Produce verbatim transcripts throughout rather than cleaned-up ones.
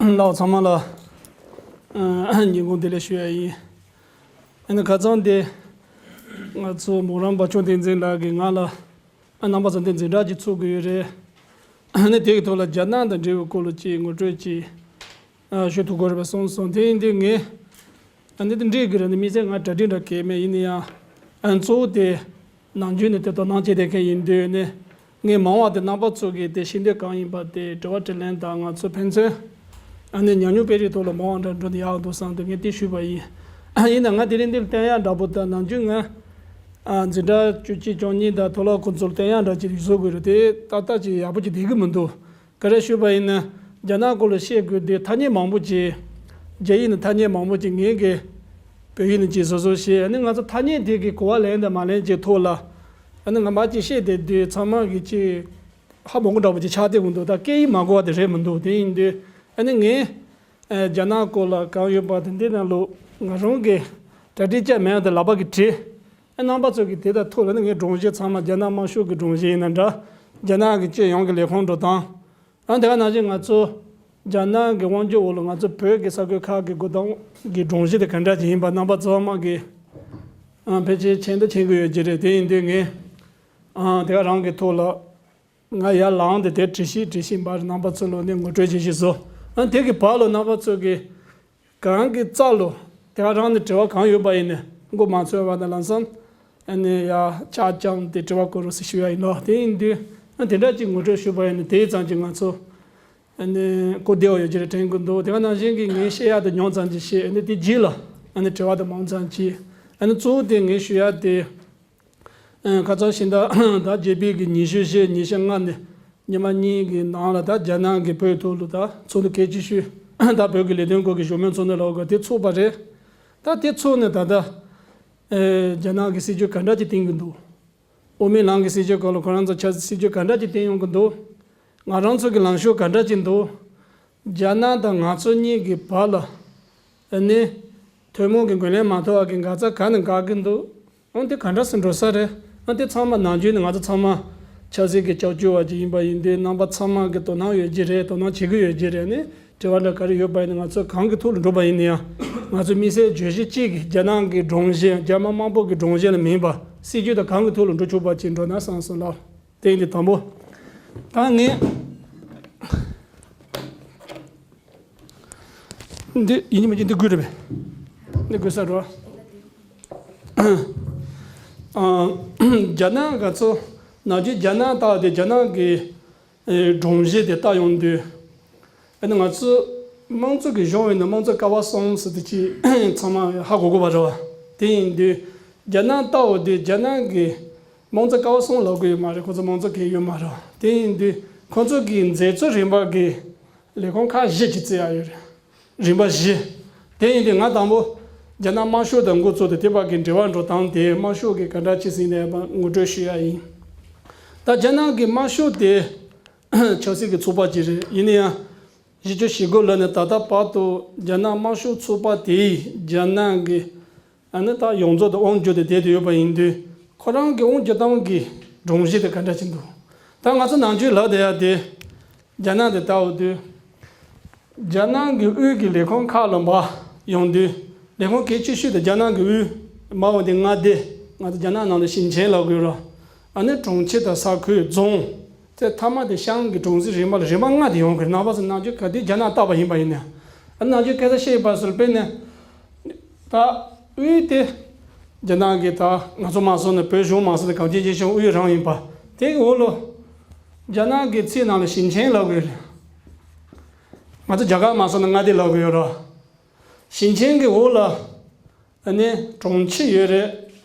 ལགས། ཚང་མ་ལ་ཨ་ཉིན་གུང་བདེ་ལེགས་ཞུ་ཡ་ཡིན། ཨ་ནི་ཁ་སང་དེ་ང་ཚོ་མོ་རང་བ་ཕྱོགས་བསྟན་འཛིན་ལགས་ཀྱིས་ང་ལ་ཨ་རྣམ་པ་ཚོ་འདི་འཛིན་གྲྭ་ཅིག་ཚུགས་དགོས་ཡོད་རེད། ཨ་ནི་དེ་གི་ཐོག་ལ་རྒྱ་ནག་དང་འབྲེལ་བའི་སྐོར་ལ་ཅིག་ངོ་སྤྲོད་ཅིག་ཨ་ཞུ་ཐུབ་དགོས་རེད་པས་གསུངས་སོང་། དེ་ཡིན་དུས་ངས་ཨ་ནི་དེ་འགྲིག་གི་རེད། ཨ་ནི་དམིགས་བསལ་ང་གྲ་སྒྲིག་འདྲ་གས་མེད། ཡིན་ན་ཡང་ཨ་གཙོ་བོ་དེ་ནམ་རྒྱུན་ནས་དེ་དོ་སྣང་བྱེད་བསྡད་མཁན་ཡིན་དུས་ནི། ངས་མང་བ་དེ་རྣམ་པ་ཚོ་གིས་དེ་ཤེས་འདོད་གང་ཡིན་པ་དེ་དྲི་བ་དྲིས་ལན་དང་། ང་ཚོ་ཕན་ཚུན་ཨ་ནི་ཉམས་མྱོང་སྤེལ་རེས་ཐོག་ལ་མང་བ་འདྲ་འགྲོ་ན་ཡག་འདུག་བསམ་དུས་ངས་དེ་ཞུས་པ་ཡིན། ཡིན་ན་ང་དེ་རིང་འདིར་བསྟན་ཡག་འདྲ་པོ་དང་། ནམ་རྒྱུན་ང་ཨ་འཛིན་གྲྭ་བཅུ་གཅིག་བཅུ་གཉིས་དང་མཐོ་སློབ་ཁོང་ཚོར་བསྟན་ཡག་འདྲ་ཅིག་བཟོ་དགོས་རེད། དེ་ཏག་ཏག་ཅིག་ཡག་པོ་ཅིག་བསྡད་ཀྱི་མི་འདུག་ག་རེ་ཞུས་པ་ཡིན་ན། རྒྱ་ནག་སྐོར་ལ་བཤད་དགོས་དུས་ཐ་སྙད་མང་པོ་ཅིག་རྒྱ་ཡིག་ནས་ཐ་སྙད་མང་པོ་ཅིག་ངས་གི་བོད་ཡིག་ནས་ཅིག་བཟོ་བཟོ་བྱས། ཨ་ནི་ང་ཚོ་ཐ་སྙད་དེ་གི་གོ་བ་ལེན་དང་མ་ལེན་ཅིག་ཐོག་ལ་ཨ་ནི་ང་མ་ཅིག་བཤད་བསྡད་དུས་ཚང་མ་གི་ཅིག་ཧ་མ་གོ་འདྲ་པོ་ཅིག་ཆགས་བསྡད་ཀྱི་འདུག་ད་སྐད་ཡིག་མ་གོ་བ་དེ་རེད་མི་འདུག་དེ་ཡིན་དུས་ཨ་ནི་ངས་ཨ་རྒྱ་ནག་སྐོར་ལ་གང་ཡོད་པ་དེ་འདི་ནང་ལོགས་ང་རང་གི་གྲ་སྒྲིག་བྱས་མེད་དེ་ལག་པ་གིས་བྲིས། ཨ་རྣམ་པ་ཚོ་གིས་དེ་དང་ཐུག་ལ་ནི་ངའི་སྒྲོམ་གཞི་ཚང་མ་རྒྱ་ནག་དམར་ཤོག་གི་སྒྲོམ་གཞི་ཡིན་ན་འདྲ། རྒྱ་ནག་གི་སྤྱི་ཡོངས་ཀྱི་ལས་ཁུངས་འགྲོ་སྟངས། ཨ་དེ་ག་ནང་བཞིན་ང་ཚོ་རྒྱ་ནག་གི་དབང་སྒྱུར་འོག་ལ་ང་ཚོ་བོད་ཀྱི་ས་ཁུལ་ཁག་གི་འགྲོ་སྟངས་ཀྱི་སྒྲོམ་གཞི་དེ་ག་འདྲ་ཅིག་ཡིན་པ་རྣམ་པ་ཚང་མ་གིས་ཨ་ཕལ་ཆེར་མཁྱེན་ད་མཁྱེན་གྱི་ཡོད་ཀྱི་རེད། དེ་ཡིན་དུས་ངས་ཨ་དེ་ག་རང་གི་ཐོག་ལ་ང་ཡར་ལངས་ཏེ་དེ་བྲིས་ཤིག་བྲིས་ཤིག་འབར་རྣམ་པ་ཚོ་ལ་ནི་ངོ་སྤྲོད་བྱེད་ཤིག་བཟོ། ཨ་དེ་གི་བར་ལ་རྣམ་པ་ཚོ་གིས་གང་གི་རྩ་ལོ། དེ་ག་རང་ནས་དྲི་བ་གང་ཡོད་པ་ཡིན་ནས་མགོ་མ་ཚོས་པ་དང་ལམ་སང་ཨ་ནི་ཡ་ཆག་ཅང་དེ་དྲི་བ་བཀོད་རོགས་ཟེར་ཞུ་ཡ་ཡིན་ནོ། དེ་ཡིན་དུས་ཨ་དེ་འདྲ་ཅིག་ངོ་སྤྲོད་ཞུས་པ་ཡིན་ན་དེའི་ཙམ་གྱིས་ང་ཚོ་ཨ་ནི་གོ་བདེ་བ་ཡོད་ཀྱི་རེད་དྲན་གྱི་འདུག་དེ་ག་ནང་བཞིན་གྱི་ངས་བཤད་ཡ་དེ་ཉུང་ཙམ་ཅིག་བཤད། ཨ་ནི་དེ་རྗེས་ལ་ཨ་ནི་དྲི་བ་དེ་མང་ཙམ་ཅིག་ཨ་ནི་གཙོ་བོ་དེ་ངས་ཞུ་ཡ་དེ། ཨ་ཁ་སང་ཕྱི་ཟླ་ད་བརྒྱད་པའི་གི་ཉི་ཤུ་བཞི་ཉི་ཤུ་ལྔ་ནས་ཉི་མ་གཉིས་ཀྱི་ནང་ལ་ད་རྒྱ་ནག་གི་བོད་ཐོག་ལ་ད་ཚོགས་འདུ་གལ་ཆེ་ཤོས་ད་བོད་ཀྱི་ལས་དོན་སྐོར་གྱི་བཞུགས་མོལ་ཚོགས་འདུ་ལབ་དགོས་དེ་ཚོགས་པ་རེད། ད་དེ་ཚོགས་ནས་ད་ལྟ་ཨེ་རྒྱ་ནག་གི་སྲིད་ཇུས་ག་འདྲ་ཅིག་བཏིང་གི་འདུག་དབུ་མའི་ལམ་གྱི་སྲིད་ཇུས་སྐོར་ལ་ཁོ་རང་ཚོ་ཆབ་སྲིད་སྲིད་ཇུས་ག་འདྲ་ཅིག་བཏིང་ཡོང་གི་འདུག་ང་རང་ཚོ་གི་ལངས་ཕྱོགས་ག་འདྲ་ཅིག་འདུག་རྒྱ་ནག་དང་ང་ཚོ་གཉིས་ཀྱི་བར་ལ་ཨ་ནི་ཐུན་མོང་གི་འགོས་ལན་མ་ཐོབ་པ་གི་འགག་རྩ་ག་ནས་འགག་གི་འདུག་ཨང་དེ་ག་འདྲ་སེ་འགྲོ་ས་རེད། ཨང་དེ་ཚང་མ་ནམ་རྒྱུན་ནས་ང་ཚོ་ཚང་མ་ཆབ་སྲིད་ཀྱི་སྐྱབས་བཅོལ་བ་ཅིག་ཡིན་པ་ཡིན་དུས་རྣམ་པ་ཚང་མ་གི་དོ་སྣང་ཡོད་ཀྱི་རེད། དོ་སྣང་བྱེད་ཀྱི་ཡོད་ཀྱི་རེད། ནི་དྲི་བ་འདྲ་ག་རེ་ཡོད་པ་ཡིན་ན་ང་ཚོ་གང་གི་ཐོག་ལ་འགྲོ་པ་ཡིན་ན་ཡང་ང་ཚོ་དམིགས་བསལ་བརྗོད་གཞི་གཅིག་གི་རྒྱ་ནག་གི་སྒྲོམ་གཞི་རྒྱ་དམར་དམར་པོ་གི་སྒྲོམ་གཞི་ལ་མིན་པ་སྲིད་ཇུས་དང་གང་གི་ཐོག་ལ་འགྲོ་ཆོག་པ་ཅིག་འགྲོ་ན་བསམ་སོང་ལགས། དེ་ཡིན་དུས་དང་པོ་ད་ངས་འདི་ཡིན་གཅིག་མིན་གཅིག་འདི་དགོས་རེད་པས། འདི་དགོས་ས་རེད། ཨ། རྒྱ་ནག་ག་ཚོ་ནམ་རྒྱུན་རྒྱ་ནག་ལྟ་བ་དེ་རྒྱ་ནག་གི་ཨེ་སྒྲོམ་གཞི་དེ་ལྟ་ཡོང་དུས། ཨ་ནི་ང་ཚོ་དམངས་གཙོ་གི་གཞུང་ཡིན་ན་དམངས་གཙོ་ཀ་བ་གསུམ་ཟེར་དེ་ཅིག་ཚང་མ་ཧ་གོ་དགོས་པ་རེད་བ། དེ་ཡིན་དུས་རྒྱ་ནག་ལྟ་བ་དེ་རྒྱ་ནག་གི་དམངས་གཙོ་ཀ་བ་གསུམ་ལབ་གི་ཡོད་མ་རེད། ཁོ་ཚོ་དམངས་གཙོ་གང་ཡོད་མ་རེད་བ། དེ་ཡིན་དུས་ཁོ་ཚོ་གི་མཛད་གཙོ་རིམ་པ་གི་ལས་ཁུངས་ཁག་བཞི་ཅིག་བརྩི་ཡ་ཡོད་རེད། རིམ་པ་བཞི། དེ་ཡིན་དུས་ང་དང་པོ་རྒྱ་ནག་དམར་ཤོག་དང་འགོ་བཙུགས་ཏེ་དེ་བར་གྱི་འབྲེལ་བ་འགྲོ་སྟངས་དེ་དམར་ཤོག་གིས་ག་འདྲ་བྱས་ཟིན་ནས་ངོ་སྤྲོད་ཞུ་ཡ་ཡིན། ད་རྒྱ་ནག་གི་དམར་ཤོག་དེ་ཆབ་སྲིད་ཀྱི་ཚོགས་པ་ཅིག་རེད། ཡིན་ན་ཡང་བཞི་བཅུ་ཞེ་དགུ་ལོ་ནས་ད་ལྟ་བར་དུ་རྒྱ་ནག་དམར་ཤོག་ཚོགས་པ་དེས་རྒྱ་ནག་གི་ཨ་ནི་ད་ཡོངས་རྫོགས་དུ་དབང་བསྒྱུར་ཏེ་བསྡད་དེ་ཡོད་པ་ཡིན་དུས་ཁོ་རང་གི་དབང་བསྒྱུར་སྟངས་ཀྱི་སྒྲོམ་གཞི་དེ་ག་འདྲ་ཅིག་འདུག་ད་ང་ཚོ་ནམ་རྒྱུན་ལབ་བསྡད་ཡ་དེ། རྒྱ་ནག་དེ་ལྟ་བུ་དུས། རྒྱ་ནག་གི་དབུས་ཀྱི་ལས་ཁུངས་ཁག་ལ་འབའ་ཡོང་དུས། ལས་ཁུངས་གལ་ཆེ་ཤོས་དེ་རྒྱ་ནག་གི་དབུས་མ་འོངས་དེ་མངའ་སྡེ། ང་ཚོ་རྒྱ་ནག་ནང་ལ་ཞིང་ཆེན་ལབ་དགོས་ར། ཨ་ནི་གྲོང་ཁྱེར་དང་ས་ཁུལ་རྫོང་། དེ་མཐའ་མ་དེ་ཤང་གི་གྲོང་གསེབ་རིམ་པ་ལ་རིམ་པ་ལྔ་དེ་ཡོང་གི་རེད། རྣམ་པ་ཚོ་ནམ་རྒྱུན་ག་དུས་རྒྱ་ནག་བལྟས་པ་ཡིན་པ་ཡིན་ན། ཨ་ནི་ནམ་རྒྱུན་སྐད་ཆ་བཤད་པ་ཟེར་དཔེར་ན། ད་དབུས་དེ་རྒྱ་ནག་གི་ད་ང་ཚོ་མ་སོང་ན་བོད་གཞུང་མ་སོང་ན་གངས་ཅན་སྐྱིད་གཤོངས་དབུས་རང་ཡིན་པ། དེ་གི་འོག་ལ་རྒྱ་ནག་གི་ཚིག་ནང་ལ་ཞིང་ཆེན་ལབ་དགོས་རེད། ང་ཚོ་རྒྱ་གར་མ་སོང་ན་མངའ་སྡེ་ལབ་དགོས་ཡོད་ར། ཞིང་ཆེན་གི་འོག་ལ་ཨ་ནི་གྲོང་ཁྱེར་ཡོད་རེད།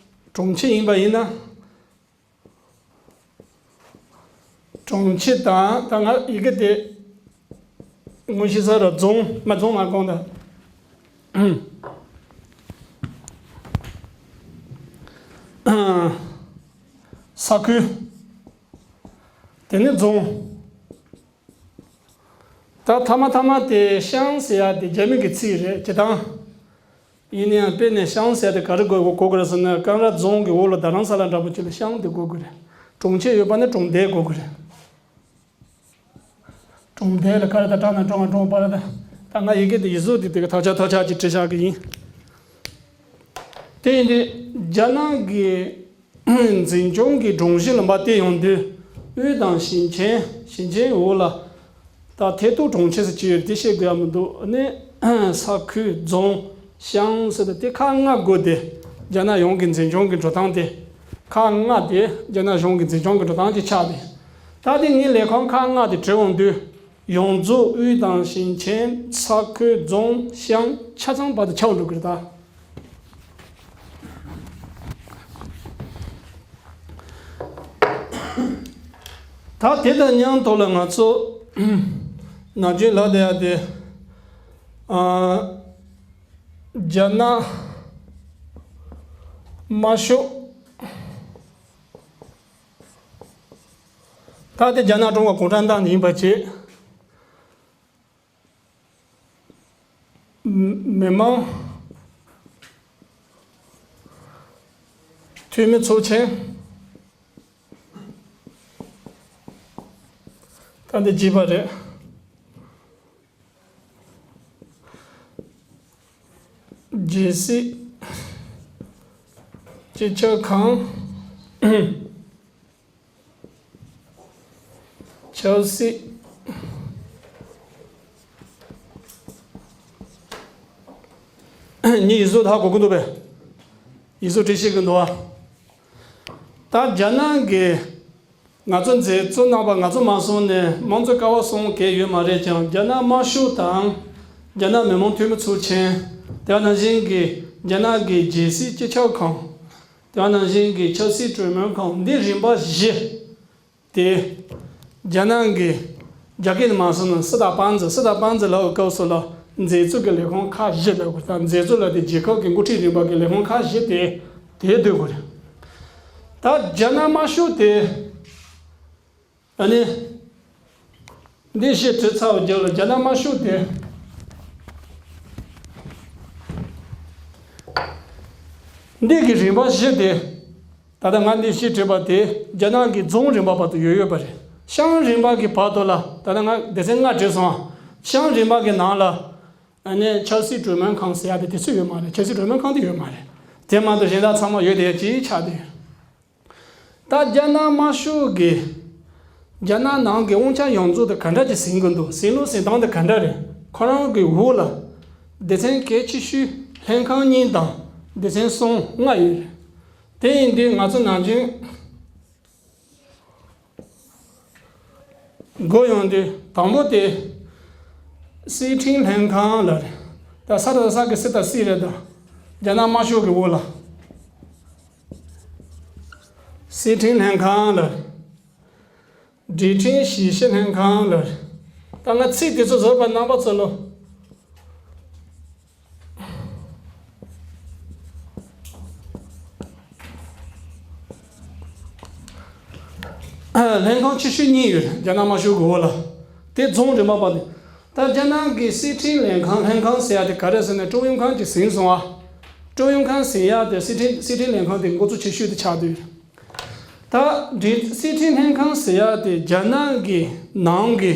གྲོང་ཁྱེར་ཡིན་པ་ཡིན་ན། གྲོང་ཁྱེར་དང་ད་ང་ཡི་གེ་དེ་དངོས་གཞི་ས་ར་རྫོང་མ་རྫོང་མ་དགོངས་ད། ས་ཁུལ། དེ་ནི་རྫོང་། ད་ཐ་མ་ཐ་མ་དེ་ཤང་ཟེར་ཡ་དེ་རྒྱ་མི་གི་ཚིག་རེད་ཅེས་དང་། ཡིན་ན་ཡང་དཔེར་ན་ཤང་ཟེར་ཡ་དེ་ག་རེ་གོ་གོ་དགོས་རེད་ཟེར་ན་ཀང་ར་རྫོང་གི་འོག་ལ་རྡ་རམ་ས་ལ་འདྲ་པོ་ཅིག་ལ་ཤང་དེ་གོ་དགོས་རེད། གྲོང་ཁྱེར་ཡོད་པ་ནི་གྲོང་རྡལ་གོ་དགོས་རེད། གྲོང་རྡལ་ལ་ཀ་ར་ད་ཀྲང་ན་ཀྲོང་ང་ཀྲོང་པ་ར་ད་ ད་ང་ཡི་གེ་དེ་ཡིག་གཟུགས་དེ་དེ་ག་ཐག་ཆོད་ཐག་ཆོད་ཅིག་བྲིས་བཞག་གི་ཡིན། དེ་ཡིན་དུས་རྒྱ་ནག་གི་འཛིན་སྐྱོང་གི་སྒྲོམ་གཞི་ལ་མ་བལྟས་ཡོང་དུས། དབུས་དང་ཞིང་ཆེན་ཞིང་ཆེན་འོག་ལ། ད་ཐད་གཏོགས་གྲོང་ཁྱེར་ཟེར་གྱི་ཡོད་དེ་བཤད་དགོས་ཡ་མི་འདུག་ཨ་ནི་ས་ཁུལ་རྫོང་ཤང་ཟེར་ད་དེ་ཁག་ལྔ་དགོས་ཏེ། རྒྱ་ནག་ཡོངས་ཀྱི་འཛིན་སྐྱོང་གི་འགྲོ་སྟངས་དེ། ཁག་ལྔ་དེ་རྒྱ་ནག་གཞུང་གི་འཛིན་སྐྱོང་གི་འགྲོ་སྟངས་དེ་ཆགས་ཏེ། ད་དེ་ངས་ལས་ཁུངས་ཁག་ལྔ་དེ་བྲིས་འོང་དུས། ཡོངས་རྫོགས་དབུས་དང་ཞིང་ཆེན་ས་ཁུལ་རྫོང་ཤང་ཆ་ཚང་བར་དུ་ཆགས་འགྲོ་གི་རེད་ད། ད་དེ་དང་མཉམ་དུ་ལ་ང་ཚོ་ནམ་རྒྱུན་ལབ་བསྡད་ཡ་དེ། ཨ། རྒྱ་ནག་དམར་ཤོག་ད་དེ་རྒྱ་ནག་ཀྲུང་གོ་གུང་ཁྲན་ཏང་ཡིན་པ་བྱས། མི་མང་འཐུས་མི་ཚོགས་ཆེན། ད་འདི་བརྗེད་པ་རེད། རྒྱལ་སྲིད་སྤྱི་ཁྱབ་ཁང་། ཆབ་སྲིད། ངས་ཡིག་གཟུགས་ཧ་གོ་གི་འདུག་པས། ཡིག་གཟུགས་བྲིས་ཤེས་ཀྱི་འདུག་བ། ད་རྒྱ་ནག་གི་ང་ཚོ་མཛད་གཙོ་རྣམ་པ་ང་ཚོ་མ་སོང་ནས་དམངས་གཙོ་ཀ་བ་སོང་གལ་ཡོད་མ་རེད་ཀྱང་རྒྱ་ནག་དམར་ཤོག་དང་། རྒྱ་ནག་མི་དམངས་འཐུས་མི་ཚོགས་ཆེན། དེ་ནང་བཞིན་གྱི་རྒྱ་ནག་གི་རྒྱལ་སྲིད་སྤྱི་ཁྱབ་ཁང་། དེ་ནང་བཞིན་གྱི་ཆབ་སྲིད་གྲོས་མོལ་ཁང་འདི་རིམ་པ་བཞི། དེ། རྒྱ་ནག་གི། རྒྱ་སྐད་ནས་མ་སོང་ན་སི་ད་པང་ཙི་སི་ད་པང་ཙི་ལབ་སྐབས་སུ་ལ་མཛད་གཙོ་གི་ལས་ཁུངས་ཁག་བཞི་ལབ་དགོས། ད་མཛད་གཙོ་ལ་དེ་རྒྱལ་ཁབ་ཀྱི་འགོ་ཁྲིད་རིམ་པ་གི་ལས་ཁུངས་ཁག་བཞི་དེ་དེ་སྡོད་དགོས་རེད། ད་རྒྱ་ནག་དམར་ཤོག་དེ། ཨ་ནི། འདི་བཤད་བྲིས་ཚར་བའི་རྗེས་ལ་རྒྱ་ནག་དམར་ཤོག་དེ། འདི་གི་རིམ་པ་བཞི་དེ། ད་ལྟ་ང་འདི་བཤད་བྲིས་པ་དེ་རྒྱ་ནག་གི་རྫོང་རིམ་པ་བར་དུ་ཡོད་ཡོད་པ་རེད། ཤང་རིམ་པ་གི་བར་དུ་ལ་ད་ལྟ་ང་སྡེ་ཚན་ལྔ་བྲིས་སོང་། ཤང་རིམ་པ་གི་ནང་ལ། ཨ་ནི་ཆབ་སྲིད་གྲོས་མོལ་ཁང་ཟེར་ཡ་དེ་དེ་ཚོ་ཡོད་མ་རེད། ཆབ་སྲིད་གྲོས་མོལ་ཁང་དེ་ཡོད་མ་རེད། དེ་མ་གཏོགས་གཞན་དག་ཚང་མ་ཡོད་དེ་ཅིག་ཆགས་བསྡད་ཡོད། ད་རྒྱ་ནག་དམར་ཤོག་གིས་རྒྱ་ནག་ནང་གི་དབང་ཆ་ཡོངས་རྫོགས་དེ་ག་འདྲ་ཅིག་ཟིན་གྱི་འདུག་ཟིན་ལུགས་ཟིན་སྟངས་དེ་ག་འདྲ་རེད། ཁོ་རང་གི་འོག་ལ་སྡེ་ཚན་གལ་ཆེ་ཤོས་ལྷན་ཁང་གཉིས་དང་སྡེ་ཚན་གསུམ་ལྔ་ཡོད་རེད། དེ་ཡིན་དུས་ང་ཚོ་ནམ་རྒྱུན། མགོ་ཡོང་དུས་དང་པོ་དེ། སྲིད་ཁྲིམས་ལྷན་ཁང་ལ་རེད། ད་ས་ར་ས་གི་སི་ད་སི་རེད་ད། རྒྱ་ནག་དམར་ཤོག་གི་འོག་ལ། སྲིད་ཁྲིམས་ལྷན་ཁང་ལ་རེད། སྒྲིག་ཁྲིམས་ཞིབ་བཤེར་ལྷན་ཁང་ལ་རེད། ད་ང་ཚིག་དེ་ཚོ་བཟོས་པ་རྣམ་པ་ཚོ་ལོ། ལྷན་ཁང་ཆེ་ཤོས་གཉིས་ཡོད་རེད། རྒྱ་ནག་དམར་ཤོག་གི་འོག་ལ། དེ་རྫོང་རིམ་པ་བར་དུ། ད་རྒྱ་ནག་གི་སྲིད་ཁྲིམས་ལྷན་ཁང་ལྷན་ཁང་ཟེར་ཡ་དེ་ག་རེ་ཟེར་ན་ཀྲུང་དབྱང་ཁང་གིས་ཟིན་སོང་ཨ། ཀྲུང་དབྱང་ཁང་ཟིན་ཡ་དེ་སྲིད་ཁྲིམས་སྲིད་ཁྲིམས་ལྷན་ཁང་དེ་འགོ་གཙོ་ཆེ་ཤོས་དེ་ཆགས་བསྡད་ཡོད་རེད། ད་སྲིད་ཁྲིམས་ལྷན་ཁང་ཟེར་ཡ་དེ་རྒྱ་ནག་གི་ནང་གི།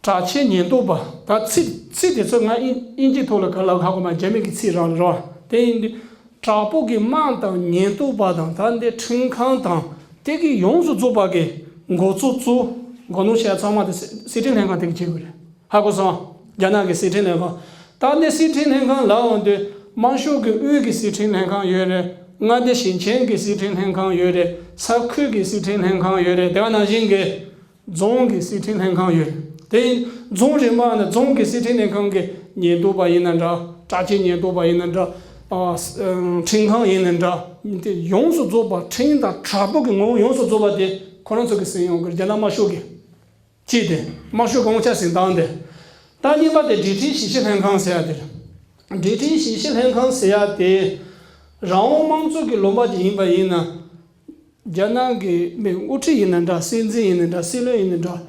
དྲག་ཆས་ཉེན་རྟོག་པ། ད་ཚིག་ཚིག་དེ་ཚོ་ང་དབྱིན་དབྱིན་ཇིའི་ཐོག་ལ་ག་ལབ་ཧ་གོ་མ། རྒྱ་མི་གི་ཚིག་རང་རེད་བ། དེ་ཡིན་དུས་དྲག་པོ་གི་དམག་དང་ཉེན་རྟོག་པ་དང་ད་འདི་ཁྲིམས་ཁང་དང་དེ་གི་ཡོངས་སུ་རྫོགས་པ་གི་འགོ་གཙོ་གཙོ་འགོ་ནོར་བྱས་ཚང་མ་དེ་སྲིད་ཁྲིམས་ལྷན་ཁང་དེ་གི་བྱེད་དགོས་རེད། ཧ་གོ་སོང་། རྒྱ་ནག་གི་སྲིད་ཁྲིམས་ལྷན་ཁང་། ད་འདི་སྲིད་ཁྲིམས་ལྷན་ཁང་ལབ་འོང་དུས་དམར་ཤོག་གི་དབུས་ཀྱི་སྲིད་ཁྲིམས་ལྷན་ཁང་ཡོད་རེད། མངའ་སྡེ་ཞིང་ཆེན་གྱི་སྲིད་ཁྲིམས་ལྷན་ཁང་ཡོད་རེད། ས་ཁུལ་གྱི་སྲིད་ཁྲིམས་ལྷན་ཁང་ཡོད་རེད། དེ་ག་ནང་བཞིན་གྱི། རྫོང་གི་སྲིད་ཁྲིམས་ལྷན་ཁང་ཡོད། དེ་ཡིན་རྫོང་རིམ་པ་ནས་རྫོང་གི་སྲིད་ཁྲིམས་ལྷན་ཁང་གི་ཉེན་རྟོག་པ་ཡིན་ན་འདྲ། དྲག་ཆས་ཉེན་རྟོག་པ་ཡིན་ན་འདྲ། ཨ། ཁྲིམས་ཁང་ཡིན་ན་འདྲ། དེ་ཡོངས་སུ་རྫོགས་པ་ཁྲིམས་དང་དྲག་པོ་གི་ངོ་བོ་ཡོངས་སུ་རྫོགས་པ་དེ་ཁོ་རང་ཚོ་གི་ཟིན་ཡོང་གི་རྒྱ་ནག་དམར་ཤོག་གི་གཅིག་དེ་དམར་ཤོག་གི་དབང་ཆ་ཟིན་སྟངས་དེ། ད་གཉིས་པ་དེ་སྒྲིག་ཁྲིམས་ཞིབ་བཤེར་ལྷན་ཁང་ཟེར་ཡ་དེ་རེད། སྒྲིག་ཁྲིམས་ཞིབ་བཤེར་ལྷན་ཁང་ཟེར་ཡ་དེ་རང་དབང་དམངས་གཙོ་གི་ལུང་པ་ཅིག་ཡིན་པ་ཡིན་ན། རྒྱ་ནག་གི་མི་དབུ་ཁྲིད་ཡིན་ན་འདྲ། སྲིད་འཛིན་ཡིན་ན་འདྲ། སྲིད་བློན་ཡིན་ན་འདྲ།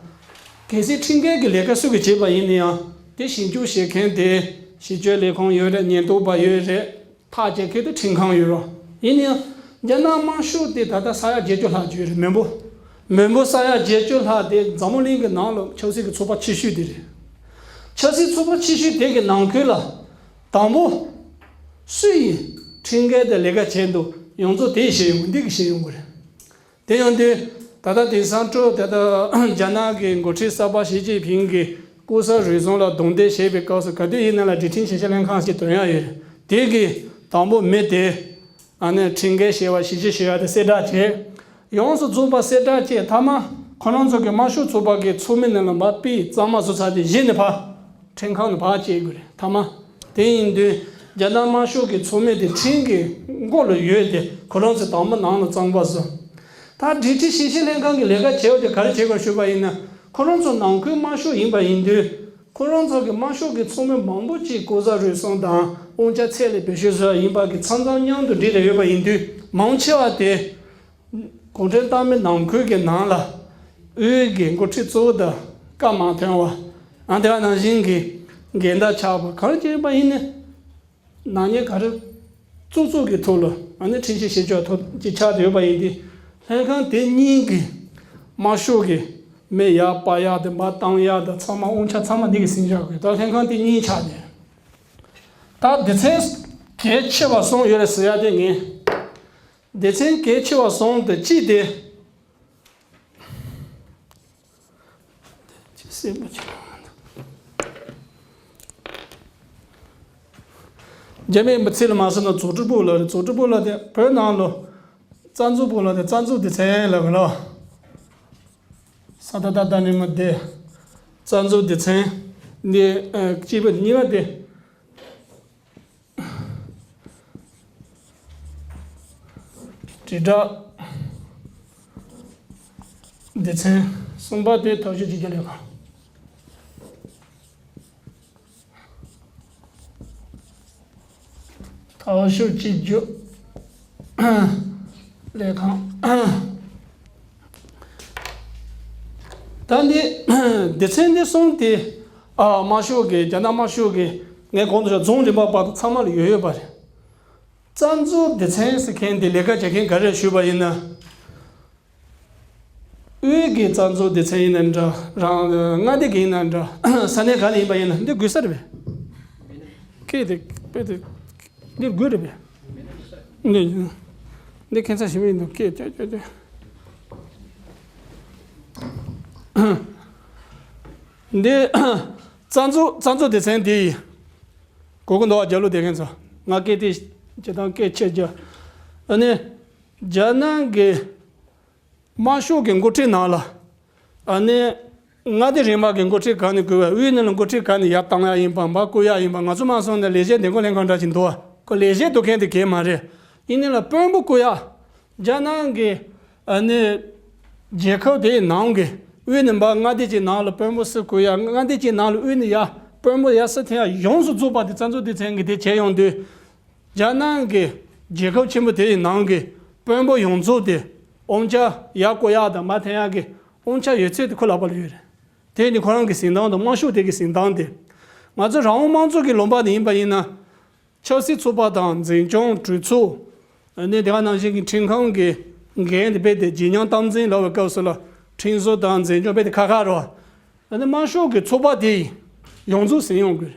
གལ་སྲིད་ཁྲིམས་འགལ་གྱི་ལས་ཀ་སུ་གིས་བྱས་པ་ཡིན་ན་ཡང་དེ་ཞིབ་འཇུག་བྱེད་མཁན་དེ་ཞིབ་དཔྱོད་ལས་ཁུངས་ཡོད་རེད། ཉེན་རྟོག་པ་ཡོད་རེད། ཐག་བཅད་མཁན་དེ་ཁྲིམས་ཁང་ཡོད་རེད། ཡིན་ན་ཡང་རྒྱ་ནག་དམར་ཤོག་དེ་ད་ལྟ་ས་ཡ་བརྒྱད་ཅུ་ལྷག་ཅིག་ཡོད་རེད། མི་འབོར་མི་འབོར་ས་ཡ་བརྒྱད་ཅུ་ལྷག་དེ་འཛམ་བུ་གླིང་གི་ནང་ལ་ཆབ་སྲིད་ཀྱི་ཚོགས་པ་ཆེ་ཤོས་དེ་རེད། ཆབ་སྲིད་ཚོགས་པ་ཆེ་ཤོས་དེ་གི་ནང་ཁུལ་ལ་དང་པོ་སུ་ཡིས་ཁྲིམས་འགལ་དང་ལས་ཀ་བྱས་འདུག་ཡོངས་རྫོགས་དེས་ཤེས་ཡོང་གི། འདི་གིས་ཤེས་ཡོང་གི་རེད། དེ་ཡོང་དུས་ད་ལྟ་དེང་སང་སྤྲོ་ད་ལྟ་རྒྱ་ནག་གི་འགོ་ཁྲིད་གསར་པ་ཞི་ཅིན་ཕིང་གིས་ལྐོག་ཟ་རུལ་སུངས་ལ་རྡུང་རྡེག་བྱེད་པའི་སྐབས་སུ་ག་དུས་ཡིན་ན་ལ་སྒྲིག་ཁྲིམས་ཞིབ་བཤེར་ལྷན་ཁང་ཞིག་འདོན་ཡ་ཡོད་རེད། དེ་གིས་དང་པོ་མི་དེ་ཨ་ནི་ཁྲིམས་འགལ་བྱས་པ་ཞིབ་བཤེར་ཞུ་ཡ་དེ་གསལ་བསྒྲགས་བྱས། ཡོངས་སུ་རྫོགས་པ་གསལ་བསྒྲགས་བྱས། མཐའ་མ་ཁོ་རང་ཚོ་གི་དམར་ཤོག་ཚོགས་པ་གི་ཚོགས་མི་རྣམས་ལ་མར་ཕུད་གཙང་མ་བཟོ་ཚར་ཏེ་གཞི་ནས་ཕར་ཁྲིམས་ཁང་ནང་ཕར་བསྐྱལ་དགོས་རེད། མཐའ་མ་དེ་ཡིན་དུས་རྒྱ་ནག་དམར་ཤོག་གི་ཚོགས་མི་དེ་ཁྲིམས་ཀྱི་མགོ་ལ་ཡོད་དེ་ཁོ་རང་ཚོ་དང་པོ་ནང་ལ་གཙང་པ་བཟོ། ད་སྒྲིག་ཁྲིམས་ཞིབ་བཤེར་ལྷན་ཁང་གི་ལས་ཀ་བྱེད་པ་དེ་ག་རེ་བྱེད་དགོས་ཞུས་པ་ཡིན་ན། ཁོ་རང་ཚོ་ནང་ཁུལ་དམར་ཤོག་ཡིན་པ་ཡིན་དུས་ཁོ་རང་ཚོ་གི་དམར་ཤོག་གི་ཚོགས་མི་མང་པོ་ཅིག་ལྐོག་ཟ་རུལ་སུངས་དང་དབང་ཆ་ཚད་ལས་བེད་སྤྱོད་བཟོ་ཡ་ཡིན་པ་གི་མཚམས་མཚམས་མཉམ་དུ་འགྲིག་ལ་ཡོད་པ་ཡིན་དུས། མང་ཆེ་བ་དེ་གུང་ཁྲན་ཏང་མི་ནང་ཁུལ་གྱི་ནང་ལ་དབུས་ཀྱི་འགོ་ཁྲིད་གཙོ་བོ་དང་བཀའ་མ་ཐོན་བ། ཨ་དེ་བ་ནང་བཞིན་གྱི་འགལ་ཟླ་ཆགས་པ་ག་རེ་བྱས་པ་ཡིན་ནའི། ནག་ཉེས་ག་རེ་བཙུགས་བཙུགས་ཀྱི་ཐོག་ལ་ཨ་ནི་ཁྲིམས་ཞིབ་བཤེར་ཕྱོགས་ཐོག་ཅིག་ཆགས་ཡོད་པ་ཡིན་ཏེ། ལྷན་ཁང་དེ་གཉིས་ཀྱི་དམར་ཤོག་གི་མི་ཡར་སྤར་ཡག་དང་མར་བཏང་ཡག་དང་ཚང་མ་དབང་ཆ་ཚང་མ་འདི་གིས་ཟིན་བཞག་གི། ད་ལྷན་ཁང་དེ་གཉིས་ཆགས་ནས། ད་སྡེ་ཚན་གལ་ཆེ་བ་གསུམ་ཡོད་རེད་ཟེར་ཡག་དེ་ངས། སྡེ་ཚན་གལ་ཆེ་བ་གསུམ་དེ་གཅིག་དེ། ཅི་སེམས་པ་ཆེ། རྒྱ་མིའི་མི་ཚེ་ལ་མ་སོང་ན་ཛོ་ཀྲི་པུའུ་ལ་རེད། ཛོ་ཀྲི་པུའུ་ལ་དེ་བོད་ནང་ལོ། རྩ་འཛུགས་པུའུ་ལ་དེ་རྩ་འཛུགས་སྡེ་ཚན་ལ་གི་ལོ། ས་ད་ད་ད་ནི་མ་དེ། རྩ་འཛུགས་སྡེ་ཚན། འདི་ཨ་གཅིག་པ་གཉིས་པ་དེ། དྲིལ་བསྒྲགས་སྡེ་ཚན། གསུམ་པ་དེ་མཐོ་ཤོས་སྤྱི་ཁྱབ་ལས་ཁང་། མཐོ་ཤོས་སྤྱི་ཁྱབ་ལས་ཁང་། ད་འདི་སྡེ་ཚན་འདི་གསུམ་དེ་ཨ་དམར་ཤོག་གི་རྒྱ་ནག་དམར་ཤོག་གི་ངས་གོང་དུ་ཞུས་རྫོང་རིམ་པ་བར་དུ་ཚང་མ་ལ་ཡོད་ཡོད་པ་རེད། རྩ་འཛུགས་སྡེ་ཚན་ཟེར་མཁན་དེ་ལས་ཀ་བྱེད་མཁན་ག་རེ་ཞུས་པ་ཡིན་ན། དབུས་ཀྱི་རྩ་འཛུགས་སྡེ་ཚན་ཡིན་ན་འདྲ། རང་མངའ་སྡེ་གི་ཡིན་ན་འདྲ། ས་གནས་ག་ནས་ཡིན་པ་ཡིན་ན་འདི་དགོས་ས་རེད་པས། སྐད་དེ་དཔེ་དེ་འདི་དགོས་རེད་པས། འདི་འདི་ཁྱད་མཚར་ཞིག་མི་འདུག་སྐད་ཅོ་ཅོ་ཅོ། འདི་རྩ་འཛུགས་རྩ་འཛུགས་སྡེ་ཚན་འདི་ཡིན། གོ་གི་འདུག་བ། རྒྱབ་ལོགས་བསྡད་མཁན་ཚོ། ང་སྐད་དེ་སྤྱིར་བཏང་སྐད་ཆེ་རྒྱུ། ཨ་ནི་རྒྱ་ནག་གི་དམར་ཤོག་གི་འགོ་ཁྲིད་ནང་ལ། ཨ་ནི་མངའ་སྡེ་རིམ་པ་གི་འགོ་ཁྲིད་ག་ནས་བསྐོས་པ། དབུས་ནས་ལ་འགོ་ཁྲིད་ག་ནས་ཡར་བཏང་ཡག་ཡིན་པ་མར་བསྐོ་ཡག་ཡིན་པ། ང་ཚོ་མ་སོང་ན་ལས་བྱེད་འདེམས་བསྐོ་ལྷན་ཁང་འདྲ་ཞིག་འདུག་བ། ཁོ་ལས་བྱེད་འདུག་མཁན་དེ་གས་མ་རེད། ཡིན་ནའི་ལ་དཔོན་པོ་བསྐོ་ཡག་རྒྱ་ནག་གི་ཨ་ནི་རྒྱལ་ཁབ་དེའི་ནང་གི་དབུས་ནས་མར་མངའ་སྡེ་གཅིག་ནང་ལ་དཔོན་པོ་སུ་བསྐོ་ཡག་མངའ་སྡེ་གཅིག་ནང་ལ་དབུས་ནས་ཡར་དཔོན་པོ་ཡར་སུ་འཐེན་ཡག་ཡོངས་སུ་རྫོགས་པ་དེ་རྩ་འཛུགས་སྡེ་ཚན་གྱིས་དེ་བྱས་ཡོང་དུས། རྒྱ་ནག་གི་རྒྱལ་ཁབ་ཆེན་པོ་དེའི་ནང་གི་དཔོན་པོ་ཡོངས་རྫོགས་དེ་དབང་ཆ་ཡར་བསྐོ་ཡག་དང་མར་འཐེན་ཡག་གི་དབང་ཆ་ཡོད་ཚད་དེ་ཁོ་ལག་པ་ལ་ཡོད་རེད། དེ་ནི་ཁོ་རང་གི་གཟེངས་རྟགས་དང་དམར་ཤོག་དེ་གི་གཟེངས་རྟགས་དེ། ང་ཚོ་རང་དབང་དམངས་གཙོ་གི་ལུང་པ་ནས་ཡིན་པ་ཡིན་ན། ཆབ་སྲིད་ཚོགས་པ་དང་འཛིན་སྐྱོང་གྲོས་ཚོགས། ཨ་ནི་དེ་ག་ནང་བཞིན་གྱི་ཁྲིམས་ཁང་གི་འགན་དེ་རྦད་དེ་རྗེས་གནང་སྟངས་འཛིན་ལབ་པའི་སྐབས་སུ་ལ་ཁྲིམས་བཟོ་དང་འཛིན་སྐྱོང་རྦད་དེ་ཁ་ཁ་རོ། ཨ་ནི་དམར་ཤོག་གི་ཚོགས་པ་དེ་ཡོངས་རྫོགས་ཟིན་ཡོང་དགོས།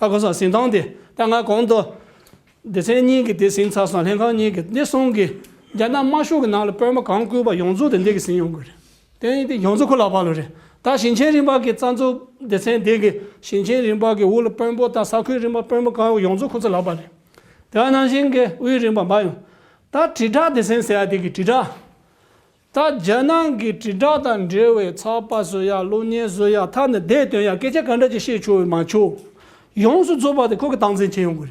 ཧ་གོ་སོང་། ཟིན་སྟངས་དེ་ད་ང་གོང་དུ་སྡེ་ཚན་གཉིས་ཀྱི་དེ་ཟིན་ཚར་སོང་། ལྷན་ཁང་གཉིས་ཀྱི་འདི་གསུམ་གྱི་རྒྱ་ནག་དམར་ཤོག་གི་ནང་ལ་དཔོན་པོ་གང་བསྐོས་པ་ཡོངས་རྫོགས་དེ་འདི་གི་ཟིན་ཡོང་དགོས་རེད། དེ་ཡིན་དུས་ཡོངས་རྫོགས་ཁོ་ལག་པ་ལ་རེད། ད་ཞིང་ཆེན་རིམ་པ་གི་རྩ་འཛུགས་སྡེ་ཚན་དེ་གི་ཞིང་ཆེན་རིམ་པ་གི་འོག་ལ་དཔོན་པོ་དང་ས་ཁུལ་རིམ་པ་དཔོན་པོ་གང་ཡོད་ཡོངས་རྫོགས་ཁོ་ཚོ་ལག་པ་རེད། དེ་ནང་བཞིན་གི་དབུས་རིམ་པ་མ་ཡོང་། ད་དྲིལ་བསྒྲགས་སྡེ་ཚན་ཟེར་ཡ་དེ་གི་དྲིལ་བསྒྲགས། ད་རྒྱ་ནག་གི་དྲིལ་བསྒྲགས་དང་འབྲེལ་བའི་ཚགས་པར་བཟོ་ཡ། གློག་བརྙན་བཟོ་ཡ། ཐ་ན་བརྡ་སྟོན་ཡ། སྐད་ཆ་ག་འདྲ་ཅིག་བཤད་ཆོག་མ་ཆོག་ཡོངས་སུ་རྫོགས་པ་དེ་ཁོ་གི་སྟངས་འཛིན་བྱེད་ཡོང་གི་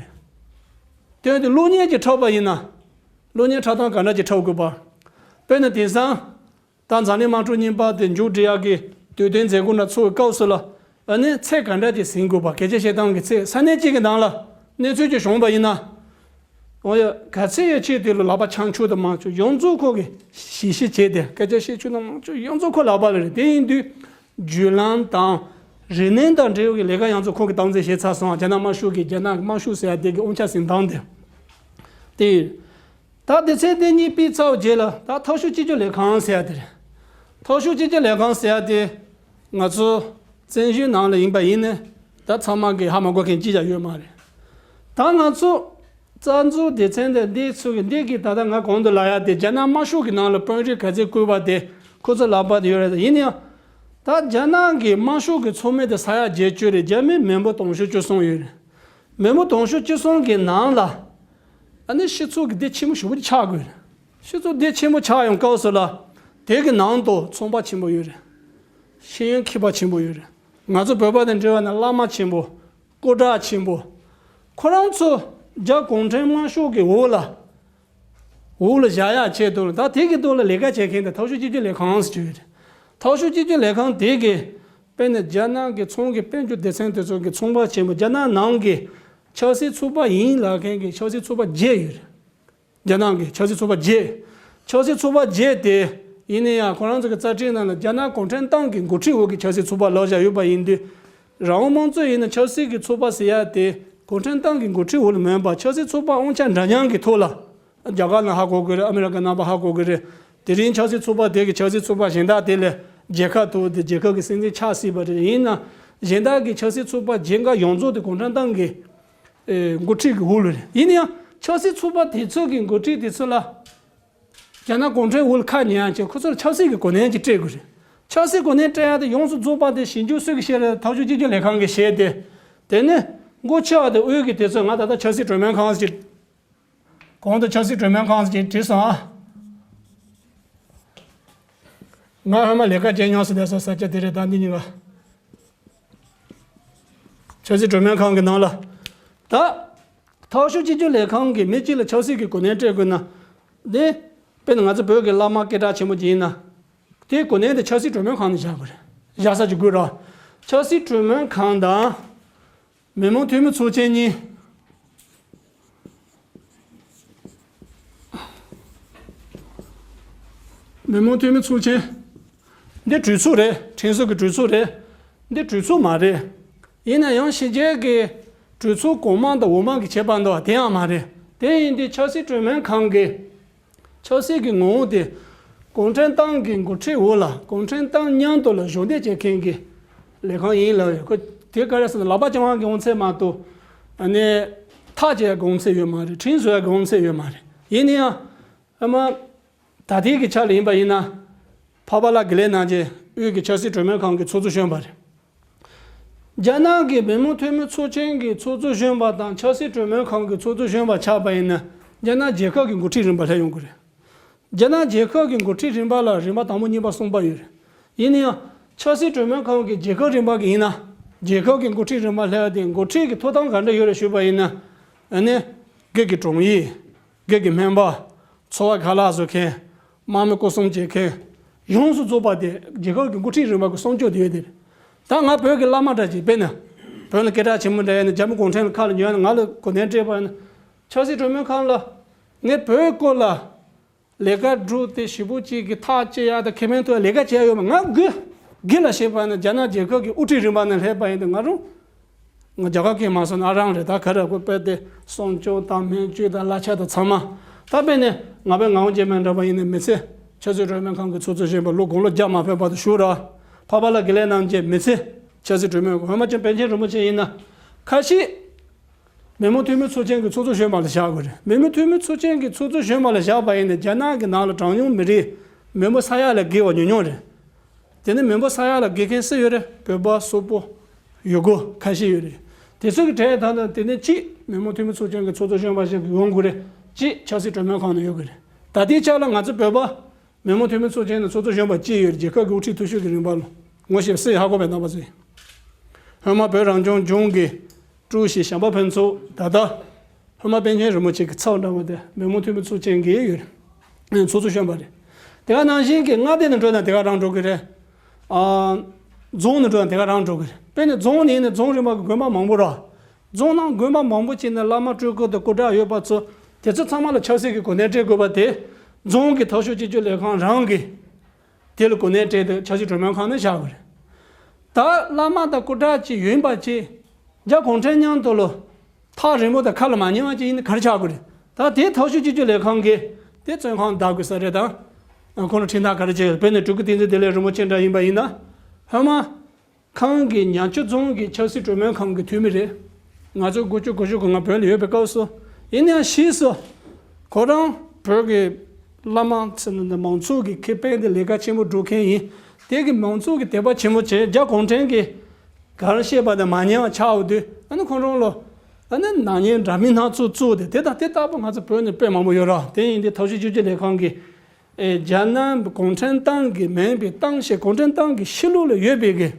རེད། དོན་དུ་གློག་བརྙན་ཅིག་འཁྲབ་པ་ཡིན་ན། གློག་བརྙན་འཁྲབ་སྟངས་ག་འདྲ་ཅིག་འཁྲབ་དགོས་པ། དཔེར་ན་དེང་སང་། ད་འཛམ་གླིང་དམངས་ཁྲོད་རྙིང་པ་དེ་མཇུག་སྒྲིལ་ཡག་གི་དུས་སྟོན་མཛད་སྒོ་འདྲ་ཚོགས་པའི་སྐབས་སུ་ལ། ཨ་ནི་ཚད་ག་འདྲ་ཅིག་ཟིན་དགོས་པ། སྐད་ཆ་བཤད་སྟངས་ཀྱི་ཚད། ས་གནས་གཅིག་གི་ནང་ལ་གནས་ཚུལ་ཅིག་བྱུང་བ་ཡིན་ན། འོ་ཡ། ག་ཚད་ཡོད་ཆེད་དུ་ལ་ལག་པ་འཆང་ཆོག་དང་མ་ཆོག་ཡོངས་རྫོགས་ཁོ་གི་ཞིབ་བཤེར་བྱས་ཏེ། སྐད་ཆ་བཤད་ཆོག་དང་མ་ཆོག་ཡོངས་རྫོགས་ཁོ་ལག་པ་ལ་རེད། དེ་ཡིན་དུས་བརྒྱུད་ལམ་དང་རིག་གནས་དང་འབྲེལ་བའི་ལས་ཀ་ཡོངས་རྫོགས་ཁོ་གི་སྟངས་འཛིན་བྱས་ཚར་སོང་། རྒྱ་ནག་དམར་ཤོག་གི་རྒྱ་ནག་གི་དམར་ཤོག་ཟེར་ཡ་དེ་གི་དབང་ཆ་ཟིན་སྟངས་དེ། དེ་ཡིན། ད་སྡེ་ཚན་དེ་གཉིས་ཕུད་ཚར་བའི་རྗེས་ལ་ད་མཐོ་ཤོས་སྤྱི་ཁྱབ་ལས་ཁང་ཟེར་ཡ་དེ་རེད། མཐོ་ཤོས་སྤྱི་ཁྱབ་ལས་ཁང་ཟེར་ཡ་དེ་ང་ཚོ་བཙན་བྱོལ་ནང་ལ་ཡིན་པ་ཡིན་ནའི་ ད་ཚང་མ་གི་ཧ་མ་གོ་མཁན་ཅི་ཡང་ཡོད་མ་རེད། ད་ང་ཚོ་རྩ་འཛུགས་སྡེ་ཚན་དེ་འདི་ཚོ་གི་འདི་གི་ད་ལྟ་ང་གོང་དུ་ལབ་ཡ་དེ་རྒྱ་ནག་དམར་ཤོག་གི་ནང་ལ་དཔོན་རིགས་ག་ཚད་བསྐོས་པ་དེ་ཁོ་ཚོ་ལག་པ་དེ་ཡོད་རེད། ཡིན་ཡང་ད་རྒྱ་ནག་གི་དམར་ཤོག་གི་ཚོགས་མི་དེ་ས་ཡ་བརྒྱད་ཅུ་རེད། རྒྱ་མི་མི་འབོར་དུང་ཕྱུར་བཅུ་གསུམ་ཡོད་རེད། མི་འབོར་དུང་ཕྱུར་བཅུ་གསུམ་གི་ནང་ལ་ཨ་ནི་སྤྱི་ཚོགས་ཀྱི་སྡེ་ཆེན་པོ་ཞེ་པོ་ཅིག་ཆགས་དགོས་རེད། སྤྱི་ཚོགས་སྡེ་ཆེན་པོ་ཆགས་ཡོང་སྐབས་སུ་ལ་དེ་གི་ནང་དུ་ཚོང་པ་ཆེན་པོ་ཡོད་རེད། ཤེས་ཡོན་མཁས་པ་ཆེན་པོ་ཡོད་རེད། ང་ཚོ་བོད་པ་དང་འབྲེལ་བ་ན་བླ་མ་ཆེན་པོ། སྐུ་དྲག་ཆེན་པོ། ཁོ་རང་ཚོ་རྒྱ་གུང་ཁྲན་དམར་ཤོག་གི་འོག་ལ་འོག་ལ་བཞག་ཡག་ཆེད་དུ་ད་དེ་གི་ཐོག་ལ་ལས་ཀ་བྱེད་མཁན་དེ་འཐབ་ཕྱོགས་གཅིག་གྱུར་ལས་ཁང་ཟེར་གྱི་ཡོད་རེད། འཐབ་ཕྱོགས་གཅིག་གྱུར་ལས་ཁང་དེ་གི་དཔེར་ན་རྒྱ་ནག་གི་ཚོང་གི་དཔལ་འབྱོར་སྡེ་ཚན་དེ་ཚོ་གི་ཚོང་པ་ཆེན་པོ། རྒྱ་ནག་ནང་གི་ཆབ་སྲིད་ཚོགས་པ་ཡིན་ལབ་མཁན་གི་ཆབ་སྲིད་ཚོགས་པ་བརྒྱད་ཡོད་རེད། རྒྱ་ནག་གི་ཆབ་སྲིད་ཚོགས་པ་བརྒྱད། ཆབ་སྲིད་ཚོགས་པ་བརྒྱད་དེ་ཡིན་ན་ཡང་ཁོ་རང་ཚོ་གི་རྩ་ཁྲིམས་ནང་ལ་རྒྱ་ནག་གུང་ཁྲན་ཏང་གི་འགོ་ཁྲིད་འོག་གི་ཆབ་སྲིད་ཚོགས་པ་ལབ་བཞག་ཡོད་པ་ཡིན་དུས། རང་དབང་དམངས་གཙོ་ཡིན་ན་ཆབ་སྲིད་ཀྱི་ཚོགས་པ་ཟེར་ཡ་དེ་གུང་ཁྲན་ཏང་གི་འགོ་ཁྲིད་འོག་ལ་མིན་པ་ཆབ་སྲིད་ཚོགས་པ་དབང་ཆ་འདྲ་མཉམ་གྱི་ཐོག་ལ། རྒྱ་གར་ནང་ཧ་གོ་དགོས་རེད། ཨ་མི་རི་ཀ་ནང་པ་ཧ་གོ་དགོས་རེད། དེ་རིང་ཆབ་སྲིད་ཚོགས་པ་དེ་གི་ཆབ་སྲིད་ཚོགས་པ་གཞན་དག་དེ་ལས་རྒྱལ་ཁབ་ཐོག་དེ་རྒྱལ་ཁབ་ཀྱི་སྲིད་འཛིན་ཆགས་སྲིད་པ་རེད། ཡིན་ན་གཞན་དག་གི་ཆབ་སྲིད་ཚོགས་པ་བརྒྱད་འགའ་ཡོངས་རྫོགས་དེ་གུང་ཁྲན་ཏང་གི་ཨེ་འགོ་ཁྲིད་ཀྱི་འོག་ལ་རེད། ཡིན་ན་ཡང་ཆབ་སྲིད་ཚོགས་པ་དེ་ཚོ་གི་འགོ་ཁྲིད་དེ་ཚོ་ལ་རྒྱ་ནག་གུང་ཁྲན་འོག་ལ་ཁ་ཉན་ཡག་ཆེད་ཁོ་ཚོར་ཆབ་སྲིད་ཀྱི་གོ་གནས་ཅིག་སྤྲད་དགོས་རེད། ཆབ་སྲིད་གོ་གནས་སྤྲད་ཡག་དེ་ཡོངས་སུ་རྫོགས་པ་དེ་ཞིབ་འཇུག་སུ་གིས་བྱས་རེད། འཐབ་ཕྱོགས་གཅིག་གྱུར་ལས་ཁང་གིས་བྱས་ཏེ། དེ་ནས་འགོ་ཆེ་བ་དེ་དབུས་ཀྱི་དེ་ཚོ་ང་ད་ལྟ་ཆབ་སྲིད་གྲོས་མོལ་ཁང་ཞིག་གོང་དུ་ཆབ་སྲིད་གྲོས་མོལ་ཁང་ཞིག་བྲིས་སོང་ཨ། ང་ཧོན་མ་ལས་ཀ་བྱེད་མྱོང་སོང་། དེ་སོ་ས་ཆ་དེ་རེད། ད་འདི་གཉིས་ཀ་ཆབ་སྲིད་གྲོས་མོལ་ཁང་གི་ནང་ལ། ད་འཐབ་ཕྱོགས་གཅིག་གྱུར་ལས་ཁང་གི་མི་གཅིག་ལ་ཆབ་སྲིད་ཀྱི་གོ་གནས་སྤྲད་དགོས་ན། འདི་དཔེར་ན་ང་ཚོ་བོད་ཀྱི་བླ་མ་སྐད་གྲགས་ཆེན་པོ་ཅིག་ཡིན་ན། དེའི་གོ་གནས་དེ་ཆབ་སྲིད་གྲོས་མོལ་ཁང་ནས་བཞག་དགོས་རེད། བཞག་ས་ཅིག་དགོས་ར། ཆབ་སྲིད་གྲོས་མོལ་ཁང་དང་། མི་མང་འཐུས་མི་ཚོགས་ཆེན་གཉིས། མི་མང་འཐུས་མི་ཚོགས་ཆེན། འདི་གྲོས་ཚོགས་རེད། ཁྲིམས་བཟོ་གི་གྲོས་ཚོགས་རེད། འདི་གྲོས་ཚོགས་མ་རེད། ཡིན་ན་ཡང་ཕྱི་རྒྱལ་གྱི་གྲོས་ཚོགས་གོང་མ་དང་འོག་མ་གི་ཁྱད་པར་འདུག་བ། དེ་ཡང་མ་རེད། དེ་ཡིན་དུས་ཆབ་སྲིད་གྲོས་མོལ་ཁང་གི་ཆབ་སྲིད་ཀྱི་ངོ་བོ་དེ་གུང་ཁྲན་ཏང་གི་འགོ་ཁྲིད་འོག་ལ་གུང་ཁྲན་ཏང་མཉམ་དུ་ལ་གཞོགས་འདེགས་བྱེད་མཁན་གྱི་ལས་ཁང་ཡིན་ལབ་ཡོད། ཁོ་དེ་ག་རེ་ཟེར་ན་ལག་པ་བརྐྱང་ཡག་གི་དབང་ཚད་མ་གཏོགས། ཨ་ནི་ཐག་བཅད་ཡག་གི་དབང་ཚད་ཡོད་མ་རེད། ཁྲིམས་བཟོ་ཡག་གི་དབང་ཚད་ཡོད་མ་རེད། ཡིན་ན་ཡང་ཨ་མ་ད་ལྟའི་གི་ཆ་ལ་ཡིན་པ་ཡིན་ན། འཕགས་པ་ལགས་དགེ་ལེགས་རྣམ་རྒྱལ་དབུས་ཀྱི་ཆབ་སྲིད་གྲོས་མོལ་ཁང་གི་ཚོགས་གཙོ་གཞོན་པ་རེད། རྒྱ་ནག་གི་མི་མང་འཐུས་མི་ཚོགས་ཆེན་གྱི་ཚོགས་གཙོ་གཞོན་པ་དང་ཆབ་སྲིད་གྲོས་མོལ་ཁང་གི་ཚོགས་གཙོ་གཞོན་པ་ཆགས་པ་ཡིན་ན། རྒྱ་ནག་རྒྱལ་ཁབ་ཀྱི་འགོ་ཁྲིད་རིམ་པ་སླེབས་ཡོང་གི་རེད། རྒྱ་ནག་རྒྱལ་ཁབ་ཀྱི་འགོ་ཁྲིད་རིམ་པ་ལ་རིམ་པ་དང་པོ་གཉིས་པ་གསུམ་པ་ཡོད་རེད། ཡིན་ན་ཡང་ཆབ་སྲིད་གྲོས་མོལ་ཁང་གི་རྒྱལ་ཁབ་རིམ་པ་གི་ཡིན་ན། རྒྱལ་ཁབ་ཀྱི་འགོ་ཁྲིད་རིམ་པ་སླེབས་ཏེ་འགོ་ཁྲིད་ཀྱི་ཐོབ་ཐང་ག་འདྲ་ཡོད་རེད་ཞུས་པ་ཡིན་ན། ཨ་ནི་སྒེར་གྱི་དྲུང་ཡིག་སྒེར་གྱི་སྨན་པ། འཚོ་བ་ཁ་ལག་བཟོ་མཁན། དམག་མི་སྐོར་སྲུང་བྱེད་མཁན། ཡོངས་སུ་རྫོགས་པ་དེ་རྒྱལ་ཁབ་ཀྱི་འགོ་ཁྲིད་རིམ་པ་གི་སྲུང་སྐྱོབ་དེ་ཡོད་དེ། ད་ང་བོད་ཀྱི་བླ་མ་འདྲ་ཅིག་དཔེར་ན། བོད་ལ་སྐད་གྲགས་ཆེན་པོ་འདྲ་ཡོད་ན། རྒྱ་མི་གུང་ཁྲན་ལ་ཁ་ལ་ཉོན་ན། ང་ལ་གོ་གནས་སྤྲད་པ་ཡིན་ན། ཆབ་སྲིད་གྲོས་མོལ་ཁང་ལ་ངས་བོད་སྐོར་ལ་ལས་ཀ་བསྒྲུབས་ཏེ་ཞེ་པོ་ཅིག་གི་ཐག་བཅད་ཡག་དང་ཁེ་ཕན་ཐོགས་ལས་ཀ་བྱས་ཡོད་མ། ང་དགེ་དགེ་ལ་བཤད་པ་ཡིན་ན། རྒྱ་ནག་རྒྱལ་ཁབ་ཀྱི་དབུ་ཁྲིད་རིམ་པ་ནས་སླེབས་པ་ཡིན་ན། ང་རང་ང་རྒྱ་གར་སྐད་མ་སོང་ན་ཨ་རང་རེད། ད་ག་རེ་དགོས། དཔེ་དེ་སྲུང་སྐྱོབ་དང་སྨན་བཅོས་དང་གླ་ཆ་དང་ཚང་མ། ད་དཔེར་ན་ང་བའི་ངག་དབང་རྒྱལ་མཚན་འདྲ་པོ་ཡིན་ན་མི་ཚེ། ཆབ་སྲིད་གྲོས་མོལ་ཁང་གི་ཚོགས་གཙོ་གཞོན་པ་ལོ་དགུང་ལོ་བརྒྱ་མ་ཕེབས་བར་དུ་བཞུགས་ར། འཕགས་པ་ལགས་དགེ་ལེགས་རྣམ་རྒྱལ་མི་ཚེ་ཆབ་སྲིད་གྲོས་མོལ། ཧོན་མ་ཅན་པཎ་ཆེན་རིན་པོ་ཆེ་ཡིན་ན། ཁ་ཤས་མི་མང་འཐུས་མི་ཚོགས་ཆེན་གྱི་ཚོགས་གཙོ་གཞོན་པ་ལ་བཞག་དགོས་རེད། མི་མང་འཐུས་མི་ཚོགས་ཆེན་གྱི་ཚོགས་གཙོ་གཞོན་པ་ལ་བཞག་པ་ཡིན་ན། རྒྱ་ནག་གི་ནང་ལ་གྲངས་ཉུང་མི་རིགས་མི་འབོར་ས་ཡ་ལ་བརྒལ་བ་ཉུང་ཉུང་རེད། དེ་ནས་མི་འབོར་ས་ཡ་ལ་བརྒལ་མཁན་སུ་ཡོད་རེད། བོད་པ། སོག་པོ། ཡུ་གུར། ཁ་ཤས་ཡོད་རེད། དེ་ཚོ་གི་གྲས་ད་ལྟ་དེ་ནས་གཅིག་མི་མང་འཐུས་མི་ཚོགས་ཆེན་གྱི་ཚོགས་གཙོ་གཞོན་པ་ཞིག་ཡོང་དགོས་རེད། གཅིག་ཆབ་སྲིད་གྲོས་མོལ་ཁང་ནང་ཡོད་དགོས་རེད། ད་ལྟའི་ཆ་ལ་ང་ཚོ་བོད་པ་མི་མང་འཐུས་མི་ཚོགས་ཆེན་ནང་ཚོགས་གཙོ་གཞོན་པ་གཅིག་ཡོད་རེད། རྒྱལ་ཁབ་ཀྱི་དབུ་ཁྲིད་མཐོ་ཤོས་ཀྱི་རིམ་པ་ལ། ངོ་ཤེས་སུ་ཧ་གོ་བའི་རྣམ་པ་ཚོས། སྔོན་མ་བོད་རང་སྐྱོང་ལྗོངས་ཀྱི་ཀྲུའུ་ཞི་བྱམས་པ་ཕུན་ཚོགས། ད་ལྟ་སྔོན་མ་པཎ་ཆེན་རིན་པོ་ཆེ་གི་ཚབ་འདྲ་བོ་དེ་མི་མང་འཐུས་མི་ཚོགས་ཆེན་གྱི་ཡོད་རེད། ཚོགས་གཙོ་གཞོན་པ་རེད། དེ་ག་ནང་བཞིན་གྱི་མངའ་སྡེ་ནང་འགྲོ་ན་དེ་ག་རང་འགྲོ་གི་རེད། ཨ། རྫོང་ནང་འགྲོ་ན་དེ་ག་རང་འགྲོ་གི་རེད། དཔེར་ན་རྫོང་ནང་ཡིན་ན་རྫོང་རིམ་པ་གི་དགོན་པ་མང་པོ་ར། རྫོང་ནང་དགོན་པ་མང་པོ་ཅིག་ནས་བླ་མ་སྤྲུལ་སྐུ་དང་སྐུ་དྲག་ཡོད་པ་ཚོ་དེ་ཚོ་ཚང་མ་ལ་ཆབ་སྲིད་ཀྱི་གོ་གནས་སྤྲད་དགོས་པ་དེ། རྫོང་གི་འཐབ་ཕྱོགས་གཅིག་གྱུར་ལས་ཁང་རང་གིས་དེ་ལ་གོ་གནས་སྤྲད་དེ་ཆབ་སྲིད་གྲོས་མོལ་ཁང་ནང་བཞག་དགོས་རེད། ད་བླ་མ་དང་སྐུ་དྲག་ཅིག་ཡོད་པ་ཅིག་རྒྱ་གུང་ཁྲན་མཉམ་དུ་ལོ་ཐག་རིང་པོ་དང་ཁ་ལ་མ་ཉན་པ་ཅིག་ཡིན་ན་ག་རེ་ཆགས་དགོས་རེད། ད་དེ་འཐབ་ཕྱོགས་གཅིག་གྱུར་ལས་ཁང་གིས་དེ་བཙོན་ཁང་བདག་དགོས་ས་རེད། ད་ཁོང་ལ་ཁྲིམས་ཐག་ག་རེ་བཅད་ཡོད། དཔེར་ན་སྤྲུལ་སྐུ་བསྟན་འཛིན་བདེ་ལེགས་རིན་པོ་ཆེ་འདྲ་ཡིན་པ་ཡིན་ན། ཧོན་མ། ཁང་གི་ཉག་ཆུ་རྫོང་གི་ཆབ་སྲིད་གྲོས་མོལ་ཁང་གི་འཐུས་མི་རེད། ང་ཚོ་དགུ་བཅུ་གོ་དགུ་གི་ང་བོད་ལ་ཡོད་པའི་སྐབས་སུ། ཡིན་ནའང་ཕྱིས་སུ་ཁོ་རང་བོད་ཀྱི་བླ་མ་ཚོ་ནི་མང་ཚོགས་ཀྱི་ཁེ་ཕན་དེ་ལས་ཀ་ཆེན་པོ་སྒྲུབ་མཁན་ཡིན། དེ་གི་མང་ཚོགས་ཀྱི་དད་པ་ཆེན་པོ་བྱས། རྒྱ་གུང་ཁྲན་གྱི་ག་རེ་བཤད་པ་དེ་མ་ཉན་པ་ཆགས་ཡོང་དུས། ཨ་ནི་ཁོ་རང་ལ་ཨ་ནི་ནག་ཉེས་འདྲ་མིན་སྣ་ཚོགས་བཙུགས་ཏེ། དེ་དང་དེ་ལྟ་བུ་ང་ཚོ་བོད་ནས་དཔེ་མང་པོ་ཡོད་ར། དེ་ཡིན་དུས་དྭགས་ཤུགས་གཅིག་སྒྲིལ་ལས་ཁང་གིས། ཨེ། རྒྱ་ནག་གུང་ཁྲན་ཏང་གིས་མིན་པའི་ཏང་ཞེས་གུང་ཁྲན་ཏང་གི་ཕྱི་ལོགས་ལ་ཡོད་པའི་གི་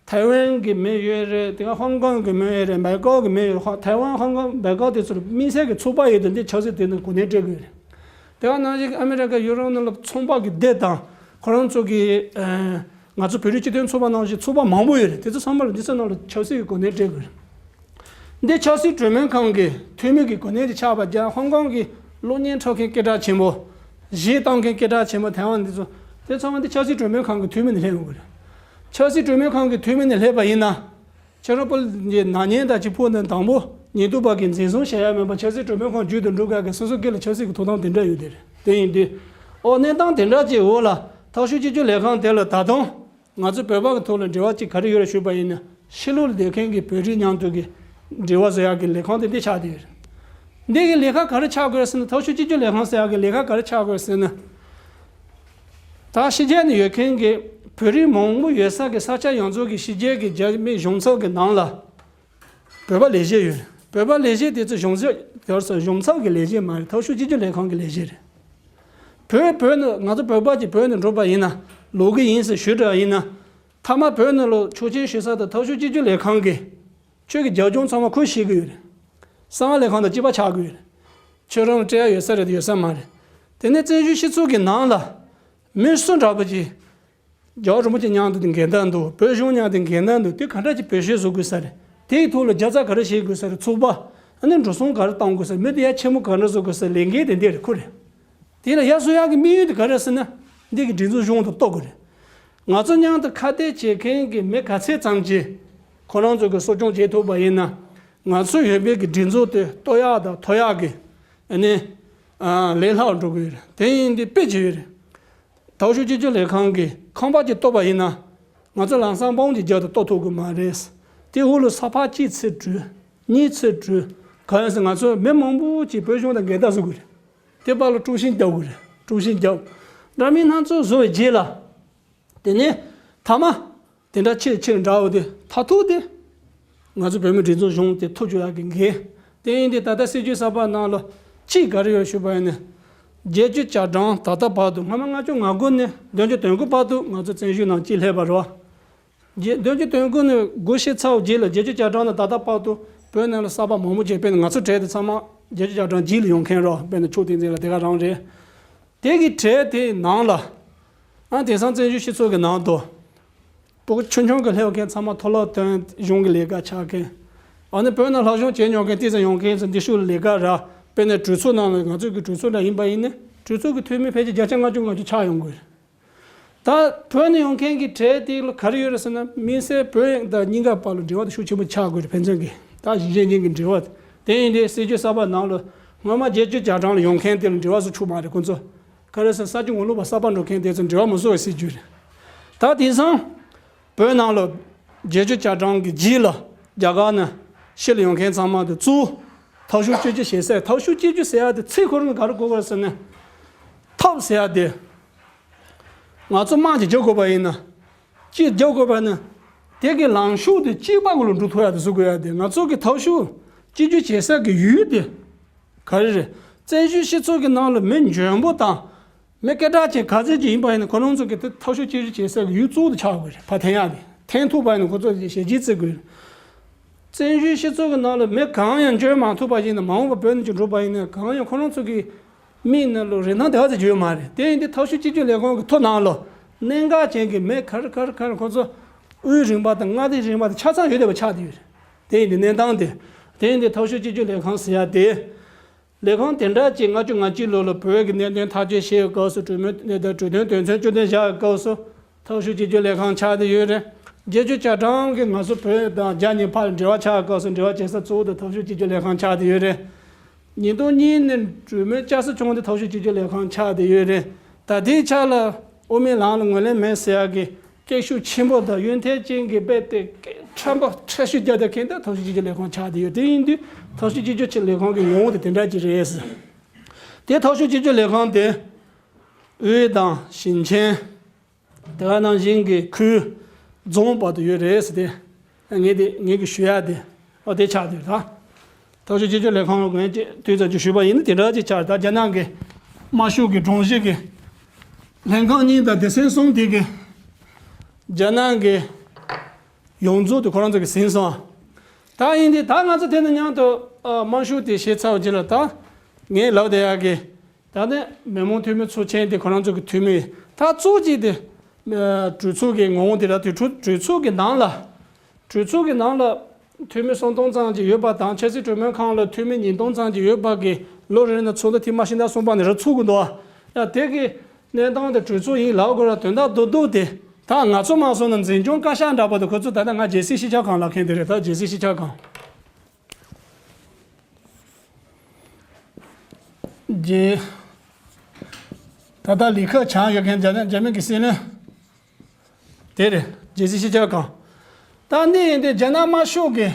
ཐའེ་ཝན་གྱི་མི་ཡོད་རེད། དེ་ག་ཧོང་ཀོང་གི་མི་ཡོད་རེད། སྦེལ་ཀོབ་གི་མི་ཡོད་རེད། ཧོ། ཐའེ་ཝན། ཧོང་ཀོང་། སྦེལ་ཀོབ་དེ་ཚོར་དམིགས་བསལ་གྱི་ཚོགས་པ་ཡོད་དུས། འདི་ཆབ་སྲིད་དེ་ནི་གོ་གནས་སྤྲད་དགོས་རེད། དེ་ག་ནང་བཞིན་ཨ་མི་རི་ཀ་ཡུ་རོབ་ནང་ལ་ཚོང་པ་གི་སྡེ་དང་། ཁོ་རང་ཚོ་གི། ཨ། ང་ཚོ་བོད་རིགས་སྤྱི་མཐུན་ཚོགས་པ་ནང་བཞིན་ཚོགས་པ་མང་པོ་ཡོད་རེད། དེ་ཚོ་ཚང་མ་ལ་འདི་ཚོ་ནང་ལ་ཆབ་སྲིད་ཀྱི་གོ་གནས་སྤྲད་དགོས་རེད། འདི་ཆབ་སྲིད་གྲོས་མོལ་ཁང་གི་འཐུས་མི་གི་གོ་གནས་དེ་ཆགས་པ་བརྒྱུད། ཧོང་ཀོང་གི་གློག་བརྙན་འཁྲབ་མཁན་སྐད་གྲགས་ཆེན་པོ། གཞས་གཏོང་མཁན་སྐད་གྲགས་ཆེན་པོ། ཐའེ་ཝན་འདི་ཚོ། དེ་ཚང་མ་འདི་ཆབ་སྲིད་གྲོས་མོལ་ཁང་གི་འཐུས་མི་ནས་སླེབས་ཡོང་གི་རེད། ཆབ་སྲིད་གྲོས་མོལ་ཁང་གི་འཐུས་མི་ནས་སླེབས་པ་ཡིན་ན། ཕྱི་རོལ་པོ་ལ་ནག་ཉེས་དང་གཅིག་ཕོག་ནས། དང་པོ་ཉེན་རྟོག་པ་གིས་འཛིན་བཟུང་བྱེད་ཡ་མིན་པ། ཆབ་སྲིད་གྲོས་མོལ་ཁང་བརྒྱུད་དུ་འགྲོ་དགོས་ཀྱི། སོ་སོ་སྒེར་ལ་ཆབ་སྲིད་ཀྱི་ཐོབ་ཐང་དེ་འདྲ་ཡོད་དེ་རེད། དེ་ཡིན་དུས། ཨོ། གནས་སྟངས་དེ་འདྲ་ཅིག་འོག་ལ་དྭགས་ཤུགས་གཅིག་སྒྲིལ་ལས་ཁང་དེ་ལ་ད་དུང་ང་ཚོ་བོད་པ་གི་ཐོག་ལ་འབྲེལ་བ་ཅིག་ག་རེ་ཡོད་རེད་ཞུས་པ་ཡིན་ན། ཕྱི་ལོགས་ལ་བསྡད་མཁན་གྱི་བོད་རིགས་མཉམ་དུ་གི་འབྲེལ་བ་བཟོ་ཡག་གི་ལས་ཁང་དེ་འདི་ཆགས་བསྡད་ཡོད་རེད། འདི་གི་ལས་ཀ་ག་རེ་ཆགས་དགོས་ཟེར་ན། དྭགས་ཤུགས་གཅིག་སྒྲིལ་ལས་ཁང་ཟེར་ཡག་གི་ལས་ཀ་ག་རེ་ཆགས་དགོས་ཟེར་ན། ད་ཕྱི་རྒྱལ་ནས་ཡོད་མཁན་གྱི་བོད་རིགས་མང་པོ་ཡོད་ས་གི་ས་ཆ་ཡོངས་རྫོགས་ཀྱི་ཕྱི་རྒྱལ་གྱི་རྒྱ་མི་གཞུང་ཚབ་ཀྱི་ནང་ལ་བོད་པ་ལས་བྱེད་ཡོད་རེད། བོད་པ་ལས་བྱེད་དེ་ཚོ་གཞུང་ཚབ། གཞུང་ཚབ་ཀྱི་ལས་བྱེད་མ་རེད། དྭགས་ཤུགས་གཅིག་སྒྲིལ་ལས་ཁང་གི་ལས་བྱེད་རེད། བོད། བོད་ནས་ང་ཚོ་བོད་པ་ཅིག་བོད་ནས་འགྲོ་པ་ཡིན་ན། ལོག་གི་ཡིན་ཟེར་ཞུ་འདྲ་ཡིན་ན། མཐའ་མ་བོད་ནང་ལ་ཆོག་མཆན་ཞུ་ས་དང་། དྭགས་ཤུགས་གཅིག་སྒྲིལ་ལས་ཁང་གིས་ཁྱོད་ཀྱི་རྒྱབ་ལྗོངས་ཚང་མ་ཁོས་ཤེས་ཀྱི་ཡོད་རེད། གསང་བ་ལས་ཁང་དང་གཅིག་པ་ཆགས་ཀྱི་ཡོད་རེད། ཁྱོད་རང་ལ་སྤྲད་ཡ་ཡོད་ས་རེད་དང་ཡོད་ས་མ་རེད། དེ་ནས་བཙན་བྱོལ་སྤྱི་ཚོགས་ཀྱི་ནང་ལ་མི་སུ་འདྲ་པོ་ཅིག་རྒྱལ་བ་རིན་པོ་ཆེ་མཉམ་དུ་འགལ་ཟླ་འདུག་བོད་གཞུང་མཉམ་དུ་འགལ་ཟླ་འདུག་དེ་ག་འདྲ་ཅིག་བེད་སྤྱོད་བཟོ་དགོས་ས་རེད། དེའི་ཐོག་ལ་རྒྱབ་རྩ་ག་རེ་བྱེད་དགོས་ས་རེད། ཚོགས་པ། ཨ་ནི་འགྲོ་སོང་ག་རེ་གཏོང་དགོས་ས། མི་དེ་ཡ་ཆེན་མོ་ག་འདྲ་བཟོ་དགོས་ས། ལས་འགན་དེ་འདི་རེད། ཁོ་རེད། དེ་ལ་ཡར་བཟོ་ཡག་གི་དམིགས་ཡུལ་དེ་ག་རེ་ཟེར་ན། འདི་གི་སྒྲིག་འཛུགས་གཞུང་དང་གཏོགས་དགོས་རེད། ང་ཚོ་མཉམ་དུ་ཁ་གཏད་བྱེད་མཁན་གྱི་མི་ག་ཚད་ཙམ་གྱིས་ཁོ་རང་ཚོ་གི་གསོ་སྐྱོང་བྱེད་ཐུབ་པ་ཡིན་ན། ང་ཚོ་ཡོད་པའི་གི་སྒྲིག་འཛུགས་དེ་གཏོར་ཡག་དང་འཐོར་ཡག་གི་ཨ་ནི་ལས་སླ་པོ་འགྲོ་གི་ཡོད་རེད། དེ་ཡིན་དུས་དཔེ་ཅིག་ཡོད་རེད། དྭགས་ཤུགས་གཅིག་སྒྲིལ་ལས་ཁང་གིས་ཁང་པ་ཅིག་གཏོར་བ་ཡིན་ན། ང་ཚོ་ལམ་སང་འབུམ་གྱི་རྒྱབ་ཏུ་གཏོར་ཐུབ་གི་མ་རེད། དེ་འོག་ལ་ས་ཕག་གཅིག་ཚེ་དྲུད། གཉིས་ཚེ་དྲུད། གང་ཡིན་ཟེར་ང་ཚོ་མི་མང་པོ་ཅིག་བོད་གཞུང་དང་འགལ་ཟླ་བཟོ་གི་རེད། དེ་བར་ལ་དཀྲུག་ཤིང་རྒྱག་དགོས་རེད། དཀྲུག་ཤིང་རྒྱག་འདྲ་མིན་སྣ་ཚོགས་བཟོ་བའི་རྗེས་ལ། དེ་ནས་མཐའ་མ་དེ་འདྲ་ཆེ་ཆེ་འདྲ་བོ་དེ་མཐར་ཐུག་དེ་ང་ཚོ་བོད་མིའི་སྒྲིག་འཛུགས་གཞུང་དེ་འཐོར་འགྲོ་ཡག་གི་འགན། དེ་ཡིན་དུས་ད་ལྟ་སྲིད་བྱུས་གསར་པ་ནང་ལ་གཅིག་ག་རེ་ཡོད་ཞུས་པ་ཡིན་ན། བརྒྱད་ཅུ་གྱ་གྲངས་ད་ལྟ་བར་དུ། སྔོན་མ་ལྔ་བཅུ་ང་དགུ་ནས་བདུན་ཅུ་དོན་དགུ་བར་དུ་ང་ཚོ་བཙན་བྱོལ་ནང་གཅིག་སླེབས་པ་རེད་བ། རྗེས་བདུན་ཅུ་དོན་དགུ་ནས་སྒོ་ཕྱེ་ཚར་བའི་རྗེས་ལ་བརྒྱད་ཅུ་གྱ་གྲངས་ནས་ད་ལྟ་བར་དུ་བོད་ནང་ལ་གསར་པ་མང་པོ་ཅིག་དཔེར་ན་ང་ཚོ་གྲས་དེ་ཚང་མ་བརྒྱད་ཅུ་གྱ་གྲངས་རྗེས་ལ་ཡོང་མཁན་རེད། དཔེར་ན་ཆོས་བསྟན་འཛིན་ལགས་དེ་ག་རང་རེད། དེ་གི་གྲས་དེའི་ནང་ལ། ཨ། དེང་སང་བཙན་བྱོལ་སྤྱི་ཚོགས་ཀྱི་ནང་དུ་ཕྲུ་གུ་ཆུང་ཆུང་གི་སླེབས་མཁན་ཚང་མ་མཐོ་སློབ་ཐོན། གཞུང་གི་ལས་ཀ་ཆགས་མཁན། ཨ་ནི་བོད་ནང་སློབ་སྦྱོང་བྱེད་མྱོང་མཁན་ཏོག་ཙམ་ཡོང་མཁན་ཚོ་འདི་ཤུགས་ལ་ལས་ཀ་རག་དཔེར་ན་གྲོས་ཚོགས་ནང་ལ་ང་ཚོ་གི་གྲོས་ཚོགས་འདྲ་ཡིན་པ་ཡིན་ན། གྲོས་ཚོགས་ཀྱི་འཐུས་མི་ཕལ་ཆེར་བརྒྱ་ཆ་ལྔ་བཅུ་ང་བཅུ་ཆགས་ཡོང་གི་རེད། ད་བོད་ནས་ཡོང་མཁན་གྱི་གྲས་དེ་ལ་ག་རེ་ཡོད་རེད་ཟེར་ན། དམིགས་བསལ་བོད་དང་གཉིས་ཀ་བར་ལ་འབྲེལ་བ་དེ་ཤུགས་ཆེན་པོ་ཆགས་དགོས་རེད། ཕན་ཚུན་གྱི་ད་གཞིས་བྱེས་གཉིས་ཀྱི་འབྲེལ་བ་དེ། དེ་ཡིན་དུས་སྲིད་བྱུས་གསར་པ་ནང་ལ་སྔོན་མ་བརྒྱད་ཅུ་གྱ་གྲངས་ལ་ཡོང་མཁན་དེ་ལ་འབྲེལ་བ་བཟོ་ཆོག་མ་རེད། ཁོ་ཚོ་ག་རེ་ཟེར། ས་ཆ་ངོ་ལོག་པ་གསར་པ་འགྲོ་མཁན་དེ་ཚོ་འབྲེལ་བ་མ་བཟོ་བའི་སྲིད་བྱུས་རེད། ད་དེང་སང་བོད་ནང་ལ་བརྒྱད་ཅུ་གྱ་གྲངས་ཀྱི་རྗེས་ལ་རྒྱ་གར་ནས་ཕྱིར་ལ་ཡོང་མཁན་ཚང་མ་དེ་གཙོ་བོ་དྭགས་ཤུགས་གཅིག་སྒྲིལ་བྱེད་ས། དྭགས་ཤུགས་གཅིག་སྒྲིལ་ཟེར་ཡ་དེ་ཚིག་ཁོ་རང་ག་རེ་གོ་དགོས་ཟེར་ན། ཐབས་ཟེར་ཡ་དེ། ང་ཚོ་དམག་ཅིག་རྒྱག་དགོས་པ་ཡིན་ན། ཅིག་རྒྱག་དགོས་པ་ན། དེ་གི་ལངས་ཕྱོགས་དེ་གཅིག་པ་གུ་ལ་འགྲོ་ཐུབ་ཡ་དེ་བཟོ་དགོས་ཡ་དེ། ང་ཚོ་གི་དྭགས་ཤུགས་གཅིག་སྒྲིལ་བྱེད་ས་གི་ཡུལ་དེ་ག་རེ་རེད། བཙན་བྱོལ་སྤྱི་ཚོགས་ཀྱི་ནང་ལ་མི་འཇོན་པོ་དང་། མི་སྐད་གྲགས་ཅན་ག་ཚད་ཅིག་ཡིན་པ་ཡིན་ན། ཁོ་རང་ཚོ་གི་དེ་དྭགས་ཤུགས་གཅིག་སྒྲིལ་བྱེད་ས་གི་ཡུལ་གཙོ་བོ་དེ་ཆགས་དགོས་རེད། ཕར་འཐེན་ཡ་དེ། འཐེན་ཐུབ་པ་ཡིན་ན་ཁོ་ཚོ་གི་ཞལ་གྱིས་བརྩི་དགོས་རེད། བཙན་བྱོལ་སྤྱི་ཚོགས་ཀྱི་ནང་ལ་མི་གང་ཡང་འཇོན་མ་ཐུབ་པ་ཡིན་ན། མ་འོངས་པ་བོད་ནས་ཅིག་འགྲོ་པ་ཡིན་ན། གང་ཡང་ཁོ་རང་ཚོ་གི་མིག་ནང་ལ་རིན་ཐང་དེ་ག་ཚོད་ཅིག་ཡོད་མ་རེད། དེ་ཡིན་དུས་དྭགས་ཤུགས་གཅིག་སྒྲིལ་ལས་ཁུངས་ཀྱི་ཐོ་ནང་ལ་གནད་འགག་ཅན་གྱི་མི་ག་རེ་ག་རེ་ག་རེ་ཁོ་ཚོ་དབུས་རིམ་པ་དང་མངའ་སྡེ་རིམ་པ་དང་ཆ་ཚང་ཡོད་བསྡད་པ་ཆགས་བསྡད་ཡོད་རེད། དེ་ཡིན་དུས་གནས་སྟངས་དེ། དེ་ཡིན་དུས་དྭགས་ཤུགས་གཅིག་སྒྲིལ་ལས་ཁང་ཟེར་ཡ་དེ། ལས་ཁང་དེ་འདྲ་ཅིག་ལྔ་བཅུ་ང་གཅིག་ལོ་ལ་བོད་ཀྱི་གནད་དོན་ཐག་གཅོད་བྱེད་སྐབས་སུ། གྲོས་མོལ་གནད་དོན་གྲོས་དོན་དོན་ཚན་བཅུ་བདུན་བཞག་སྐབས་སུ། དྭགས་ཤུགས་གཅིག་སྒྲིལ་ལས་ཁང་ཆགས་བསྡད་ཡོད་རེད། བརྒྱད་ཅུ་གྱ་གྲངས་ཀྱི་ང་ཚོ་བོད་དང་རྒྱ་གཉིས་བར་འབྲེལ་བ་ཆགས་སྐབས་སུ། འབྲེལ་བ་བྱེད་ས་གཙོ་བོ་དེ་དྭགས་ཤུགས་གཅིག་སྒྲིལ་ལས་ཁང་ཆགས་བསྡད་ཡོད་རེད། ཉིས་སྟོང་གཉིས་ནས་གྲོས་མོལ་བསྐྱར་གསོ་བྱུང་སྟེ་དྭགས་ཤུགས་གཅིག་སྒྲིལ་ལས་ཁང་ཆགས་བསྡད་ཡོད་རེད། ད་ལྟའི་ཆ་ལ་དབུ་མའི་ལམ་ལ་ངོས་ལེན་མེད་ཟེར་ཡག་གི་ སྐད་ཤུགས་ཆེན་པོ་དང་ཡོན་ཏན་ཅན་གྱི་དཔེ་དེ་ཕྲན་བུ་ཁྲ་ཤུགས་རྒྱག་བསྡད་མཁན་དེ་འཐབ་ཕྱོགས་གཅིག་གྱུར་ལས་ཁུངས་ཆགས་བསྡད་ཡོད། དེ་ཡིན་དུས་འཐབ་ཕྱོགས་གཅིག་གྱུར་ལས་ཁུངས་ཀྱི་ངོ་བོ་དེ་དེ་འདྲ་ཅིག་རེད། དེ་འཐབ་ཕྱོགས་གཅིག་གྱུར་ལས་ཁུངས་དེ་དབུས་དང་ཞིང་ཆེན། དེ་ག་ནང་བཞིན་གྱི་ཁུལ་རྫོང་བར་དུ་ཡོད་རེད་ཟེར་ཏེ། ངས་དེ་ངས་ཀྱི་ཞུ་ཡག་དེ་ཨོ་དེ་ཆགས་དེ་ད། འཐབ་ཕྱོགས་གཅིག་གྱུར་ལས་ཁུངས་ལ་ངས་ཅིག་དུས་ཙམ་ཅིག་ཞུས་པ་ཡིན་ན་དེ་འདྲ་ཅིག་ཆགས། ད་རྒྱ་ནག་གི་དམར་ཤོག་གི་དྲུང་ཆེ་གི་ལྷན་ཁང་གཉིས་དང་སྡེ་ཚན་གསུམ་དེ་གི་རྒྱ་ནག་གི་ཡོངས་རྫོགས་དེ་ཁོ་རང་ཚོ་གི་ཟིན་སོང་། ད་ཡིན་དེ་ད་ང་ཚོ་དེ་ནས་མཉམ་དུ་དམར་ཤོག་དེ་བཤད་ཚར་བ་ཅིག་ལ་ད་ངས་ལབ་བསྡད་ཡག་གི་ད་ནི་མི་མང་འཐུས་མི་ཚོགས་ཆེན་དེ་ཁོ་རང་ཚོ་གི་འཐུས་མི་ད་གཙོ་གཅིག་དེ་གྲོས་ཚོགས་ཀྱི་ངོ་བོ་དེ་ར་དེ་གྲོས་གྲོས་ཚོགས་ཀྱི་ནང་ལ་གྲོས་ཚོགས་ཀྱི་ནང་ལ་འཐུས་མི་སུམ་སྟོང་ཙམ་ཅིག་ཡོད་པ་དང་ཆབ་སྲིད་གྲོས་མོལ་ཁང་ལ་འཐུས་མི་ཉིས་སྟོང་ཙམ་ཅིག་ཡོད་པ་གི་ལོ་རེ་ནས་ཚོགས་འདུ་ཐེངས་མ་བཞི་དང་གསུམ་པ་ནས་ར་ཚུགས་ཀྱི་འདུག་ཡ་དེ་གི་གནས་སྟངས་དེ་གྲོས་ཚོགས་ཡིན་ལབ་དགོས་ར་དོན་དག་རྡོག་རྡོག་དེ་ད་ང་ཚོ་མ་སོང་ན་འཛིན་སྐྱོང་བཀའ་ཤག་འདྲ་པོ་དེ་ཁོ་ཚོ་ད་ལྟ་ང་རྒྱལ་སྲིད་སྤྱི་ཁྱབ་ཁང་ལབ་མཁན་དེ་རེད། ད་རྒྱལ་སྲིད་སྤྱི་ཁྱབ་ཁང་། རྒྱལ། ད་ལྟ་ལི་ཁེ་ཆང་ཡོད་མཁན་རྒྱ་ནག་རྒྱ་མི་གི་སྲིད་བློན། དེ་རེད། རྒྱལ་སྲིད་སྤྱི་ཁྱབ་ཁང་། ད་འདི་ཡིན་ཏེ་རྒྱ་ནག་དམར་ཤོག་གི་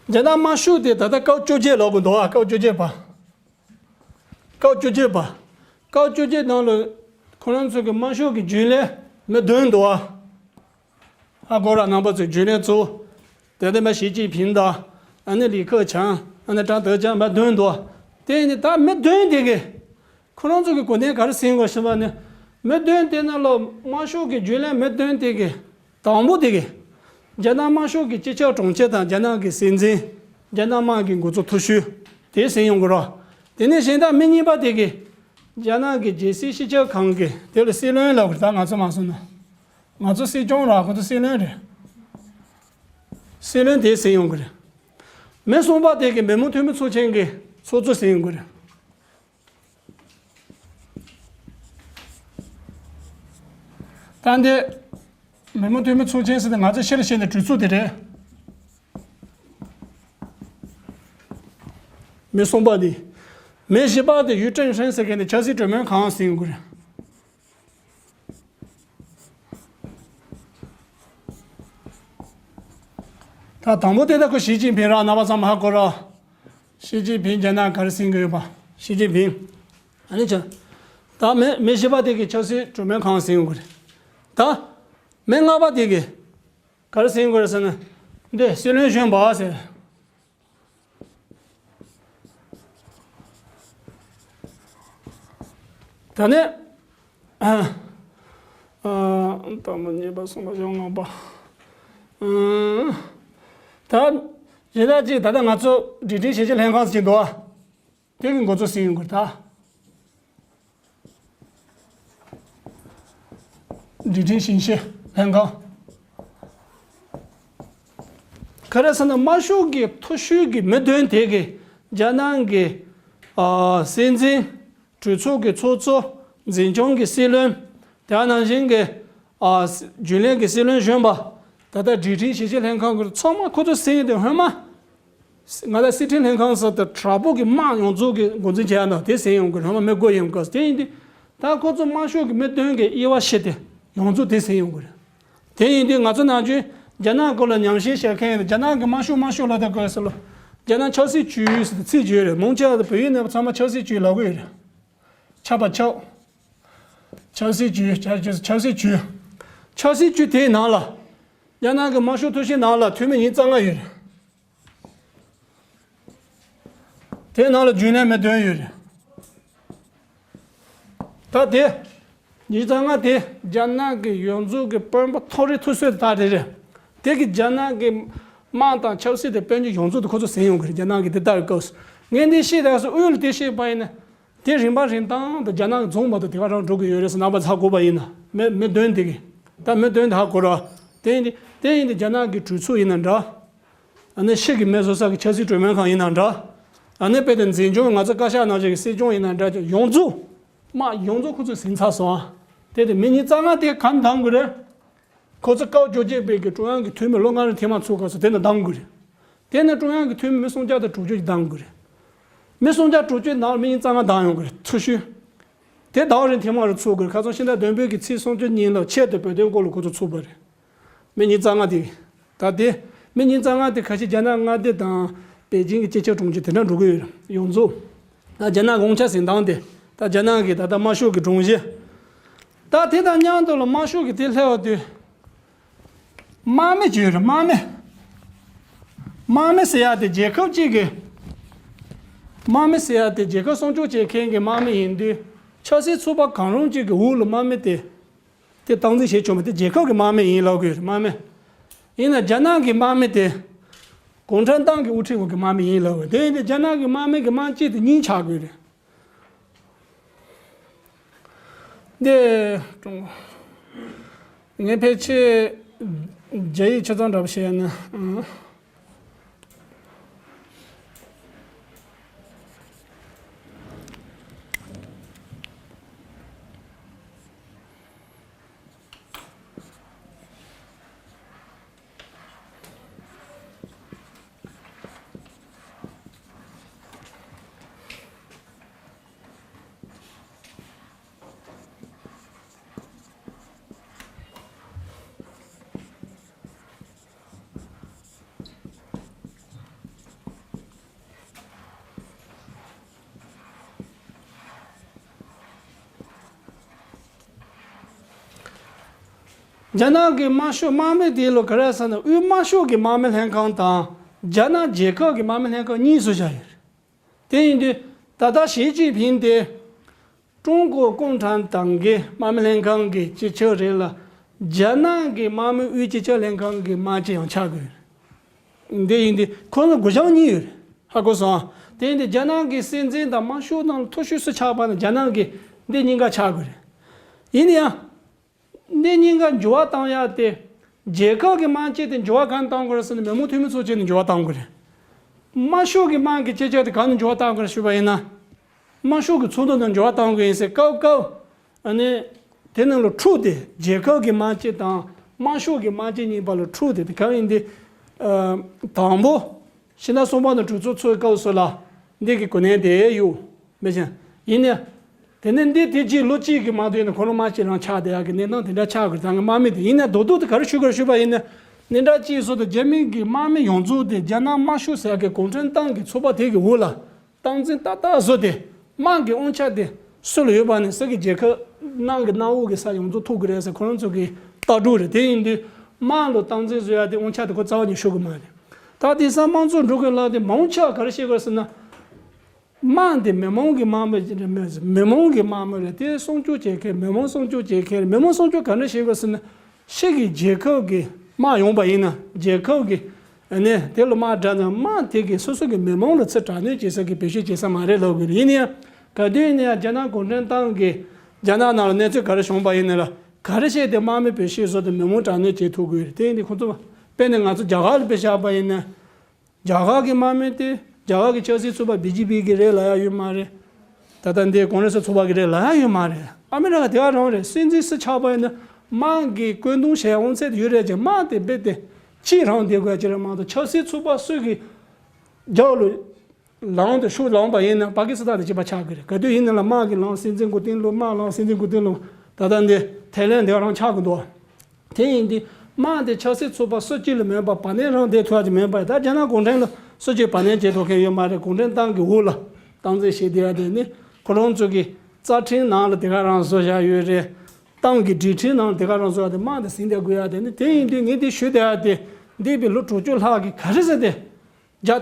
རྒྱ་ནག་དམར་ཤོག་དེ་ད་ལྟ་སྐབས་བཅོ་བརྒྱད་ལོག་གི་འདུག་ཨ་སྐབས་བཅོ་བརྒྱད་པ། སྐབས་བཅོ་བརྒྱད་པ། སྐབས་བཅོ་བརྒྱད་ནང་ལ་ཁོ་རང་ཚོ་གི་དམར་ཤོག་གི་རྒྱུན་ལས་མི་བདུན་འདུག་ཨ། ཧ་གོ་ར་རྣམ་པ་ཚོས་རྒྱུན་ལས་ཚོ། དེ་ནས་མ་ཞི་ཅིན་ཕིང་དང་། ཨ་ནི་ལི་ཁེ་ཆང་། ཨ་ནི་ཀྲང་ཏེ་ཅང་མ་བདུན་འདུག་དེ་ནི་ད་མི་བདུན་དེ་གི་ཁོ་རང་ཚོ་གི་གོ་གནས་ག་རེ་ཟིན་དགོས་ཞེས་པ་ནི། མི་བདུན་དེ་ནང་ལ་དམར་ཤོག་གི་རྒྱུན་ལས་མི་བདུན་དེ་གི་དང་པོ་དེ་གི་རྒྱ་ནག་དམར་ཤོག་གི་སྤྱི་ཁྱབ་དྲུང་ཆེ་དང་རྒྱ་ནག་གི་སྲིད་འཛིན། རྒྱ་ནག་དམག་གི་འགོ་གཙོ་མཐོ་ཤོས་དེ་ཟིན་ཡོང་གི་རོ། དེ་ནས་གཞན་དག་མི་གཉིས་པ་དེ་གི་རྒྱ་ནག་གི་རྒྱལ་སྲིད་སྤྱི་ཁྱབ་ཁང་གི་དེ་ལ་སྲིད་བློན་ལབ་གི་རེད། ད་ང་ཚོ་མ་སོང་ན། ང་ཚོ་སྲིད་སྐྱོང་ར་ཁོ་ཚོ་སྲིད་བློན་རེད། སྲིད་བློན་དེ་ཟིན་ཡོང་གི་རེད། མི་གསུམ་པ་དེ་གི་མི་མང་འཐུས་མི་ཚོགས་ཆེན་གི་ཚོགས་གཙོ་ཟིན་ཡོང་གི་རེད། ད་འདི་མི་མང་འཐུས་མི་ཚོགས་ཆེན་ཟེར་ཏེ་ང་ཚོ་ཕྱིར་བཤད་ནས་གྲོས་ཚོགས་དེ་རེད། མི་གསུམ་པ་དེ། མི་བཞི་པ་དེ་ཡུས་ཀྲེང་ཧྲེང་ཟེར་མཁན་དེ་ཆབ་སྲིད་གྲོས་མོལ་ཁང་ཟིན་དགོས་རེད། ད་དང་པོ་དེ་ད་ཁོ་ཞི་ཅིན་ཕིང་ར་རྣམ་པ་ཚང་མ་ཧ་གོ་ར། ཞི་ཅིན་ཕིང་རྒྱ་ནག་ག་རེ་ཟིན་གི་ཡོད་པ། ཞི་ཅིན་ཕིང་། ཨ་ནི་ཆ། ད་མི་མི་བཞི་པ་དེ་གི་ཆབ་སྲིད་གྲོས་མོལ་ཁང་ཟིན་དགོས་རེད། ད་མི་ལྔ་པ་དེ་གི་ག་རེ་ཟིན་དགོས་རེད་ཟེར་ན། འདི་སྲིད་བློན་གཞོན་པ་ཟེར། ད་ནི། ཨ། ཨ། དང་པོ་གཉིས་པ་གསུམ་པ་བཞི་པ་ལྔ་པ། ཨ། ད། གཞན་དག་ཅིག་ད་ལྟ་ང་ཚོ་སྒྲིག་ཁྲིམས་ཞིབ་བཤེར་ལྷན་ཁང་ཟེར་གྱི་འདུག་ཨ། དེ་གི་འགོ་གཙོ་ཟིན་ཡོང་གི་རེད་ད། སྒྲིག་ཁྲིམས་ཞིབ་བཤེར་ལྷན་ཁང་། ག་རེ་ཟེར་ན་དམར་ཤོག་གི་མཐོ་ཤོས་ཀྱི་མི་བདུན་དེ་གི་རྒྱ་ནག་གི་ཨ་སྲིད་འཛིན། གྲོས་ཚོགས་ཀྱི་ཚོགས་གཙོ། འཛིན་སྐྱོང་གི་སྲིད་བློན། དེ་ནང་བཞིན་གྱི་ཨ་རྒྱུན་ལས་ཀྱི་སྲིད་བློན་གཞོན་པ། ད་ལྟ་སྒྲིག་ཁྲིམས་ཞིབ་བཤེར་ལྷན་ཁང་གི་ཚང་མ་ཁོ་ཚོ་ཟིན་ཡོད་དེ་སྔོན་མ། ང་ལ་སྲིད་ཁྲིམས་ལྷན་ཁང་ཟེར་ཏེ་དྲག་པོ་གི་དམག་ཡོངས་རྫོགས་ཀྱི་འགོ་འཛིན་བྱས་ན་དེ་ཟིན་ཡོང་གི་རེད། སྔོན་མ་མི་དགུ་ཡོང་གི་དེ་ཡིན་དུས། ད་ཁོ་ཚོ་དམར་ཤོག་གི་མི་བདུན་གྱི་དབྱེ་བ་ཕྱེ་སྟེ་ཡོངས་རྫོགས་དེ་ཟིན་ཡོང་གི་རེད། དེ་ཡིན་དུས་ང་ཚོ་ནམ་རྒྱུན་རྒྱ་ནག་སྐོར་ལ་ཉམས་ཞིབ་བྱེད་མཁན་ཡིན་ན་རྒྱ་ནག་གི་དམར་ཤོག་དམར་ཤོག་ལབ་དེ་དགོས་ཟེར་ལོ། རྒྱ་ནག་ཆབ་སྲིད་བྱུས་ཟེར་ཏེ་ཚིག་བརྗོད་རེད། མང་ཆེ་བ་དེ་བོད་ཡིག་ནང་ཚང་མ་ཆབ་སྲིད་བྱུས་ལབ་གི་ཡོད་རེད། ཆབ་པ་ཆབ། ཆབ་སྲིད་བྱུས། ཆབ་ཆབ་ཆབ་སྲིད་བྱུས། ཆབ་སྲིད་བྱུས་དེའི་ནང་ལ། རྒྱ་ནག་གི་དམར་ཤོག་ཐོར་ཞིག་ནང་ལ་འཐུས་མི་ཉིས་རྩ་ལྔ་ཡོད་རེད། དེའི་ནང་ལ་རྒྱུན་ལས་མི་བདུན་ཡོད་རེད། ད་དེ། ཉིས་རྩ་ལྔ་དེ་རྒྱ་ནག་གི་ཡོངས་རྫོགས་ཀྱི་དཔོན་པོ་མཐོ་རིས་ཐུབ་ཚོད་དེ་ད་དེ་རེད། དེ་གི་རྒྱ་ནག་གི་དམག་དང་ཆབ་སྲིད་དེ་དཔལ་འབྱོར་ཡོངས་རྫོགས་དེ་ཁོ་ཚོ་ཟིན་ཡོང་གི་རེད། རྒྱ་ནག་གི་དེ་ལྟ་བུའི་སྐབས་སུ་ངས་འདི་ཤེས་དགོས་སོ། དབུས་ལ་དེ་ཤེས་པ་ཡིན་ན། དེ་རིམ་པ་རིམ་སྟངས་དང་རྒྱ་ནག་གི་རྫོང་མ་གཏོགས་དེ་ག་རང་འགྲོ་གི་ཡོད་རེད་ཟེར་རྣམ་པ་ཚོས་ཧ་གོ་བ་ཡིན་ན། མི་མི་བདུན་དེ་གི། ད་མི་བདུན་དེ་ཧ་གོ་ར། དེ་ཡིན་དེ་དེ་ཡིན་དེ་རྒྱ་ནག་གི་གྲོས་ཚོགས་ཡིན་ན་འདྲ། ཨ་ནི་ཕྱི་གི་མི་བཟོ་ས་གི་ཆབ་སྲིད་གྲོས་མོལ་ཁང་ཡིན་ན་འདྲ། ཨ་ནི་དཔེ་དེ་འཛིན་སྐྱོང་ང་ཚོ་བཀའ་ཤག་ནང་བཞིན་གི་སྲིད་སྐྱོང་ཡིན་ན་འདྲ་ཀྱང་ཡོངས་རྫོགས། དམག་ཡོངས་རྫོགས་ཁོ་ཚོས་ཟིན་ཚར་སོང་ཨ། དེ་དེ་མི་ཉིས་རྩ་ལྔ་དེ་ག་ནས་འདང་དགོས་རེད། ཁོ་ཚོ་སྐབས་བཅོ་བརྒྱད་པའི་གི་ཀྲུང་དབྱང་གི་འཐུས་མི་ལོ་ལྔ་རིང་ཐེངས་མ་ཚོགས་སྐབས་སུ་དེ་ནས་འདང་དགོས་རེད། དེ་ནས་ཀྲུང་དབྱང་གི་འཐུས་མི་མི་སུམ་བརྒྱ་དང་དྲུག་ཅུ་ཞིག་འདང་དགོས་རེད། མི་སུམ་བརྒྱ་དྲུག་ཅུ་ནང་མི་ཉིས་རྩ་ལྔ་བདམས་ཡོང་གི་རེད། ཐུ་ཤུ། དེ་ཟླ་བ་རེ་ཐེངས་མ་རེ་ཚུགས་དགོས། ཁ་སང་ཕྱི་ཟླ་བདུན་པའི་གི་ཚེས་སུམ་ཅུ་ཉིན་ལ་ཆེད་དུ་བོད་དོན་སྐོར་ལ་ཁོ་ཚོ་ཚུགས་པ་རེད། མི་ཉིས་རྩ་ལྔ་དེ། ད་དེ་མི་ཉིས་རྩ་ལྔ་དེ་ཁ་ཤས་རྒྱ་ནག་མངའ་སྡེ་དང་པེ་ཅིང་གི་སྤྱི་ཁྱབ་དྲུང་ཆེ་དེ་འདྲ་འགྲོ་གི་ཡོད་རེད། ཡོངས་རྫོགས། ད་རྒྱ་ནག་གི་དབང་ཆ་ཟིན་སྟངས་དེ། ད་རྒྱ་ནག་གི་ད་ལྟ་དམར་ཤོག་གི་སྒྲོམ་གཞི། ད་དེ་དང་མཉམ་དུ་ལ་དམར་ཤོག་གི་དེ་སླེབས་པ་དུས། དམག་མི་བརྗོད་རེད། དམག་མི། དམག་མི་ཟེར་ཡ་དེ་རྒྱལ་ཁབ་ཅིག་གི། དམག་མི་ཟེར་ཡ་དེ་རྒྱལ་ཁབ་སྲུང་སྐྱོབ་བྱེད་མཁན་གྱི་དམག་མི་ཡིན་དུས། ཆབ་སྲིད་ཚོགས་པ་གང་རུང་ཅིག་གི་འོག་ལ་དམག་མི་དེ། དེ་སྟངས་འཛིན་བྱེད་ཆོག་མ་དེ་རྒྱལ་ཁབ་ཀྱི་དམག་མི་ཡིན་ལབ་དགོས་རེད། དམག་མི། ཡིན་ན་རྒྱ་ནག་གི་དམག་མི་དེ། གུང་ཁྲན་ཏང་གི་དབུ་ཁྲིད་འོག་གི་དམག་མི་ཡིན་ལབ་དགོས། དེ་ཡིན་དུས་རྒྱ་ནག་གི་དམག་མི་གི་དམག་སྤྱི་དེ་གཉིས་ཆགས་དགོས་རེད། འདི། ཀྲུང་། ངས་ཕལ་ཆེར་རྒྱ་ཡིག་ཆ་ཚང་འདྲ་པོ་བཤད་ན། ཨང་། རྒྱ་ནག་གི་དམར་ཤོག་དམག་མི་དེ་ལོ་ག་རེ་ཟེར་ན། དབུས་དམར་ཤོག་གི་དམག་མི་ལྷན་ཁང་དང་རྒྱ་ནག་རྒྱལ་ཁབ་ཀྱི་དམག་མི་ལྷན་ཁང་གཉིས་སུ་བཞག་ཡོད་རེད། དེ་ཡིན་དུས་ད་ལྟ་ཞི་ཅིན་ཕིང་དེ་ཀྲུང་གོ་གུང་ཁྲན་ཏང་གི་དམག་མི་ལྷན་ཁང་གི་སྤྱི་ཁྱབ་རེད་ལ། རྒྱ་ནག་གི་དམག་མི་དབུས་སྤྱི་ཁྱབ་ལྷན་ཁང་གི་དམག་སྤྱི་ཡང་ཆགས་དགོས། འདི་ཡིན་དུས་ཁོང་ལ་སྒོ་བྱང་གཉིས་ཡོད་རེད། ཧ་གོ་སོང་ཨ། དེ་ཡིན་དུས་རྒྱ་ནག་གི་སྲིད་འཛིན་དང་དམར་ཤོག་ནང་ལ་མཐོ་ཤོས་སུ་ཆགས་པ་ནི་རྒྱ་ནག་གི་འདི་གཉིས་ཀ་ཆགས་དགོས་རེད། ཡིན་ན་ཡང་། འདི་གཉིས་ཀ་འགྱུར་བ་བཏང་ཡ་དེ། རྒྱལ་ཁབ་ཀྱི་དམག་སྤྱི་དེ་འགྱུར་བ་གང་བཏང་དགོས་རེད་ཟེར་ན། མི་མང་འཐུས་མི་ཚོགས་ཆེན་ནས་འགྱུར་བ་བཏང་དགོས་རེད། དམར་ཤོག་གི་དམག་གི་སྤྱི་ཁྱབ་དེ་གང་ནས་འགྱུར་བ་བཏང་དགོས་རེད་ཞུས་པ་ཡིན་ན། དམར་ཤོག་གི་ཚོགས་འདུ་ནང་འགྱུར་བ་བཏང་དགོས་ཡིན་ཟེར། སྐབས་སྐབས། ཨ་ནི། དེ་ནང་ལ་འཁྲུག་དེ་རྒྱལ་ཁབ་ཀྱི་དམག་སྤྱི་དང་དམར་ཤོག་གི་དམག་སྤྱི་གཉིས་བར་ལ་འཁྲུག་དེ་དེ་གང་ཡིན་དེ། ཨ། དང་པོ། ཕྱི་ཟླ་གསུམ་པ་ནས་གྲོས་ཚོགས་ཚོགས་སྐབས་སུ་ལ་འདི་གི་གོ་གནས་དེ་ཡོད་མི་ཤེས། ཡིན་ནའི། དེ་ནས་འདི་དེ་རྗེས་ལོ་གཅིག་གི་མ་ཐོན་ནས་ཁོ་རང་དམག་སྤྱི་རང་ཆགས་བསྡད་ཡག་གི་གནས་སྟངས་དེ་འདྲ་ཆགས་དགོས། ད་ངས་དམག་མི་དེ་ཡིན་ན་རྡོག་རྡོག་དེ་ག་རེ་ཞུ་དགོས་ཞུས་པ་ཡིན་ན། འདི་འདྲ་ཅིག་བཟོ་དུས་རྒྱ་མི་གི་དམག་མི་ཡོངས་རྫོགས་དེ་རྒྱ་ནག་དམར་ཤོག་ཟེར་ཡག་གི་གུང་ཁྲན་ཏང་གི་ཚོགས་པ་དེ་གི་འོག་ལ་སྟངས་འཛིན་ཏག་ཏག་བཟོ་སྟེ། དམག་གི་དབང་ཆ་དེ་སུ་ལ་ཡོད་པ་ནི་ས་གི་རྒྱལ་ཁབ་ནང་གི་གནམ་འོག་གི་ས་ཡོངས་རྫོགས་ཐོབ་གི་རེད་ཟེར་ཁོ་རང་ཚོ་གི་ལྟ་གྲུབ་རེད། དེ་ཡིན་དུས་དམག་ལ་སྟངས་འཛིན་བཟོ་ཡག་དེ་དབང་ཆ་དེ་ཁོ་རྩ་བ་ནས་ཤོར་གི་མ་རེད། ད་དེང་སང་དམངས་གཙོ་འགྲོ་གི་ལམ་དེ་མང་ཆེ་བ་ག་རེ་བྱེད་དགོས་ཟེར་ན། དམག་འདི་མི་མང་གི་དམག་མི་རེད། མི་མང་གི་དམག་མི་རེད། དེ་སྲུང་སྐྱོབ་བྱེད་མཁན་མི་མང་སྲུང་སྐྱོབ་བྱེད་མཁན་རེད། མི་མང་སྲུང་སྐྱོབ་ག་འདྲ་བྱེད་དགོས་ཟེར་ན། ཕྱི་གི་རྒྱལ་ཁབ་ཀྱི་དམག་ཡོང་པ་ཡིན་ན་རྒྱལ་ཁབ་ཀྱི་ཨ་ནི་དེ་ལ་དམག་དྲག་ན་དམག་དེ་གིས་སོ་སོ་གི་མི་མང་ལ་ཚུར་དྲག་གནོན་བྱེད་ས་གི་བེད་སྤྱོད་བྱེད་ས་མ་རེད་ལབ་དགོས་རེད། ཡིན་ན་ཡང་ག་དུས་ཡིན་ན་ཡང་རྒྱ་ནག་གུང་ཁྲན་ཏང་གི་རྒྱ་ནག་ནང་ལ་གནས་ཚུལ་ག་རེ་བྱུང་པ་ཡིན་ན་ལ་ག་རེ་བྱས་ཏེ་དམག་མི་བེད་སྤྱོད་བཟོ་སྟེ་མི་མང་དྲག་གནོན་བྱེད་ཐུབ་དགོས་རེད། དེ་ཡིན་དུས་ཁོང་ཚོ་དཔེར་ན་ང་ཚོ་རྒྱ་གར་ལ་དཔེ་བཞག་པ་ཡིན་ན། རྒྱ་གར་གྱི་དམག་མི་དེ་རྒྱ་གར་གྱི་ཆབ་སྲིད་ཚོགས་པ་བི་ཇེ་པི་གི་རེད་ལབ་ཡག་ཡོད་མ་རེད། ད་ལྟ་འདི་ཀོང་རེ་སི་ཚོགས་པ་གི་རེད་ལབ་ཡག་ཡོད་མ་རེད། ཨ་མི་རི་ཀ་དེ་ག་རང་རེད། སྲིད་འཛིན་སུ་ཆགས་པ་ཡིན་ན་དམག་གི་བཀོད་འདོམས་བྱེད་ཡག་དབང་ཚད་དེ་ཡོད་རེད་ཀྱང་དམག་དེ་རྦད་དེ་གཅིག་རང་བསྡད་དགོས་ཡག་ཅིག་རེད་མ་གཏོགས་ཆབ་སྲིད་ཚོགས་པ་སུ་གི་རྒྱབ་ལ་ལངས་ཏེ་ཤུགས་ལངས་པ་ཡིན་ན་པ་ཀི་སི་ཐན་དང་གཅིག་པ་ཆགས་ཀྱི་རེད། ག་དུས་ཡིན་ན་ལ་དམག་གི་ལངས་སྲིད་འཛིན་མགོ་རྟིང་སློག་དམག་ལངས་སྲིད་འཛིན་མགོ་རྟིང་སློག་ད་ལྟ་འདི་ཐའི་ལེན་དེ་ག་རང་ཆགས་ཀྱི་འདུག་དེ་ཡིན་དུས་དམག་དེ་ཆབ་སྲིད་ཚོགས་པ་སུ་གཅིག་ལ་མེད་པར་བར་གནས་རང་བསྡད་ཐུབ་ཡག་ཅིག་མེད་པར། ད་རྒྱ་ནག་གུང་ཁྲན་ལ་སུ་གཅིག་བར་གནས་བྱེད་ཐུབ་མཁན་ཡོད་མ་རེད། གུང་ཁྲན་ཏང་གི་འོག་ལ་སྟངས་འཛིན་བྱེད་བསྡད་ཡག་དེ་ནི་ཁོ་རང་ཚོ་གི་རྩ་ཁྲིམས་ནང་ལ་དེ་ག་རང་བཟོ་བཞག་ཡོད་རེད། ཏང་གི་སྒྲིག་ཁྲིམས་ནང་ལ་དེ་ག་རང་བཟོ་ཡག་དེ་དམག་དེ་ཟིན་བསྡད་དགོས་ཡག་དེ་ནི། དེ་ཡིན་དུས་ངས་དེ་ཞུ་བསྡད་ཡག་དེ་འདས་པའི་ལོ་དྲུག་ཅུ་ལྷག་གི་ག་རེ་ཟེར་ཏེ། རྒྱ་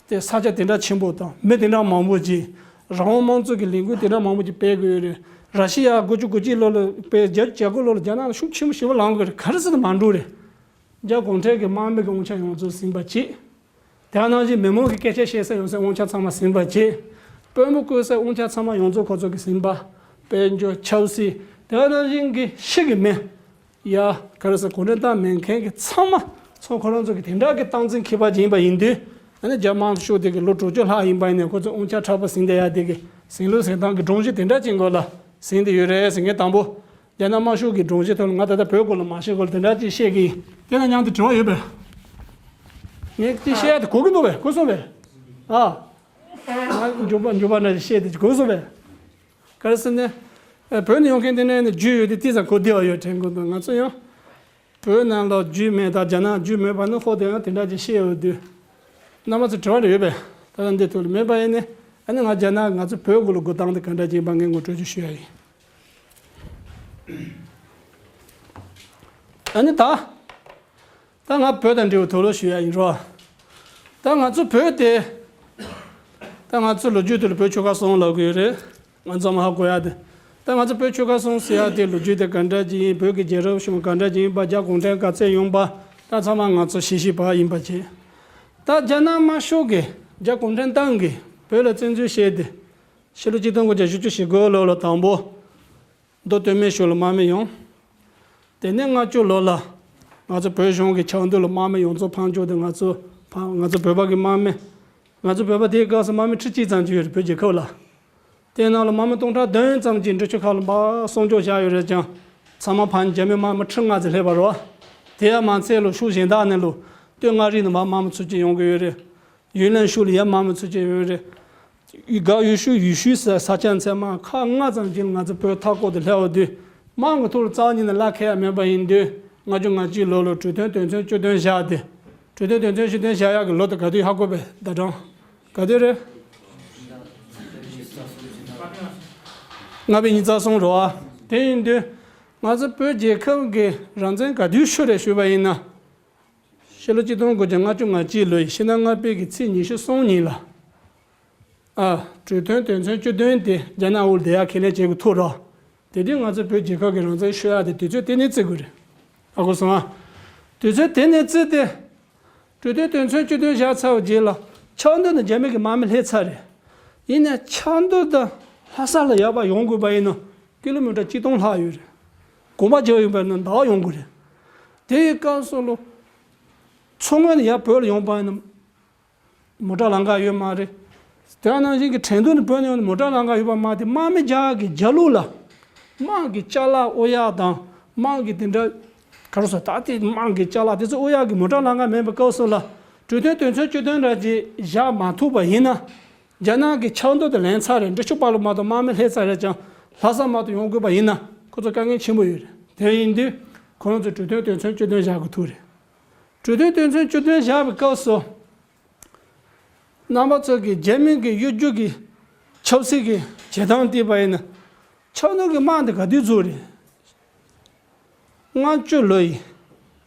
དེ་ས་ཆ་དེ་འདྲ་ཆེན་པོ་དང་མི་དེ་འདྲ་མང་པོ་ཅིག་རང་དབང་དམངས་གཙོ་གི་ལས་འགུལ་དེ་འདྲ་མང་པོ་ཅིག་སྤེལ་དགོས་ཡོད་རེད། ར་ཤི་ཡ་དགུ་བཅུ་གོ་གཅིག་ལོ་ལ་དཔེ་བརྒྱད་ཅུ་གྱ་དགུ་ལོ་ལ་རྒྱ་ནག་ལ་ཤུགས་ཆེན་པོ་ཞེ་པོ་ལངས་དགོས་རེད། ག་རེ་ཟེར་ན་མ་འགྲོ་རེད། རྒྱ་གུང་ཁྲན་གྱི་དམག་མི་གི་དབང་ཆ་ཡོངས་རྫོགས་ཟིན་པ་བྱེད། དེ་ནང་བཞིན་མི་མང་གི་སྐད་ཆ་བཤད་ས་ཡོད་ས་དབང་ཆ་ཚང་མ་ཟིན་པ་བྱེད། དཔོན་པོ་བསྐོ་ས་དབང་ཆ་ཚང་མ་ཡོངས་རྫོགས་ཁོ་ཚོ་གི་ཟིན་པ། དཔལ་འབྱོར་ཆབ་སྲིད་དེ་ནང་བཞིན་གྱི་ཕྱི་གི་མི། ཡ། ག་རེ་ཟེར། གུང་ཁྲན་ཏང་མེད་མཁན་གྱི་ཚང་མ་ཚོ་ཁོ་རང་ཚོ་གི་དེ་འདྲ་གི་སྟངས་འཛིན་མཁས་པ་ཅིག་ཡིན་པ་ཡིན་དུས། ཨ་ནི་རྒྱ་དམར་ཤོག་དེ་གི་ལོ་དྲུག་ཅུ་ལྷག་ཡིན་པ་ཡིན་ནའི་ཁོ་ཚོ་དབང་ཆ་ཕྲག་པ་ཟིན་བསྡད་ཡ་དེ་གི་ཟིང་འཁྲུག་ཟིང་སྟངས་ཀྱི་སྒྲོམ་གཞི་དེ་འདྲ་ཅིག་མགོ་ལ་ཟིན་བསྡད་ཡོད་རེད་ཟེར་མཁན་དང་པོ། རྒྱ་ནག་དམར་ཤོག་གི་སྒྲོམ་གཞི་ཐོག་ལ་ང་ད་ལྟ་བོད་སྐོར་ལ་མ་བཤད་སྐོར་ལ་དེ་འདྲ་ཅིག་བཤད་ཀྱི་ཡིན། དེ་ན་མཉམ་དུ་དྲི་བ་ཡོད་པས། ངས་དེ་བཤད་ཡ་དེ་གོ་གི་འདུག་པས། གོ་སོང་པས། ཨ། ང་འཇུག་པ་འཇུག་པ་འདྲ་ཞིག་བཤད་དེ་གོ་སོང་བས། ག་རེ་ཟེར་ན། བོད་ནས་ཡོང་མཁན་དེ་ནས་ནི་རྒྱུས་ཡོད་དེ་ཏི་ཙམ་གོ་བདེ་བ་ཡོད་དྲན་གོ་འདུག་ང་ཚོ་ཡང་། བོད་ནང་ལ་རྒྱུས་མེད་དང་རྒྱ་ནག་རྒྱུས་མེད་པ་ནི་ཧོ་དེ་ཡང་དེ་འདྲ་ཅིག་བཤད་ཡོད་དུས། རྣམ་པ་ཚོ་དྲི་བ་རེ་ཡོད་པས། ད་ལྟ་འདི་ཐོག་ལ་མེད་པ་ཡིན་ནི། ཨ་ནི་ང་རྒྱ་ནག་ང་ཚོ་བོད་སྐོར་ལ་འགོ་སྟངས་དེ་ག་འདྲ་ཅིག་ཡིན་པ་ངས་ངོ་སྤྲོད་ཅིག་ཞུ་ཡ་ཡིན། ཨ་ནི་ད། ད་ང་བོད་དང་འབྲེལ་བའི་དོགས་སློང་ཞུ་ཡ་ཡིན་རོ། ད་ང་ཚོ་བོད་དེ། ད་ང་ཚོ་ལོ་རྒྱུས་དེ་ལ་བོད་ཆོལ་ཁ་གསུམ་ལབ་གི་ཡོད་རེད། ང་ཚང་མ་ཧ་གོ་ཡ་དེ། ད་ང་ཚོ་བོད་ཆོལ་ཁ་གསུམ་ཟེར་ཡ་དེ་ལོ་རྒྱུས་དེ་ག་འདྲ་ཅིག་ཡིན། བོད་ཀྱི་རྒྱལ་རབས་གཞུང་ག་འདྲ་ཅིག་ཡིན་པ། རྒྱ་གུང་ཁྲན་ག་ཚད་ཡོང་པ། ད་ཚང་མ་ང་ཚོ་ཤེས་ཤེས་པ་ཡིན་པ་བྱས། ད་རྒྱ་ནག་དམར་ཤོག་གིས་རྒྱ་གུང་ཁྲན་ཏང་གིས་བོད་ལ་བཙན་འཛུལ་བྱས་ཏེ། ཕྱི་ལོ་ཆིག་སྟོང་དགུ་བརྒྱ་བཞི་བཅུ་ཞེ་དགུ་ལོ་ལ་དང་པོ། མདོ་སྟོད་སྨད་ཕྱོགས་ལ་དམག་མི་ཡོང་། དེ་ནས་ལྔ་བཅུ་ལོ་ལ། ང་ཚོ་བོད་གཞུང་གི་ཆབ་མདོ་ལ་དམག་མི་ཡོངས་རྫོགས་ཕམ་བཅུག་སྟེ་ང་ཚོ་ཕམ་ང་ཚོ་བོད་པ་གི་དམག་མི། ང་ཚོ་བོད་པ་དེའི་སྐབས་སུ་དམག་མི་ཁྲི་གཅིག་ཙམ་ཅིག་ཡོད་རེད་བོད་རྒྱལ་ཁབ་ལ། དེའི་ནང་ལ་དམག་མི་སྟོང་ཕྲག་བདུན་ཙམ་གྱིས་འབྲི་ཆུ་ཁ་ལ་འབག་སྲུང་སྐྱོབ་བྱས་ཡོད་རེད་ཀྱང་། ཚང་མ་ཕམ་རྒྱ་མི་དམག་མི་ཁྲི་ལྔ་ཙམ་སླེབས་པ་རེད་བ། དེ་ཡང་མ་ཚད་ལོ་ཕྱོགས་གཞན་དག་ནས་ལོ། སྟོད་མངའ་རིས་ནས་མར་དམག་མི་ཚུར་སྐྱེལ་ཡོང་གི་ཡོད་རེད། ཡུན་ནན་ཤུལ་ལ་ཡར་དམག་མི་ཚུར་སྐྱེལ་ཡོད་རེད། རྒ་ཡུལ་ཤུལ་ཡུལ་ཤུལ་ས་ས་ཆ་ཚང་མ་ཁག་ལྔ་ཙམ་གྱིས་ང་ཚོ་བོད་མཐའ་སྐོར་དུ་སླེབས་པ་དུས། དམག་གི་ཐོག་ལ་རྩ་བ་ཉིད་ནས་གླ་འཁེལ་ཡ་མེད་པ་ཡིན་དུས། ལྔ་བཅུ་ང་གཅིག་ལོ་ལ་གྲོས་མཐུན་དོན་ཚན་བཅུ་བདུན་བཞག་སྟེ། གྲོས་མཐུན་དོན་ཚན་བཅུ་བདུན་བཞག་ཡག་གི་ལོ་དེ་ག་དུས་ཧ་གོ་བས་ཟླ་གྲངས། ག་དུས་རེད། ལྔ་པའི་ཉིས་རྩ་གསུམ་རེད་བ། དེ་ཡིན་དུས། ང་ཚོ་བོད་རྒྱལ་ཁབ་ཀྱི་རང་བཙན་ག་དུས་ཤོར་རེད་ཞུས་པ་ཡིན་ན། ཕྱི་ལོ་ཆིག་སྟོང་དགུ་བརྒྱ་ལྔ་བཅུ་ང་གཅིག་ལོའི་ཕྱི་ཟླ་ལྔ་པའི་གི་ཚེས་ཉི་ཤུ་གསུམ་ཉིན་ལ། ཨ། གྲོས་མཐུན་དོན་ཚན་བཅུ་བདུན་དེ་རྒྱ་ནག་འོག་ལ་བསྡད་ཡག་ཁས་ལེན་བྱེད་དགོས་ཐུག་རོགས། དེ་དུས་ང་ཚོ་བོད་རྒྱལ་ཁབ་ཀྱི་རང་བཙན་ཤོར་ཡག་དེ་དུས་ཚོད་དེ་ནས་བརྩི་དགོས་རེད། ཧ་གོ་སོང་ཨ། དུས་ཚོད་དེ་ནས་བརྩིས་ཏེ། གྲོས་མཐུན་དོན་ཚན་བཅུ་བདུན་བཞག་ཚར་བའི་རྗེས་ལ། ཆབ་མདོ་ནས་རྒྱ་མི་གི་དམག་མི་སླེབས་ཚར་རེད། ཡིན་ནའི་ཆབ་མདོ་དང་ལྷ་ས་ལ་ཡར་བར་ཡོང་དགོས་པ་ཡིན་ན། ཀི་ལོ་མི་ཊར་གཅིག་སྟོང་ལྷག་ཡོད་རེད། གོམ་པ་རྒྱག་ཡོང་པ་ཡིན་ན་ཟླ་བ་ཡོང་དགོས་རེད། དེ་ཡི་སྐབས་སུ་ལོ། མཚོ་སྔོན་ནས་ཡར་བོད་ལ་ཡོང་པ་ཡིན་ན། མོ་ཊ་ལམ་ཁ་ཡོད་མ་རེད། དེ་ནང་བཞིན་གྱི་ཁྲེང་ཏུའུ་ནས་བོད་ནས་ཡོང་ནས་མོ་ཊ་ལམ་ཁ་ཡོད་པ་མ་དེ་དམག་མི་རྒྱག་གི་རྒྱ་ལུགས་ལ། དམག་གི་ཅ་ལག་ཨོ་ཡག་དང་དམག་གི་དེ་འདྲ། ག་རེ་ཟེར་ད་དེ་དམག་གི་ཅ་ལག་དེ་ཚོ་ཨོ་ཡག་གི་མོ་ཊ་ལམ་ཁ་མེད་པའི་སྐབས་སུ་ལ། གྲོས་མཐུན་དོན་ཚན་བཅུ་བདུན་ར་ཅིག་བཞག་མ་ཐུབ་པ་ཡིན་ན། རྒྱ་ནག་གི་ཆབ་མདོ་དེ་ལེན་ཚར་རེད། འབྲི་ཆུ་བར་ལ་མ་གཏོགས་དམག་མི་སླེབས་ཚར་རེད་ཀྱང་། ལྷ་ས་མ་གཏོགས་ཡོང་དགོས་པ་ཡིན་ན་ཁོ་ཚོ་དཀའ་ངལ་ཆེན་པོ་ཡོད་རེད། དེ་ཡིན་དུས་ཁོ་རང་ཚོ་གྲོས་མཐུན་དོན་ཚན་བཅུ་བདུན་བཞག་དགོས་ཐུག་རེད། གྲོས་མཐུན་དོན་ཚན་བཅུ་བདུན་བཞག་པའི་སྐབས་སུ། རྣམ་པ་ཚོ་གིས་རྒྱ་མི་གི་གཡོ་སྒྱུ་གི་ཆབ་སྲིད་ཀྱི་བྱེད་སྟངས་བལྟས་པ་ཡིན་ན། ཆབ་མདོ་གི་དམག་འདི་ག་དུས་བཙུགས་རེད། ལྔ་བཅུ་ལོ་ཡི་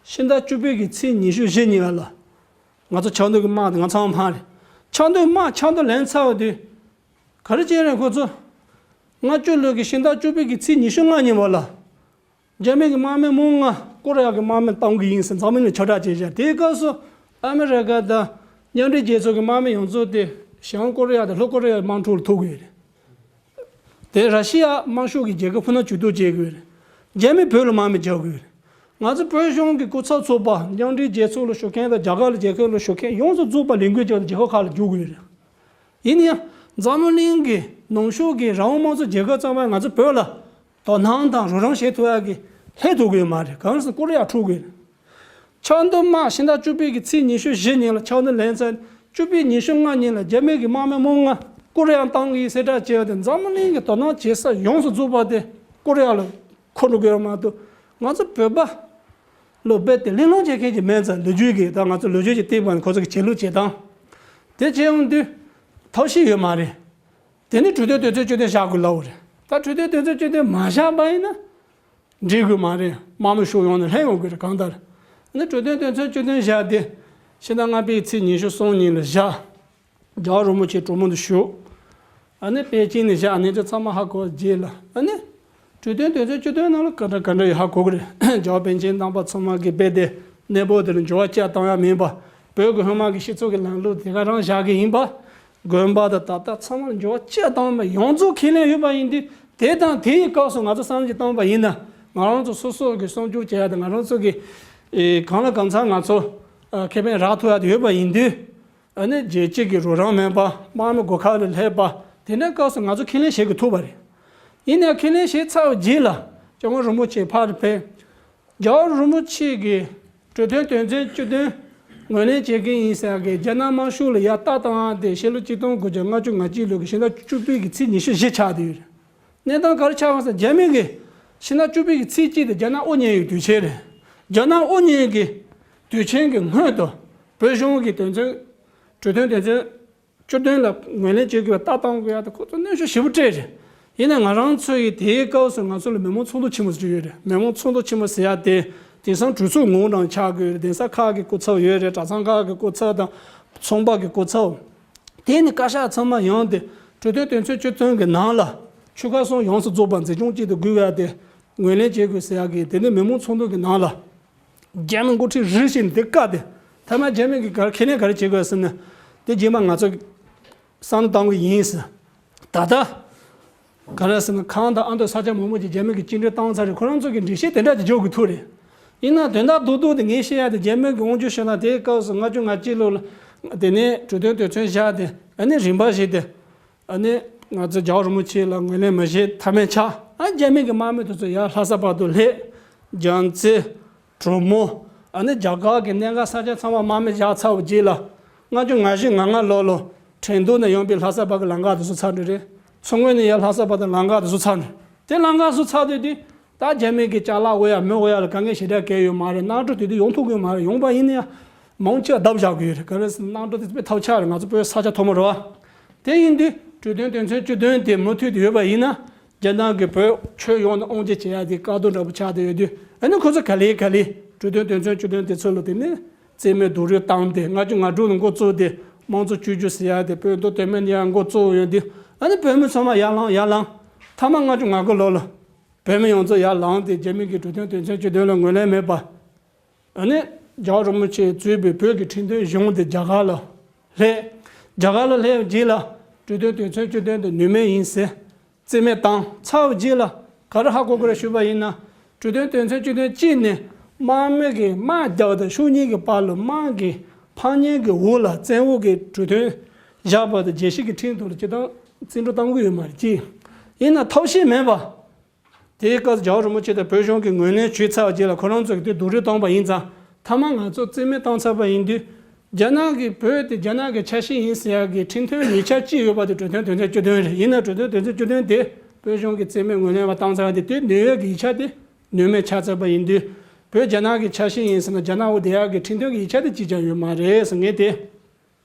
ཕྱི་ཟླ་བཅུ་པའི་གི་ཚེས་ཉི་ཤུ་བཞི་ཉིན་ལ། ང་ཚོ་ཆབ་མདོ་གི་དམག་འདི་ང་ཚང་མ་ཕམ་རེད། ཆབ་མདོའི་དམག་ཆབ་མདོ་ལེན་ཚར་བ་དུས། ག་རེ་བྱས་རེད་ཁོ་ཚོ། ལྔ་བཅུ་ལོ་གི་ཕྱི་ཟླ་བཅུ་པའི་གི་ཚེས་ཉི་ཤུ་ལྔ་ཉིན་པ་ལ། རྒྱ་མི་གི་དམག་མི་མང་ང་ཀོ་རི་ཡ་གི་དམག་མི་གཏོང་གི་ཡིན་ཟེར་འཛམ་གླིང་ལ་ཁྱབ་བསྒྲགས་བྱས་བཞག་དེའི་སྐབས་སུ་ཨ་མི་རི་ཀ་དང་མཉམ་འབྲེལ་རྒྱལ་ཚོགས་ཀྱི་དམག་མི་ཡོངས་རྫོགས་དེ་བྱང་ཀོ་རི་ཡ་དང་ལྷོ་ཀོ་རི་ཡའི་དམག་འཁྲུག་ལ་ཐུག་གི་ཡོད་རེད། དེ་ར་ཤི་ཡ་དམར་ཤོག་གི་རྒྱལ་ཁབ་ཁོ་ན་ཇུས་གཏོགས་བྱེད་དགོས་རེད། རྒྱ་མི་བོད་ལ་དམག་མི་རྒྱག་དགོས་རེད། ང་ཚོ་བོད་གཞུང་གི་སྐུ་ཚབ་ཚོགས་པ་མཉམ་འབྲེལ་རྒྱལ་ཚོགས་ལ་ཞུགས་མཁན་དང་རྒྱ་གར་ལ་རྒྱལ་ཁབ་ལ་ཞུགས་མཁན་ཡོངས་སུ་རྫོགས་པ་ལས་འགུལ་བྱས་ཏེ་རྒྱལ་ཁབ་ཁག་ལ་རྒྱུག་དགོས་རེད། ཡིན་ཡང་འཛམ་བུ་གླིང་གི་ནང་ཤོག་གི་རང་དབང་དམངས་གཙོ་རྒྱལ་ཁབ་ཚང་མས་ང་ཚོ་བོད་ལ་དོ་སྣང་དང་རོགས་རམ་བྱེད་ཐུབ་ཡག་གི་སླེབས་ཐུབ་ཀྱི་ཡོད་མ་རེད། གང་ཟེར་ཀོ་རི་ཡ་འཁྲུག་གི་རེད། ཆབ་མདོ་དམག་ཕྱི་ཟླ་བཅུ་པའི་གི་ཚེས་ཉི་ཤུ་བཞི་ཉིན་ལ་ཆབ་མདོ་ལེན་ཚར། བཅུ་པའི་ཉི་ཤུ་ལྔ་ཉིན་ལ་རྒྱ་མི་གི་དམག་མི་མང་ང་ཀོ་རི་ཡ་བཏང་གི་ཡིན་ཟེར་གྲ་བྱས་ཏེ་འཛམ་བུ་གླིང་གི་དོ་སྣང་བྱེད་ས་ཡོངས་སུ་རྫོགས་པ་དེ་ཀོ་རི་ཡ་ལ་འཁོར་འགྲོ་གི་ཡོད་མ་གཏོགས་ང་ཚོ་བོད་པ་ལ་རྦད་དེ་གླེང་སློང་བྱེད་མཁན་ཅིག་མེད་ཙང་ལོ་རྒྱུས་ཀྱི་ད་ང་ཚོ་ལོ་རྒྱུས་ཀྱི་སྟེང་པ་ནས་ཁོ་ཚོ་གི་བྱེད་ལུགས་བྱེད་སྟངས་དེ་བྱས་ཡོང་དུས་ཐབས་ཤེས་ཡོད་མ་རེད། དེ་ནི་གྲོས་མཐུན་དོན་ཚན་བཅུ་བདུན་བཞག་དགོས་ལབ་པ་རེད། ད་གྲོས་མཐུན་དོན་ཚན་བཅུ་བདུན་མ་བཞག་པ་ཡིན་ན། འགྲིག་དགོས་མ་རེད། དམག་མི་ཤོར་ཡོང་ནས་ལྷན་ཡོང་དགོས་རེད་གང་ལྟར། ཨ་ནི་གྲོས་མཐུན་དོན་ཚན་བཅུ་བདུན་བཞག་སྟེ། ཕྱི་ཟླ་ལྔ་པའི་ཚེས་ཉི་ཤུ་གསུམ་ཉིན་ལ་བཞག་རྒྱལ་བ་རིན་པོ་ཆེ་གྲོས་མོལ་དུ་ཞུགས། ཨ་ནི་པེ་ཅིན་ནས་བཞག་གནས་ཚུལ་ཚང་མ་ཧ་གོ་རྗེས་ལ་ཨ་ནི། གྲོས་མཐུན་དོན་ཚན་བཅུ་བདུན་ནང་ལ་ག་འདྲ་ག་འདྲ་ཡོད་ཧ་གོ་གི་རེད། རྒྱལ་བ་པཎ་ཆེན་རྣམ་པ་ཚང་མ་གིས་རྦད་དེ་གནས་བབ་དེ་ལ་འགྱུར་བ་ཅི་ཡང་བཏང་ཡ་མིན་པ། བོད་ཀྱི་ཧོན་མ་གི་སྤྱི་ཚོགས་ཀྱི་ལམ་ལུགས་དེ་ག་རང་བཞག་གི་ཡིན་པ། དགོན་པ་དང་ད་ལྟ་ཚང་མར་འགྱུར་བ་ཅི་ཡང་བཏང་མེད། ཡོངས་རྫོགས་ཁས་ལེན་ཡོད་པ་ཡིན་དུས་དེ་དང་དེ་ཡི་སྐབས་སུ་ང་ཚོ་བསམ་གཞིག་བཏང་པ་ཡིན་ན་ང་རང་ཚོ་སོ་སོ་གི་སྲུང་སྐྱོབ་བྱེད་ཡ་དང་ང་རང་ཚོ་གི་ཨེ་གང་ལ་གང་འཚམ་ང་ཚོ་ཨ་ཁེ་ཕན་རག་ཐུབ་ཡ་དེ་ཡོད་པ་ཡིན་དུས་ཨ་ནི་རྒྱལ་སྤྱི་གི་རོགས་རམ་མེད་པ་དམག་མི་སྒོ་ཁ་ལ་སླེབས་པ་དེ་འདྲའི་སྐབས་སུ་ང་ཚོ་ཁས་ལེན་བྱེད་དགོས་ཐུག་པ་རེད། ཡིན་ནའང་ཁས་ལེན་བྱས་ཚར་བའི་རྗེས་ལ་སྐྱབས་མགོན་རིན་པོ་ཆེ་ཕར་ཕེབས། རྒྱལ་བ་རིན་པོ་ཆེ་གིས་གྲོས་མཐུན་དོན་ཚན་བཅུ་བདུན་ ངོས་ལེན་བྱེད་མཁན་ཡིན་ཟེར་ཡག་གི་རྒྱ་ནག་དམར་ཤོག་ལ་ཡར་ལྟ་བཏང་ཡག་དེ་ཕྱི་ལོ་ཆིག་སྟོང་དགུ་བརྒྱ་ལྔ་བཅུ་ང་གཅིག་ལོ་གི་ཕྱི་ཟླ་བཅུ་པའི་གི་ཚེས་ཉི་ཤུ་བཞི་ཆགས་བསྡད་ཡོད་རེད། གནས་སྟངས་ག་རེ་ཆགས་པ་ཟེར་རྒྱ་མི་གི་ཕྱི་ཟླ་བཅུ་པའི་གི་ཚེས་གཅིག་དེ་རྒྱ་ནག་དབུ་བརྙེས་ཡོད་དུས་ཆེན་རེད། རྒྱ་ནག་དབུ་བརྙེས་གི་དུས་ཆེན་གི་སྔོན་དུ་བོད་གཞུང་གི་དོན་ཚན་གྲོས་མཐུན་དོན་ཚན་བཅུ་བདུན་ལ་ངོས་ལེན་བྱེད་དགོས་པ་ལྟ་སྟངས་དགོས་ཡག་དེ་ཁོ་ཚོ་གནོན་ཤུགས་ཞེ་པོ་སྤྲད་རེད། ཡིན་ན་ང་རང་ཚོ་ཡི་དེའི་སྐབས་སུ་ང་ཚོ་ལ་མི་མང་ཚོགས་འདུ་ཆེན་མོ་ཞིག་ཡོད་རེད། མི་མང་ཚོགས་འདུ་ཆེན་མོ་ཟེར་ཡག་དེ་དེང་སང་གྲོས་ཚོགས་ངོ་རང་ཆགས་དགོས་རེད། གདན་ས་ཁག་གི་སྐུ་ཚབ་ཡོད་རེད། གྲྭ་ཚང་ཁག་གི་སྐུ་ཚབ་དང་ཚོང་པ་གི་སྐུ་ཚབ། དེ་ནི་བཀའ་ཤག་ཚང་མ་ཡོང་སྟེ་གྲོས་མཐུན་དོན་ཚན་བཅུ་བདུན་གི་ནང་ལ་ཆོལ་ཁ་གསུམ་ཡོངས་སུ་རྫོགས་པ་འཛིན་སྐྱོང་གཅིག་ཏུ་དགོས་ཡག་དེ་ངོས་ལེན་བྱེད་དགོས་ཟེར་ཡག་གི་དེ་ནི་མི་མང་ཚོགས་འདུ་གི་ནང་ལ། རྒྱ་མི་འགོ་ཁྲིད་རེ་ཞིག་ནས་དེ་བཀག་སྟེ། མཐའ་མ་རྒྱ་མི་གིས་ག་རེ་ཁས་ལེན་ག་རེ་བྱེད་དགོས་ཟེར་ན། དེ་རྗེས་མ་ང་ཚོ་བསམ་བློ་གཏོང་གི་ཡིན་ཟེར། ད་ལྟ་ག་རེ་ཟེར་ན་གངས་དང་ཨ་མདོ་ས་ཆ་མང་པོ་ཅིག་རྒྱ་མི་གིས་བཅིངས་འགྲོལ་བཏང་ཚར་རེད། ཁོ་རང་ཚོ་གི་འགྲེལ་བཤད་དེ་འདྲ་ཅིག་འཇོག་དགོས་ཐུག་རེད། ཡིན་ན་དོན་དག་རྡོག་རྡོག་དེ་ངས་བཤད་ཡག་དེ་རྒྱ་མི་གི་དབང་སྒྱུར་ཞུ་སྟངས་དེའི་སྐབས་སུ་ལྔ་བཅུ་ང་གཅིག་ལོ་ལ་དེ་ནས་གྲོས་མཐུན་དོན་ཚན་བཞག་སྟེ་ཨ་ནི་རིམ་པ་བཞིན་དེ། ཨ་ནི་ང་ཚོ་རྒྱལ་བ་རིན་པོ་ཆེ་ལ་ངོས་ལེན་མི་བྱེད་ཐབས་མེད་ཆགས། ཨ་རྒྱ་མི་གི་དམག་མི་དེ་ཚོ་ཡར་ལྷ་ས་བར་དུ་སླེབས། རྒྱལ་རྩེ། གྲོ་མོ། ཨ་ནི་རྒྱ་གར་གི་གནད་འགག་ས་ཆ་ཚང་མ་དམག་མི་བཞག་ཚར་བའི་རྗེས་ལ། ལྔ་བཅུ་ང་བཞི་ང་ལྔ་ལོ་ལོ་ཁྲིན་ཏུའུ་ནས་ཡོང་པའི་ལྷ་ས་བར་གི་ལམ་ཁ་དེ་ཚོ་ཚར་འགྲོ་རེད། མཚོ་སྔོན་ནས་ཡར་ལྷ་ས་བར་དུ་ལམ་ཁ་དེ་ཚོ་ཚར་འགྲོ། དེ་ལམ་ཁ་ཚོ་ཚར་དུས་དུས་ད་རྒྱ་མི་གི་ཅ་ལག་དབོར་ཡག་མི་དབོར་ཡག་ལ་དཀའ་ངལ་ཞེ་དྲག་གང་ཡང་ཡོད་མ་རེད། གནམ་གྲུ་དེ་དུས་ཡོང་ཐུབ་ཀྱི་ཡོད་མ་རེད། ཡོང་པ་ཡིན་ན་ཡང་མང་ཆེ་བ་བརྡབ་བཞག་གི་ཡོད་རེད། ག་རེ་ཟེར་ན་གནམ་གྲུ་དེ་དཔེ་ཐབས་ཆག་རེད། ང་ཚོ་བོད་ས་ཆ་མཐོ་མོ་རེད་བ། དེ་ཡིན་དུས་གྲོས་མཐུན་དོན་ཚན་བཅུ་བདུན་དེ་མུ་མཐུད་དུ་ཡོད་པ་ཡིན་ན་རྒྱ་ནག་གིས་བོད་ཁྱོན་ཡོངས་ནས་དབང་སྒྱུར་བྱེད་ཡག་དེ་དཀའ་སྡུག་འདྲ་པོ་ཆགས་བསྡད་ཡོད་དུས། ཨ་ནི་ཁོ་ཚོ་ག་ལེ་ག་ལེ་གྲོས་མཐུན་དོན་ཚན་བཅུ་བདུན་དེ་ཚོ་ལ་དེ་ནས་རྩིས་མེད་རྡོག་རོལ་བཏང་སྟེ་ལྔ་བཅུ་ང་དྲུག་ལ་འགོ་བཙུགས་ཏེ་དམངས་གཙོ་བཅོས་བསྒྱུར་ཟེར་ཡག་དེ་བོད་མདོ་སྟོད་སྨད་ནས་ཡང་འགོ་བཙུགས་ཡོང་དུས། ཨ་ནི་བོད་མི་ཚང་མ་ཡར་ལངས་ཡར་ལངས། མཐའ་མ་ལྔ་བཅུ་ང་དགུ་ལོ་ལ་བོད་མི་ཡོངས་རྫོགས་ཡར་ལངས་ཏེ་རྒྱ་མི་གི་གྲོས་མཐུན་དོན་ཚན་བཅུ་བདུན་ལ་ངོས་ལེན་མེད་པ། ཨ་ནི་རྒྱལ་བ་རིན་པོ་ཆེས་གཙོས་པའི་བོད་ཀྱི་ཁྲིམས་དོན་གཞུང་དེ་རྒྱ་གར་ལ་སླེབས། རྒྱ་གར་ལ་སླེབས་རྗེས་ལ་གྲོས་མཐུན་དོན་ཚན་བཅུ་བདུན་དེ་ནུས་མེད་ཡིན་ཟེར། རྩིས་མེད་བཏང་ཚར་བའི་རྗེས་ལ་ག་རེ་ཧ་གོ་དགོས་རེད་ཞུས་པ་ཡིན་ན། གྲོས་མཐུན་དོན་ཚན་བཅུ་བདུན་གཅིག་ནས་དམག་མི་གིས་དམག་རྒྱག་པ་དང་ཕྱོགས་གཉིས་ཀྱི་བར་ལ་དམག་གི་ཕམ་ཉེས་ཀྱི་འོག་ལ་བཙན་འོག་གི་གྲོས་མཐུན་བཞག་པ་དང་རྒྱལ་སྤྱི་གི་ཁྲིམས་ཐོག་ལ་སྤྱིར་བཏང་བརྩི་འགྲོ་གཏོང་གི་ཡོད་མ་རེད། གཅིག་ཡིན་ན་ཐབས་ཤེས་མེད་པ། དེའི་སྐབས་རྒྱལ་བ་རིན་པོ་ཆེ་དང་བོད་གཞུང་གིས་ངོས་ལེན་ཞུས་ཚར་བའི་རྗེས་ལ་ཁོ་རང་ཚོ་གིས་དེ་རྡོག་རོལ་བཏང་པ་ཡིན་ཙང་། མཐའ་མ་ང་ཚོ་རྩིས་མེད་བཏང་ཚར་བ་ཡིན་དུས། རྒྱ་ནག་གིས་བོད་དེ་རྒྱ་ནག་གི་ཆ་ཤས་ཡིན་ཟེར་ཡག་གི་ཁྲིམས་མཐུན་ཡིག་ཆ་གཅིག་ཡོད་པ་དེ་གྲོས་མཐུན་དོན་ཚན་བཅུ་བདུན་རེད། ཡིན་ན་གྲོས་མཐུན་དོན་ཚན་བཅུ་བདུན་དེ་བོད་གཞུང་གིས་རྩིས་མེད་ངོས་ལེན་པ་བཏང་ཚར་བ་དེ་དེ་ནུས་ཡོད་ཀྱི་ཡིག་ཆ་དེ་ནུས་མེད་ཆགས་ཚར་བ་ཡིན་དུས། བོད་རྒྱ་ནག་གི་ཆ་ཤས་ཡིན་ཟེར་ན་རྒྱ་ནག་འོག་བསྡད་ཡག་གི་ཁྲིམས་མཐུན་གྱི་ཡིག་ཆ་དེ་གཅིག་ཀྱང་ཡོད་མ་རེད་ཟེར། ངས་དེ།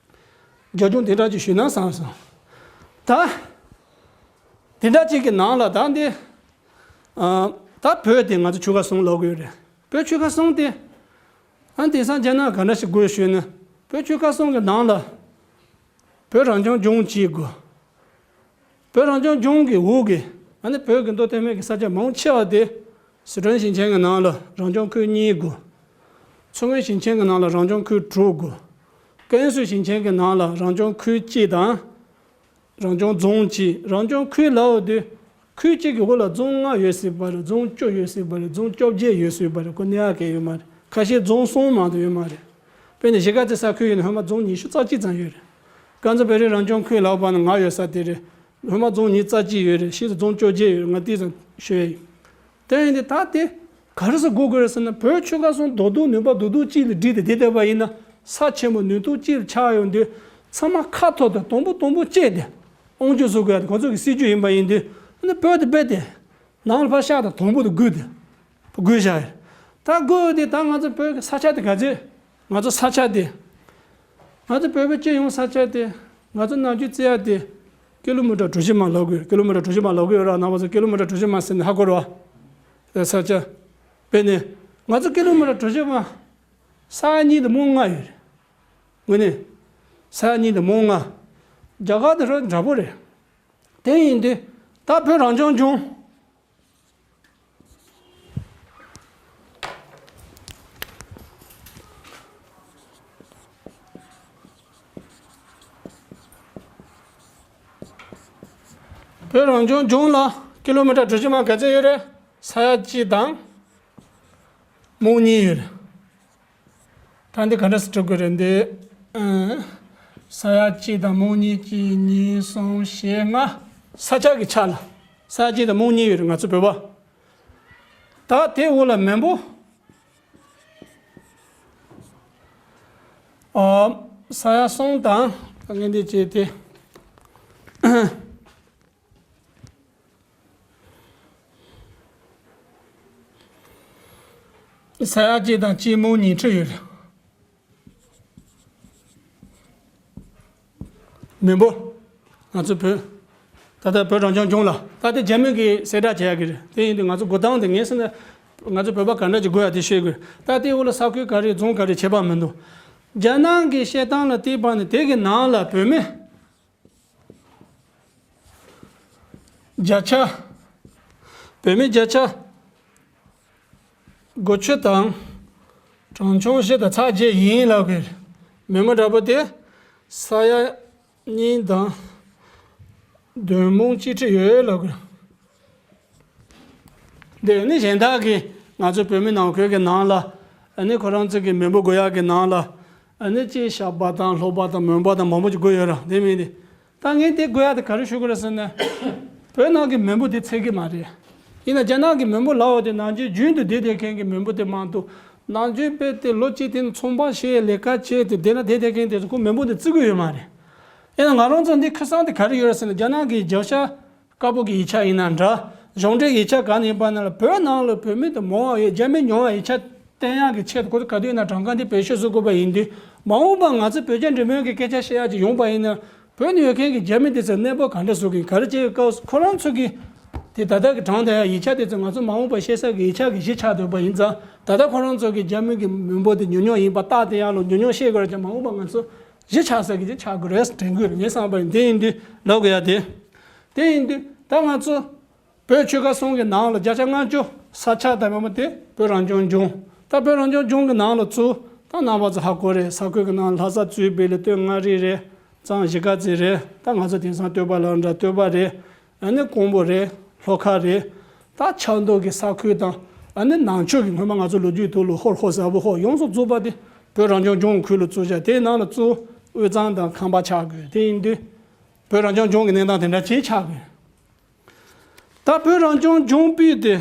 རྒྱབ་ལྗོངས་དེ་འདྲ་ཅིག་ཞུས་ན་བསམ་སོང་། ད། དེ་འདྲ་ཅིག་གི་ནང་ལ་ད་འདི། ཨ། ད་བོད་དེ་ང་ཚོ་ཆོལ་ཁ་གསུམ་ལབ་ཀྱི་ཡོད་རེད། བོད་ཆོལ་ཁ་གསུམ་དེ། ཨ། དེང་སང་རྒྱ་ནག་ག་འདྲ་ཞིག་དགོས་ཞུས་ན། བོད་ཆོལ་ཁ་གསུམ་གི་ནང་ལ། བོད་རང་སྐྱོང་ལྗོངས་གཅིག་དགོས། བོད་རང་སྐྱོང་ལྗོངས་ཀྱི་འོག་གི། ཨ་ནི་བོད་ཀྱི་མདོ་སྟོད་སྨད་ཀྱི་ས་ཆ་མང་ཆེ་བ་དེ། སི་ཁྲོན་ཞིང་ཆེན་གྱི་ནང་ལ་རང་སྐྱོང་ཁུལ་གཉིས་དགོས། མཚོ་སྔོན་ཞིང་ཆེན་གྱི་ནང་ལ་རང་སྐྱོང་ཁུལ་དྲུག་དགོས། ཀན་སུའུ་ཞིང་ཆེན་གྱི་ནང་ལ་རང་སྐྱོང་ཁུལ་གཅིག་དང་། རང་སྐྱོང་རྫོང་གཅིག་རང་སྐྱོང་ཁུལ་ལབ་དུས། ཁུལ་གཅིག་གི་འོག་ལ་རྫོང་ལྔ་ཡོད་སྲིད་པ་རེད། རྫོང་བཅུ་ཡོད་སྲིད་པ་རེད། རྫོང་བཅོ་བརྒྱད་ཡོད་སྲིད་པ་རེད། ཁོ་གནད་ཡག་གང་ཡང་ཡོད་མ་རེད། ཁ་ཤས་རྫོང་གསུམ་མ་གཏོགས་ཡོད་མ་རེད། དཔེར་ན་གཞིས་ཀ་རྩེ་ས་ཁུལ་ཡིན་ན་སྔོན་མ་རྫོང་ཉི་ཤུ་རྩ་གཅིག་ཙམ་ཡོད་རེད། དཀར་མཛེས་བོད་རིགས་རང་སྐྱོང་ཁུལ་ལབ་པ་ན་ལྔ་ཡོད་ས་དེ་རེད། སྔོན་མ་རྫོང་ཉི་ཤུ་རྩ་གཅིག་ཡོད་རེད། ཕྱིས་སུ་རྫོང་བཅོ་བརྒྱད་ཡོད་རེད། ང་དེ་ཙམ་ཤོད་ཡ་ཡིན། དེ་ཡིན་དུས་ད་དེ་ག་རེ་ཟེར་དགོས་དགོས་རེད་ཟེར་ན། བོད་ཆོལ་ཁ་གསུམ་རྡོག་རྡོག་ནུས་པ་རྡོག་རྡོག་གཅིག་ལ་སྒྲིལ་ཏེ་བསྡད་བསྡད་པ་ཡིན་ན། ས་ཆེན་པོ་ནུས་སྟོབས་གཅིག་ལ་ཆགས་ཡོང་དུས། ཚང་མ་ཁ་ཐོར་དུ་དུམ་བུ་དུམ་བུ་བཅད་དེ་དབང་སྒྱུར་བཟོ་དགོས་ཡ་དེ་ཁོ་ཚོ་གི་སྲིད་ཇུས་ཡིན་པ་ཡིན་དུས། ཨ་ནི་བོད་དེ་རྦད་དེ་ནང་ལ་ཕར་བཞག་དང་དུམ་བུ་དེ་བསྒུར་ཏེ། བསྒུར་བཞག་ཡོད། ད་བསྒུར་ཏེ་ད་ང་ཚོ་བོད་ཀྱི་ས་ཆ་དེ་ག་ཚོད། ང་ཚོ་ས་ཆ་དེ། ང་ཚོ་བོད་པའི་སྤྱི་ཡོངས་ས་ཆ་དེ། ང་ཚོ་ནམ་རྒྱུན་བརྩི་ཡ་དེ། ཀི་ལོ་མི་ཊར་གྲུ་བཞི་མ་ལབ་དགོས། ཀི་ལོ་མི་ཊར་གྲུ་བཞི་མ་ལབ་དགོས་ཡོད་ར། རྣམ་པ་ཚོ་ཀི་ལོ་མི་ཊར་གྲུ་བཞི་མ་ཟེར་ནས་ཧ་གོ་ར་བ། ས་ཆ། དཔེར་ན། ང་ཚོ་ཀི་ལོ་མི་ཊར་གྲུ་བཞི་མ། ས་ཡ་གཉིས་དང་མོ་ལྔ་ཡོད་རེད། དངོས་གནས། ས་ཡ་གཉིས་དང་མོ་ལྔ། རྒྱ་གར་དང་ར་འདྲ་པོ་རེད། དེ་ཡིན་དུས། ད་བོད་རང་སྐྱོང་ལྗོངས། བོད་རང་སྐྱོང་ལྗོངས་ལ་ཀི་ལོ་མི་ཊར་གྲུ་བཞི་མ་ག་ཚོད་ཡོད་རེད། ས་ཡ་གཅིག་དང་མོ་གཉིས་ཡོད་རེད། ད་འདི་ག་འདྲ་སེ་འགྲོ་དགོས་རེད་འདི། ཨ། ས་ཡ་གཅིག་དང་མོ་གཉིས། གཅིག་གཉིས་གསུམ་བཞི་ལྔ། ས་ཆ་གི་ཆ་ལ། ས་ཡ་གཅིག་དང་མོ་གཉིས་ཡོད་རེད་ང་ཚོ་བོད་པ། ད་དེ་འོག་ལ་མེན་པོ། ས་ཡ་གསུམ་དང་ངས་འདི་བྱས་ཏེ། ས་ཡ་གཅིག་དང་གཅིག་མོ་གཉིས་ཁྲི་ཡོད་རེད། མི་འབོར། ང་ཚོ་བོད། ད་ལྟ་བོད་རང་སྐྱོང་ལྗོངས་ལ་ད་ལྟ་རྒྱ་མི་གིས་གསལ་བསྒྲགས་བྱེད་ཡག་གི་རེད། དེ་ཡིན་དུས་ང་ཚོ་འགོ་སྟངས་དེ་ངས་ཟེར་ན། ང་ཚོ་བོད་པ་ག་འདྲ་ཅིག་དགོས་ཡག་དེ་ཤེས་དགོས། ད་ལྟའི་འོག་ལ་ས་ཁུལ་ག་རེ་རྫོང་ག་རེ་ཁྱད་པར་མི་འདུག་རྒྱ་ནག་གི་བཤད་སྟངས་ལ་བལྟས་པ་ནི་དེ་གི་ནང་ལ་བོད་མི་བརྒྱ་ཆ། བོད་མི་བརྒྱ་ཆ་དགུ་བཅུ་དང་གྲངས་ཆུང་བཞི་དང་ཚེག་བརྒྱད་ཡིན་ལབ་གི། མི་མང་དྲག་པོ་དེ་ས་ཡ་གཉིས་དང་བདུན་མོ་གཅིག་ཁྲི་ཡོད་ལབ་གི། དེ་ནི་གཞན་དག་གི་ང་ཚོ་བོད་མི་ནང་ཁུལ་གྱི་ནང་ལ་ཨ་ནི་ཁོ་རང་ཚོ་གི་མི་འབོར་དགོས་ཡག་གི་ནང་ལ་ཨ་ནི་གཅིག་ཞབས་པ་དང་སློབ་པ་དང་མོན་པ་དང་མང་པོ་ཅིག་དགོས་ཡོད་ར། དེ་མིན་དེ། ད་ངས་དེ་དགོས་ཡག་དེ་ག་རེ་ཞུ་དགོས་རེད་ཟེར་ན། བོད་ནང་གི་མི་འབོར་དེ་ཚད་ཀྱི་མ་རེད། ཡིན་ན་རྒྱ་ནག་གི་མི་འབོར་ལབ་པ་དེ་ནམ་རྒྱུན་རྒྱུན་དུ་བསྡད་བསྡད་མཁན་གྱི་མི་འབོར་དེ་མ་གཏོགས། ནམ་རྒྱུན་དཔེ་དེ་ལོ་གཅིག་དེ་ནི་ཚོང་པ་བྱས་ལས་ཀ་བྱས་ཏེ་བསྡད་ན་བསྡད་བསྡད་མཁན་དེ་ཚོ་ཁོ་མི་འབོར་དེ་བརྩི་གི་ཡོད་མ་རེད། ཡིན་ན་ང་རང་ཚོ་འདི་ཁེ་བཟང་དེ་ག་རེ་ཡོད་རེད་ཟེར་ན་རྒྱ་ནག་གི་བྱ་བཞག་དཀར་པོ་གི་ཡིག་ཆ་ཡིན་ན་འདྲ། གཞུང་འབྲེལ་ཡིག་ཆ་ག་ནས་ཡིན་པ་ན་ལ་བོད་ནང་ལ་བོད་མི་དང་མང་བ་ཡོད། རྒྱ་མི་ཉུང་བ་ཡིག་ཆ་བསྟན་ཡག་གི་ཆེད་དུ་ཁོ་ཚོ་ག་དུས་ཡིན་ན་གྲངས་ཀ་འདི་བེད་སྤྱོད་བཟོ་དགོས་པ་ཡིན་དུས། མ་འོངས་པ་ང་ཚོ་བོད་རྒྱ་འབྲེལ་མོལ་གྱི་སྐད་ཆ་བཤད་ཡག་ཅིག་ཡོང་པ་ཡིན་ན། བོད་ནང་ཡོད་མཁན་གྱི་རྒྱ་མི་དེ་ཚོ་གནས་བབ་ག་འདྲ་བཟོ་གི་ག་རེ་བྱེད་ཀྱི་སྐབས་སུ་ཁོ་རང་ཚོ་གི་དེ་ད་ལྟ་གི་གྲངས་དང་ཡང་ཡིག་ཆ་དེ་ཚོ་ང་ཚོ་མ་འོངས་པ་བཤད་ས་གི་ཡིག་ཆ་གི་གཞི་ཆགས་འདུག་པ་ཡིན་ཙང་། ད་ལྟ་ཁོ་རང་ཚོ་གི་རྒྱ་མི་གི་མི་འབོར་དེ་ཉུང་ཉུང་ཡིན་པ་རྟགས་དེ་ཡང་ལོ་ཉུང་ཉུང་བཤད་དགོས་རེད་ཀྱང་། མ་འོངས་པ་ང་ཚོ་གཞི་ཆགས་ས་གི་གཞི་ཆགས་དགོས་རེད་དྲན་གི་རེད། ངའི་བསམ་པ་ཡིན། དེ་ཡིན་དུས་ལབ་དགོས་ཡ་དེ། དེ་ཡིན་དུས་ད་ང་ཚོ་བོད་ཆོལ་ཁ་གསུམ་གྱི་ནང་ལ་བརྒྱ་ཆ་ལྔ་བཅུ་ས་ཆ་དང་མ་མ་དེ་བོད་རང་སྐྱོང་ལྗོངས། ད་བོད་རང་སྐྱོང་ལྗོངས་ཀྱི་ནང་ལ་ཚུར་ད་རྣམ་པ་ཚོ་ཧ་གོ་རེད། ས་ཁུལ་གྱི་ནང་ལྷ་ས་གཙོས་པའི་ལ་སྟོད་མངའ་རིས་རེད། གཙང་གཞིས་ཀ་རྩེ་རེད། ད་ང་ཚོ་དེང་སང་སྟོད་པ་ལ་འདྲ་སྟོད་པ་རེད། ཨ་ནི་ཀོང་པོ་རེད། ལྷོ་ཁ་རེད། ད་ཆབ་མདོ་གི་ས་ཁུལ་དང་། ཨ་ནི་ནང་ཆོས་ཀྱི་སྔོན་མ་ང་ཚོ་ལོ་རྒྱུས་ཐོག་ལ་ཧོར་ཧོར་ཟ་བོ་ཧོར་ཡོངས་སུ་རྫོགས་པ་དེ་བོད་རང་སྐྱོང་ལྗོངས་ཁུལ་ལ་བཙུགས་བཞག་དེའི་ནང་ལ་གཙོ་དབུས་གཙང་དང་ཁམས་པ་ཆགས་དགོས། དེ་ཡིན་དུས་བོད་རང་སྐྱོང་ལྗོངས་ཀྱི་གནས་སྟངས་དེ་འདྲ་ཅིག་ཆགས་དགོས། ད་བོད་རང་སྐྱོང་ལྗོངས་པུས་ཏེ་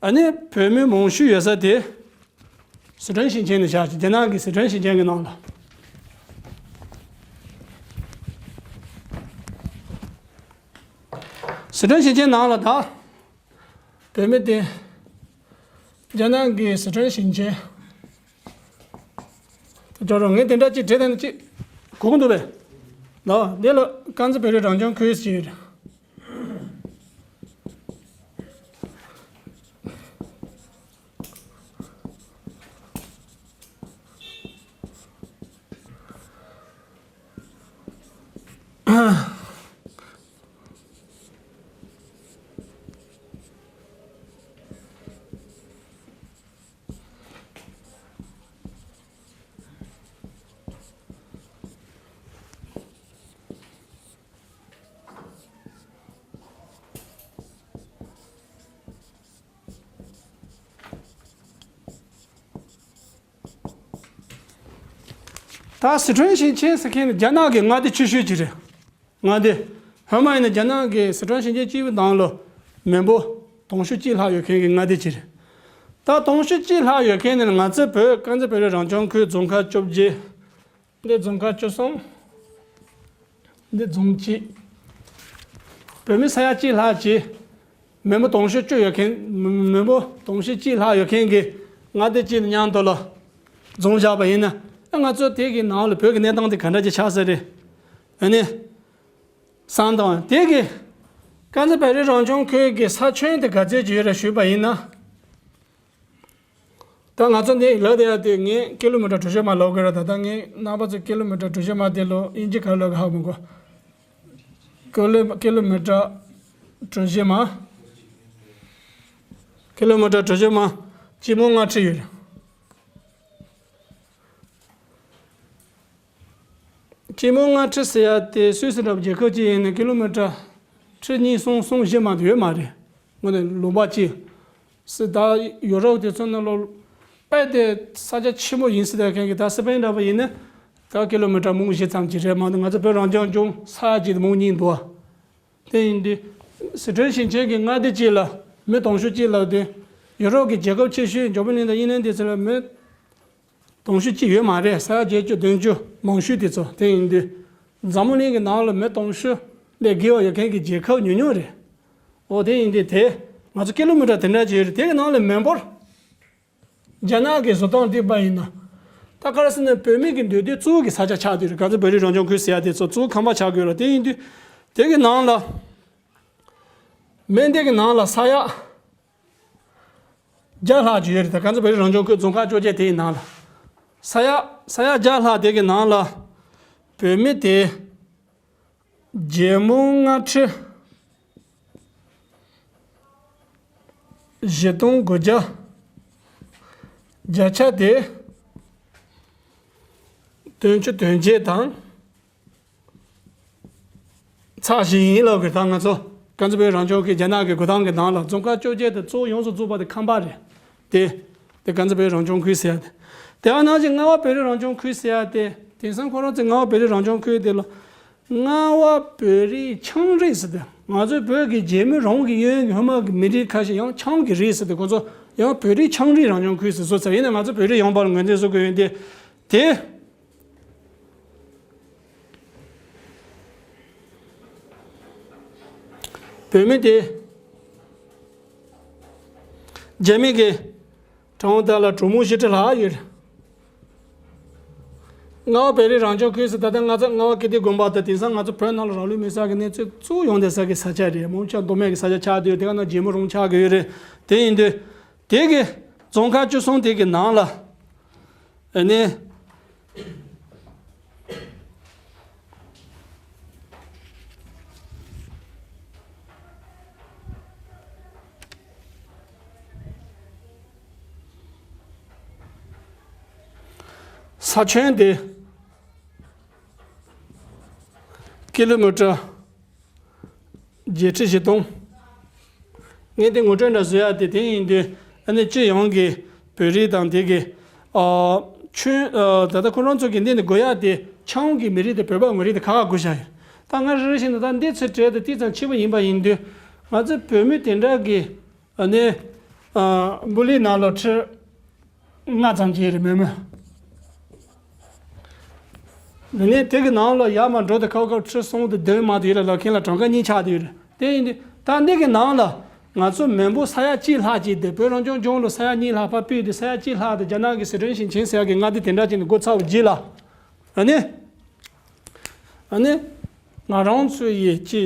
ཨ་ནི་བོད་མི་མང་ཤོས་ཡོད་ས་དེ་སི་ཁྲོན་ཞིང་ཆེན་ནས་བཞག་ཅིག་རྒྱ་ནག་གི་སི་ཁྲོན་ཞིང་ཆེན་གྱི་ནང་ལ། སི་ཁྲོན་ཞིང་ཆེན་ནང་ལ་ད་བོད་མི་དེ་རྒྱ་ནག་གི་སི་ཁྲོན་ཞིང་ཆེན། ད་ཅོག་རོ་ངས་དེ་འདྲ་ཅིག་བྲིས་དང་ཅིག་གོ་གི་འདུག་པས། ལོ་འདི་ལ་དཀར་མཛེས་བོད་རིགས་རང་སྐྱོང་ཁུལ་ཟེར། ད་སི་ཁྲོན་ཞིང་ཆེན་ཟེར་མཁན་ནི་རྒྱ་ནག་གི་མངའ་སྡེ་ཆེ་ཤོས་ཅིག་རེད། མངའ་སྡེ། སྔོན་མ་ཡིན་ན་རྒྱ་ནག་གི་སི་ཁྲོན་ཞིང་ཆེན་སྤྱི་བོའི་ནང་ལ་མི་འབོར་དུང་ཕྱུར་གཅིག་ལྷག་ཡོད་མཁན་གྱི་མངའ་སྡེ་ཅིག་རེད། ད་དུང་ཕྱུར་གཅིག་ལྷག་ཡོད་མཁན་ནི་ང་ཚོའི་བོད་དཀར་མཛེས་བོད་རིགས་རང་སྐྱོང་ཁུལ་རྫོང་ཁག་བཅོ་བརྒྱད། འདི་རྫོང་ཁག་བཅུ་གསུམ། འདི་རྫོང་གཅིག་བོད་མི་ས་ཡ་གཅིག་ལྷག་ཅིག་མི་འབོར་དུང་ཕྱུར་བཅུ་ཡོད་མཁན། མི་མི་འབོར་དུང་ཕྱུར་གཅིག་ལྷག་ཡོད་མཁན་གྱི་མངའ་སྡེ་གཅིག་མཉམ་དུ་ལ་འཛོམས་བཞག་པ་ཡིན་ན། ཨ་ང་ཚོ་དེ་གི་ནང་ལ་བོད་ཀྱི་གནས་སྟངས་དེ་ག་འདྲ་ཅིག་ཆགས་ས་རེད། ཨ་ནི། བསམ་དང་དེ་གི་དཀར་མཛེས་བོད་རིགས་རང་སྐྱོང་ཁུལ་གྱི་ས་ཁྱོན་དེ་ག་ཚད་ཅིག་ཡོད་རེད་ཞུས་པ་ཡིན་ན། ད་ང་ཚོ་འདི་ལབ་བསྡད་ཡ་དེ་ངས་ཀི་ལོ་མི་ཊར་གྲུ་བཞི་མ་ལབ་དགོས་ར། ད་ལྟ་ངས་རྣམ་པ་ཚོ་ཀི་ལོ་མི་ཊར་གྲུ་བཞི་མ་དེ་ལོ་དབྱིན་ཇི་ག་ལབ་གི་ཧ་མི་གོ། ཀི་ལོ་ཀི་ལོ་མི་ཊར་གྲུ་བཞི་མ། ཀི་ལོ་མི་ཊར་གྲུ་བཞི་མ་གཅིག་མོ་ལྔ་ཁྲི་ཡོད་རེད། གཅིག་མོ་ལྔ་ཁྲི་ཟེར་ཡ་དེ་སུད་སི་འདྲ་བོ་རྒྱལ་ཁབ་ཅིག་ཡིན་ན་ཀི་ལོ་མི་ཊར་ཁྲི་གཉིས་གསུམ་གསུམ་བཞི་མ་གཏོགས་ཡོད་མ་རེད། དངོས་གནས་ལུང་པ་གཅིག་སི་ད་ཡུ་རོབ་དེ་ཚོ་ནང་ལོ་དཔེ་དེ་ས་ཆ་ཆེན་པོ་ཡིན་སྲིད་ད་མཁན་གྱི། ད་སི་པེན་འདྲ་བོ་ཡིན་ན་ད་ཀི་ལོ་མི་ཊར་མོ་བཞི་ཙམ་ཅིག་རེད་མ་གཏོགས། ང་ཚོ་བོད་རང་སྐྱོང་ལྗོངས་ས་ཡ་གཅིག་དེ་མོ་གཉིས་འདུག་བ། དེ་ཡིན་དུས་སི་ཁྲོན་ཞིང་ཆེན་གྱི་མངའ་སྡེ་གཅིག་ལ་མི་དུང་ཕྱུར་གཅིག་ལབ་དུས། ཡུ་རོབ་ཀྱི་རྒྱལ་ཁབ་ཆེ་ཤོས་འཇར་པན་དང་དབྱིན་ལན་དེ་ཚོ་ལ་མི་ སྟོང་ཤུ་གཅིག་ཡོད་མ་རེད། ས་ཡ་བརྒྱད་ཅུ་བདུན་ཅུ་མང་ཤོས་དེ་ཚོ་དེ་ཡིན་དུས། འཛམ་བུ་གླིང་གི་ནང་ལ་མི་སྟོང་ཤུ་ལས་བརྒལ་བ་ཡོད་མཁན་གྱི་རྒྱལ་ཁབ་ཉུང་ཉུང་རེད། འོ་དེ་ཡིན་དུས་དེ་ང་ཚོ་ཀི་ལོ་མི་ཊར་དེ་འདྲ་ཅིག་ཡོད་རེད། དེ་གི་ནང་ལ་མི་འབོར། རྒྱ་ནག་གི་བཟོ་སྟངས་བལྟས་པ་ཡིན་ན། ད་ག་རེ་ཟེར་ན་བོད་མི་གི་འདུས་སྡོད་གཙོ་བོ་གི་ས་ཆ་ཆགས་བསྡད་རེད། ག་ཚོད་བོད་རིགས་རང་སྐྱོང་ཁུལ་ཟེར་ཡ་དེ་ཚོ་གཙོ་བོ་ཁང་པ་ཆགས་དགོས་རེད། དེ་ཡིན་དུས་དེ་གི་ནང་ལ། མི་སྡེ་གི་ནང་ལ་ས་ཡ་བརྒྱ་ལྷག་ཅིག་ཡོད་རེད། ད་ག་ཚོད་བོད་རིགས་རང་སྐྱོང་ཁུལ་རྫོང་ཁག་བཅོ་བརྒྱད་དེ་ཡི་ནང་ལ། ས་ཡ་ས་ཡ་བརྒྱ་ལྷག་དེ་གི་ནང་ལ། བོད་མི་དེ། བརྒྱད་མོ་ལྔ་ཁྲི་བཞི་སྟོང་དགུ་བརྒྱ། བརྒྱ་ཆ་དེ་བདུན་ཅུ་དོན་བརྒྱད་དང་ཚེག་བཞི་ཡིན་ལབ་གི། ད་ང་ཚོ་ག་ཚོད་བོད་རང་སྐྱོང་ཁུལ་རྒྱ་ནག་གི་འགོ་སྟངས་ཀྱི་ནང་ལ་རྫོང་ཁག་བཅོ་བརྒྱད་དེ་གཙོ་བོ་ཡོངས་སུ་རྫོགས་པ་དེ་ཁམས་པ་རེད། དེ། དེ་ག་ཚོད་བོད་རང་སྐྱོང་ཁུལ་ཟེར་ཡ་དེ། དེ་ཡང་ནང་བཞིན་རྔ་བ་བོད་རིགས་རང་སྐྱོང་ཁུལ་ཟེར་ཡ་དེ། དེང་སང་ཁོ་རང་ཚོས་རྔ་བ་བོད་རིགས་རང་སྐྱོང་ཁུལ་དེ་ལ། རྔ་བ་བོད་རིགས་ཆའང་རིགས་ཟེར་ཏེ། ང་ཚོའི་བོད་ཀྱི་རྗེས་མི་རང་གི་གཡས་གཡོན་གྱི་ཧོ་མ་གི་མི་རིགས་ཁ་ཤས་ཡང་ཆའང་གི་རིགས་ཟེར་ཏེ། ཁོ་ཚོ་ཡང་བོད་རིགས་ཆའང་རིགས་རང་སྐྱོང་ཁུལ་ཟེར་བཟོ་ཚར། ཡིན་ན་ང་ཚོ་བོད་རིགས་ཡོངས་བར་ངོས་འཛིན་བཟོ་དགོས་ཡོད་དེ། དེ། བོད་མི་དེ། རྒྱ་མི་གི་གྲངས་དག་ལ་གྲངས་མང་ཞེ་དྲག་ལྷག་ཡོད་རེད། རྔ་བ་བོད་རིགས་རང་སྐྱོང་ཁུལ་ཟེར། ད་ལྟ་ང་ཚོ་རྔ་བ་ཀིརྟི་དགོན་པ་དང་དེང་སང་ང་ཚོ་བོད་ནང་ལ་རང་ལུས་མེར་སྲེག་གི་གནས་ཚུལ་གཙོ་བོ་ཡོང་བསྡད་ས་གི་ས་ཆ་རེད། མང་ཆེ་བ་མདོ་སྨད་ཀྱི་ས་ཆ་ཆགས་བསྡད་ཡོད། དེ་ག་ནང་རྗེས་མི་རང་ཆགས་གི་ཡོད་རེད། དེ་ཡིན་དུས། དེ་གི་རྫོང་ཁག་བཅུ་གསུམ་དེ་གི་ནང་ལ། ཨ་ནི། ས་ཁྱོན་དེ་ཀི་ལོ་མི་ཊར་བརྒྱད་ཁྲི་བཞི་སྟོང་། ངས་དེ་ངོ་སྤྲོད་འདྲ་བཟོ་ཡ་དེ། དེ་ཡིན་དུས་ཨ་ནི་སྤྱི་ཡོངས་ཀྱི་བོད་རིགས་དང་དེ་གི། ཨ། ཁྱོན། ཨ། ད་ལྟ་ཁོ་རང་ཚོ་གི་འདི་ནས་དགོས་ཡ་དེ་ཆའང་གི་མི་རིགས་དེ་བོད་པ་ངོས་རིགས་དེ་ཁག་ཁག་དགོས་བཞག་ཡོད། ད་ང་རེ་རེ་བཞིན་དུ་ད་འདི་ཚོའི་གྲས་དེ་ཏིག་ཙམ་ཕྱི་པོ་ཡིན་པ་ཡིན་དུས། ང་ཚོ་བོད་མི་དེ་འདྲ་གི། ཨ་ནི། ཨ། སྦུག་ལས་ནང་ལོགས་ཁྲི་ལྔ་ཙམ་ཅིག་རེད་མོད་མོད། ཨ་ནི་དེ་གི་ནང་ལ་ཡར་མར་འགྲོ་དུས་ཁ་ཁ་ཁྲི་གསུམ་དང་བདུན་མ་དེ་ལ་ལག་ཁྱེར་ལ་གྲངས་ཀ་གཉིས་ཆགས་བསྡད་ཡོད་རེད། དེ་ཡིན་དུས་ད་འདི་གི་ནང་ལ་ང་ཚོ་མི་འབོར་ས་ཡ་གཅིག་ལྷག་ཅིག་དེ་བོད་རང་སྐྱོང་ལྗོངས་ལ་ས་ཡ་གཉིས་ལྷག་ཕར་ཕུད་དེ། ས་ཡ་གཅིག་ལྷག་དེ་རྒྱ་ནག་གི་སི་ཁྲོན་ཞིང་ཆེན་ཟེར་ཡ་གི་མངའ་སྡེ་དེ་འདྲ་ཅིག་ནས་འགོ་ཚུགས་པའི་རྗེས་ལ། ཨ་ནི། ཨ་ནི། ང་རང་ཚོ་ཡི་ཅི།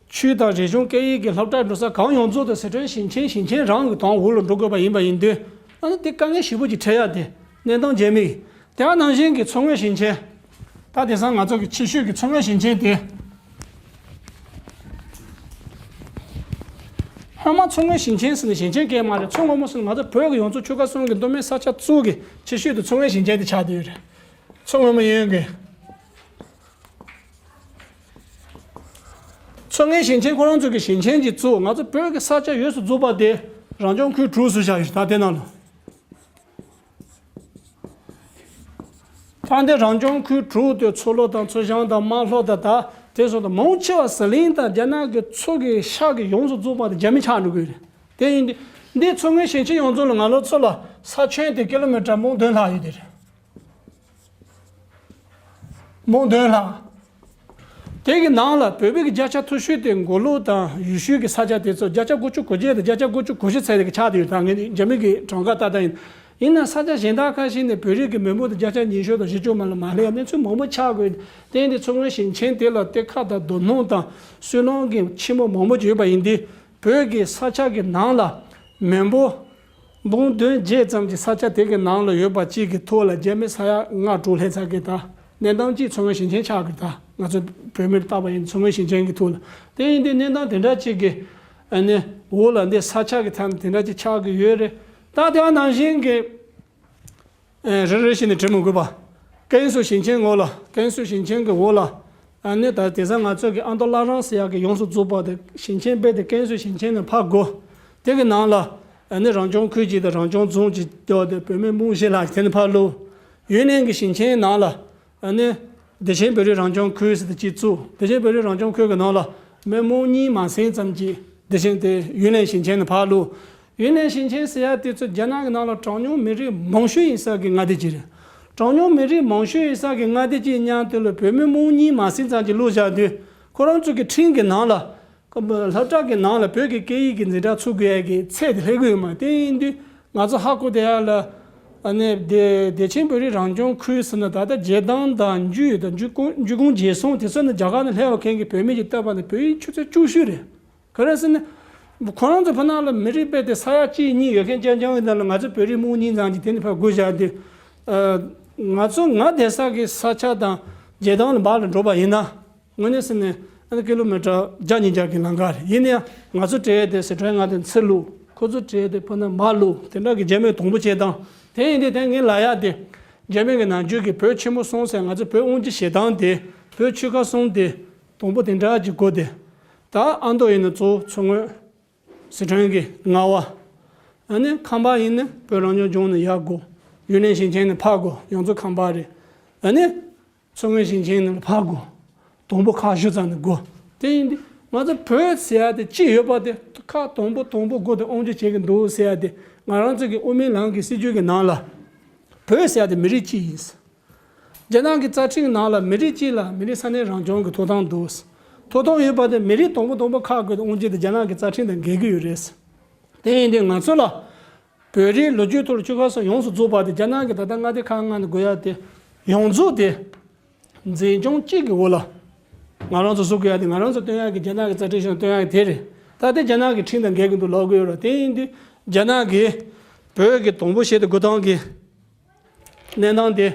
ཆོས་དང་རིག་གཞུང་སྐད་ཡིག་གི་སློབ་གྲྭ་འགྲོ་ས་གང་ཡོངས་རྫོགས་དེ་སི་ཁྲོན་ཞིང་ཆེན། ཞིང་ཆེན་རང་གི་དོན་འོག་ལ་འགྲོ་དགོས་པ་ཡིན་པ་ཡིན་དུས། ཨ་ནི་དེ་དཀའ་ངལ་ཞེ་པོ་ཅིག་འཕྲད་ཡ་དེ་གནས་སྟངས་རྗེས་མའི། དེ་ནང་བཞིན་གྱི་མཚོ་སྔོན་ཞིང་ཆེན། ད་དེང་སང་ང་ཚོ་གི་ཆེ་ཤོས་ཀྱི་མཚོ་སྔོན་ཞིང་ཆེན་དེ། སྔོན་མ་མཚོ་སྔོན་ཞིང་ཆེན་ཟེར་ནས་ཞིང་ཆེན་སྐད་མ་རེད། མཚོ་སྔོན་མོ་ཟེར་ནས་ང་ཚོ་བོད་ཀྱི་ཡོངས་རྫོགས་ཆོལ་ཁ་གསུམ་གྱི་མདོ་སྨད་ས་ཆ་གཙོ་བོ་གི་ཆེ་ཤོས་དེ་མཚོ་སྔོན་ཞིང་ཆེན་དེ་ཆགས་བསྡད་ཡོད་རེད། མཚོ་སྔོན་མོ་ཡིན་གི། མཚོ་སྔོན་ཞིང་ཆེན་ཁོ་རང་ཚོ་གི་ཞིང་ཆེན་གྱི་གཙོ་བོ་ང་ཚོ་བོད་ཀྱི་ས་ཆ་ཡོངས་སུ་རྫོགས་པ་དེ་རང་སྐྱོང་ཁུལ་དྲུག་བཟོས་བཞག་ཡོད། ད་དེ་ནང་ལ། ད་འདི་རང་སྐྱོང་ཁུལ་དྲུག་དེ་མཚོ་ལྷོ་དང་མཚོ་བྱང་དང་རྨ་ལྷོ་དང་། ད་དེ་སོགས་དང་མང་ཆེ་བ་ཟི་ལིང་དང་རྒྱ་ནག་གི་མཚོ་གི་ཤར་གྱི་ཡོངས་སུ་རྫོགས་པ་དེ་རྒྱ་མི་ཆགས་འགྲོ་གི་རེད། དེ་ཡིན་དུས་འདི་མཚོ་སྔོན་ཞིང་ཆེན་ཡོངས་རྫོགས་ལ་ང་ལོ་ཚོ་ལ་ས་ཁྱོན་དེ་ཀི་ལོ་མི་ཊར་མང་བདུན་ལྷག་ཡོད་དེ་རེད། མང་བདུན་ལྷག་དེ་གི་ནང་ལ་བོད་པའི་གི་བརྒྱ་ཆ་མཐོ་ཤོས་དེ་མགོ་ལོག་དང་ཡུལ་ཤུལ་གྱི་ས་ཆ་དེ་ཚོ་བརྒྱ་ཆ་དགུ་བཅུ་གོ་བརྒྱད་དང་བརྒྱ་ཆ་དགུ་བཅུ་གོ་བཞི་ཚད་དེ་གི་ཆགས་བསྡད་ཡོད། ད་ངས་རྒྱ་མི་གི་གྲངས་ཀ་ལྟ་ད་ཡིན། ཡིན་ན་ས་ཆ་གཞན་དག་ཁ་ཤས་ནས་བོད་རིགས་ཀྱི་མི་འབོར་དེ་བརྒྱ་ཆ་ཉི་ཤུ་དང་བཞི་བཅུ་མ་ལ་མ་སླེབས་ཡ་གནས་ཚུལ་མང་པོ་ཆགས་དགོས། དེ་ཡིན་དུས་མཚོ་སྔོན་ཞིང་ཆེན་དེ་ལ་གཏེར་ཁ་དང་རྡོ་སྣུམ་དང་སོལ་རླུང་གི་ཕྱི་མོ་མང་པོ་ཅིག་ཡོད་པ་ཡིན་དུས། བོད་ཀྱི་ས་ཆ་གི་ནང་ལ་མི་འབོར་འབུམ་བདུན་བརྒྱད་ཙམ་གྱི་ས་ཆ་དེ་གི་ནང་ལ་ཡོད་པ་གཅིག་གི་ཐོག་ལ་རྒྱ་མི་ས་ཡ་ལྔ་དྲུག་སླེབས་ཚར་གི། ད་གནས་སྟངས་གཅིག་མཚོ་སྔོན་ཞིང་ཆེན་ཆགས་གི། ད་ང་ཚོ་བོད་མིར་བལྟས་པ་ཡིན་མཚོ་སྔོན་ཞིང་ཆེན་གི་ཐོག་ལ། དེ་ཡིན་དུས་གནས་སྟངས་དེ་འདྲ་གཅིག་གི་ཨ་ནི་འོག་ལ་འདི་ས་ཆ་གི་ཐད་དེ་འདྲ་གཅིག་ཆགས་གི་ཡོད་རེད། ད་དེ་བ་ནང་བཞིན་གི། ཨེ། རེ་རེ་བཞིན་ནས་བྲི་མི་དགོས་པ། ཀན་སུའུ་ཞིང་ཆེན་འོག་ལ། ཀན་སུའུ་ཞིང་ཆེན་གྱི་འོག་ལ། ཨ་ནི་ད་དེང་སང་ང་ཚོ་གི་ཨ་མདོ་བླ་བྲང་ཟེར་ཡག་གི་ཡོངས་སུ་རྫོགས་པ་དེ་ཞིང་ཆེན་རྦད་དེ་ཀན་སུའུ་ཞིང་ཆེན་ནས་ཕར་འགོ། དེ་གི་ནང་ལ་ཨ་ནི་རང་སྐྱོང་ཁུལ་གཅིག་དང་རང་སྐྱོང་རྫོང་གཅིག་བརྒྱབ་སྟེ་བོད་མི་འབུམ་བཞི་ལྷག་ཅིག་དེ་ནས་ཕར་བླུགས། ཡུན་ནན་གྱི་ཞིང་ཆེན་ནང་ལ་ཨ་ནི་བདེ་ཆེན་བོད་རིགས་རང་སྐྱོང་ཁུལ་ཟེར་དེ་གཅིག་བཙུགས། བདེ་ཆེན་བོད་རིགས་རང་སྐྱོང་ཁུལ་གྱི་ནང་ལ་མི་འབུམ་གཉིས་མ་ཟིན་ཙམ་ཅིག་བདེ་ཆེན་དེ་ཡུན་ནན་ཞིང་ཆེན་ནས་ཕར་བླུགས། ཡུན་ནན་ཞིང་ཆེན་ཟེར་ཡ་དེ་ཚོ་རྒྱ་ནག་གི་ནང་ལ་གྲངས་ཉུང་མི་རིགས་མང་ཤོས་ཡིན་ས་གི་མངའ་སྡེ་ཅིག་རེད། གྲངས་ཉུང་མི་རིགས་མང་ཤོས་ཡོད་ས་གི་མངའ་སྡེ་གཅིག་མཉམ་དུ་ལ་བོད་མི་སྟོང་གཉིས་མ་ཟིན་ཙམ་ཅིག་བླུགས་བཞག་དུས། ཁོ་རང་ཚོ་གི་ཁྲིམས་ཀྱི་ནང་ལ། སློབ་གྲྭ་གི་ནང་ལ་བོད་ཀྱི་སྐད་ཡིག་གི་འཛིན་གྲྭ་ཚུགས་དགོས་ཡ་གི་ཚད་དེ་སླེབས་ཀྱི་ཡོད་མ་རེད། དེ་ཡིན་དུས་ང་ཚོ་ཧ་གོ་བསྡད་ཡ་ལ། ཨ་ནི་བདེ་བདེ་ཆེན་བོད་རིགས་རང་སྐྱོང་ཁུལ་ཟེར་ན་ད་ལྟ་རྗེས་འབྲང་དང་འཇུ་དང་འཇུ་སྐུལ་འཇུ་སྐུལ་རྗེས་སྲུང་དེ་ཚོ་ནི་རྒྱ་གར་ནས་སླེབས་པ་མཁན་གྱི་བོད་མི་གྱི་བསྟོད་པ་ནི་བོད་ཡིག་ཆུ་ཚོད་བཅུ་བཞི་རེད། ག་རེ་ཟེར་ན། ཁོ་རང་ཚོ་བོད་ནང་ལ་མི་རིགས་དཔེ་དེ་ས་ཡ་གཅིག་གཉིས་ཡོད་མཁན་རྐྱང་རྐྱང་ཡིན་ན་ལ་ང་ཚོ་བོད་རིགས་སྟོང་གཉིས་ཙམ་གྱིས་དེ་ནི་ཕར་བགོས་བཞག་དུས། ཨ། ང་ཚོ་ང་བསྡད་ས་གི་ས་ཆ་དང་རྗེས་འབྲང་ལ་བར་ལ་འགྲོ་བ་ཡིན་ན། དངོས་གནས་ཟེར་ནས་ཨ་ནི་ཀི་ལོ་མི་ཊར་བརྒྱ་ཉིས་བརྒྱ་གི་ལམ་ཁ་རེད། ཡིན་ན་ཡང་ང་ཚོ་བྲེལ་ཏེ་སི་ཁྲོན་ང་དེ་ཚུར་བླུགས། ཁོ་ཚོ་བྲེལ་ཏེ་ཕར་ནས་མར་བླུགས། དེ་འདྲ་གི་རྒྱ་མི་དང་པོ་བྱེད་སྟངས་དེ་ཡིན་དུས་དེ་ངས་ལབ་ཡ་དེ། རྒྱ་མི་གི་ནམ་རྒྱུན་གི་བོད་ཆེན་པོ་གསུམ་ཟེར་ང་ཚོ་བོད་དབང་སྒྱུར་བྱེད་སྟངས་དེ་བོད་ཆོལ་ཁ་གསུམ་དེ། དང་པོ་དེ་འདྲ་གྱི་སྒོ་དེ། ད་ཨ་མདོ་ཡིན་ན་གཙོ་བོ་མཚོ་སྔོན། སི་ཁྲོན་གྱི་རྔ་བ། ཨ་ནི་ཁམས་པ་ཡིན་ན་བོད་རང་སྐྱོང་ལྗོངས་ནས་ཡར་དགོས། ཡུན་ནན་ཞིང་ཆེན་ནས་ཕར་དགོས། ཡོངས་རྫོགས་ཁམས་པ་རེད། ཨ་ནི་མཚོ་སྔོན་ཞིང་ཆེན་ནས་ཕར་དགོས། དང་པོ་ཁག་བཞི་ཙམ་ནས་དགོས། དེ་ཡིན་དུས་ང་ཚོ་བོད་ཟེར་ཡ་དེ་གཅིག་ཡོད་པ་དེ་ཁག་དང་པོ་དང་པོ་དགོས་དེ་དབང་སྒྱུར་བྱེད་ཀྱི་འདུག་ཟེར་ཡ་དེ་ང་རང་ཚོ་གི་དབུ་མའི་ལམ་གྱི་སྲིད་བྱུས་ཀྱི་ནང་ལ། བོད་ཟེར་ཡ་དེ་མི་རིགས་གཅིག་ཡིན། རྒྱ་ནག་གི་རྩ་ཁྲིམས་ནང་ལ་མི་རིགས་གཅིག་ལ་མི་རིགས་ས་གནས་རང་སྐྱོང་གི་ཐོབ་ཐང་འདུག། ཐོབ་ཐང་ཡོད་པ་དེ་མི་རིགས་དང་པོ་དང་པོ་ཁག་དགོས་དེ་དབང་སྒྱུར་དེ་རྒྱ་ནག་གི་རྩ་ཁྲིམས་དང་འགལ་གྱི་ཡོད་རེད། དེ་ཡིན་དུས་ང་ཚོ་ལ་བོད་རིགས་ལོ་རྒྱུས་ཐོག་ལ་ཆོལ་ཁ་གསུམ་ཡོངས་སུ་རྫོགས་པ་དེ་རྒྱ་ནག་གི་ད་ལྟ་མངའ་སྡེ་ཁག་ལྔ་ནས་དགོས་ཡ་དེ་ཡོངས་རྫོགས་དེ་འཛིན་སྐྱོང་གཅིག་གི་འོག་ལ་ང་རང་ཚོ་བཟོ་དགོས་ཡ་དེ་ང་རང་ཚོ་སྟོན་ཡ་གི་རྒྱ་ནག་གི་རྩ་ཁྲིམས་བཞིན་སྟོན་ཡ་གི་དེ་རེད། ད་དེ་རྒྱ་ནག་གི་ཁྲིམས་དང་འགལ་གྱི་འདུག་ལབ་དགོས་ཡོད་རེད། དེ་ཡིན་དུས་རྒྱ་ནག་གིས་བོད་ཀྱི་དང་པོ་བྱེད་དུ་དགོས་སྟངས་ཀྱི་གནས་སྟངས་དེ་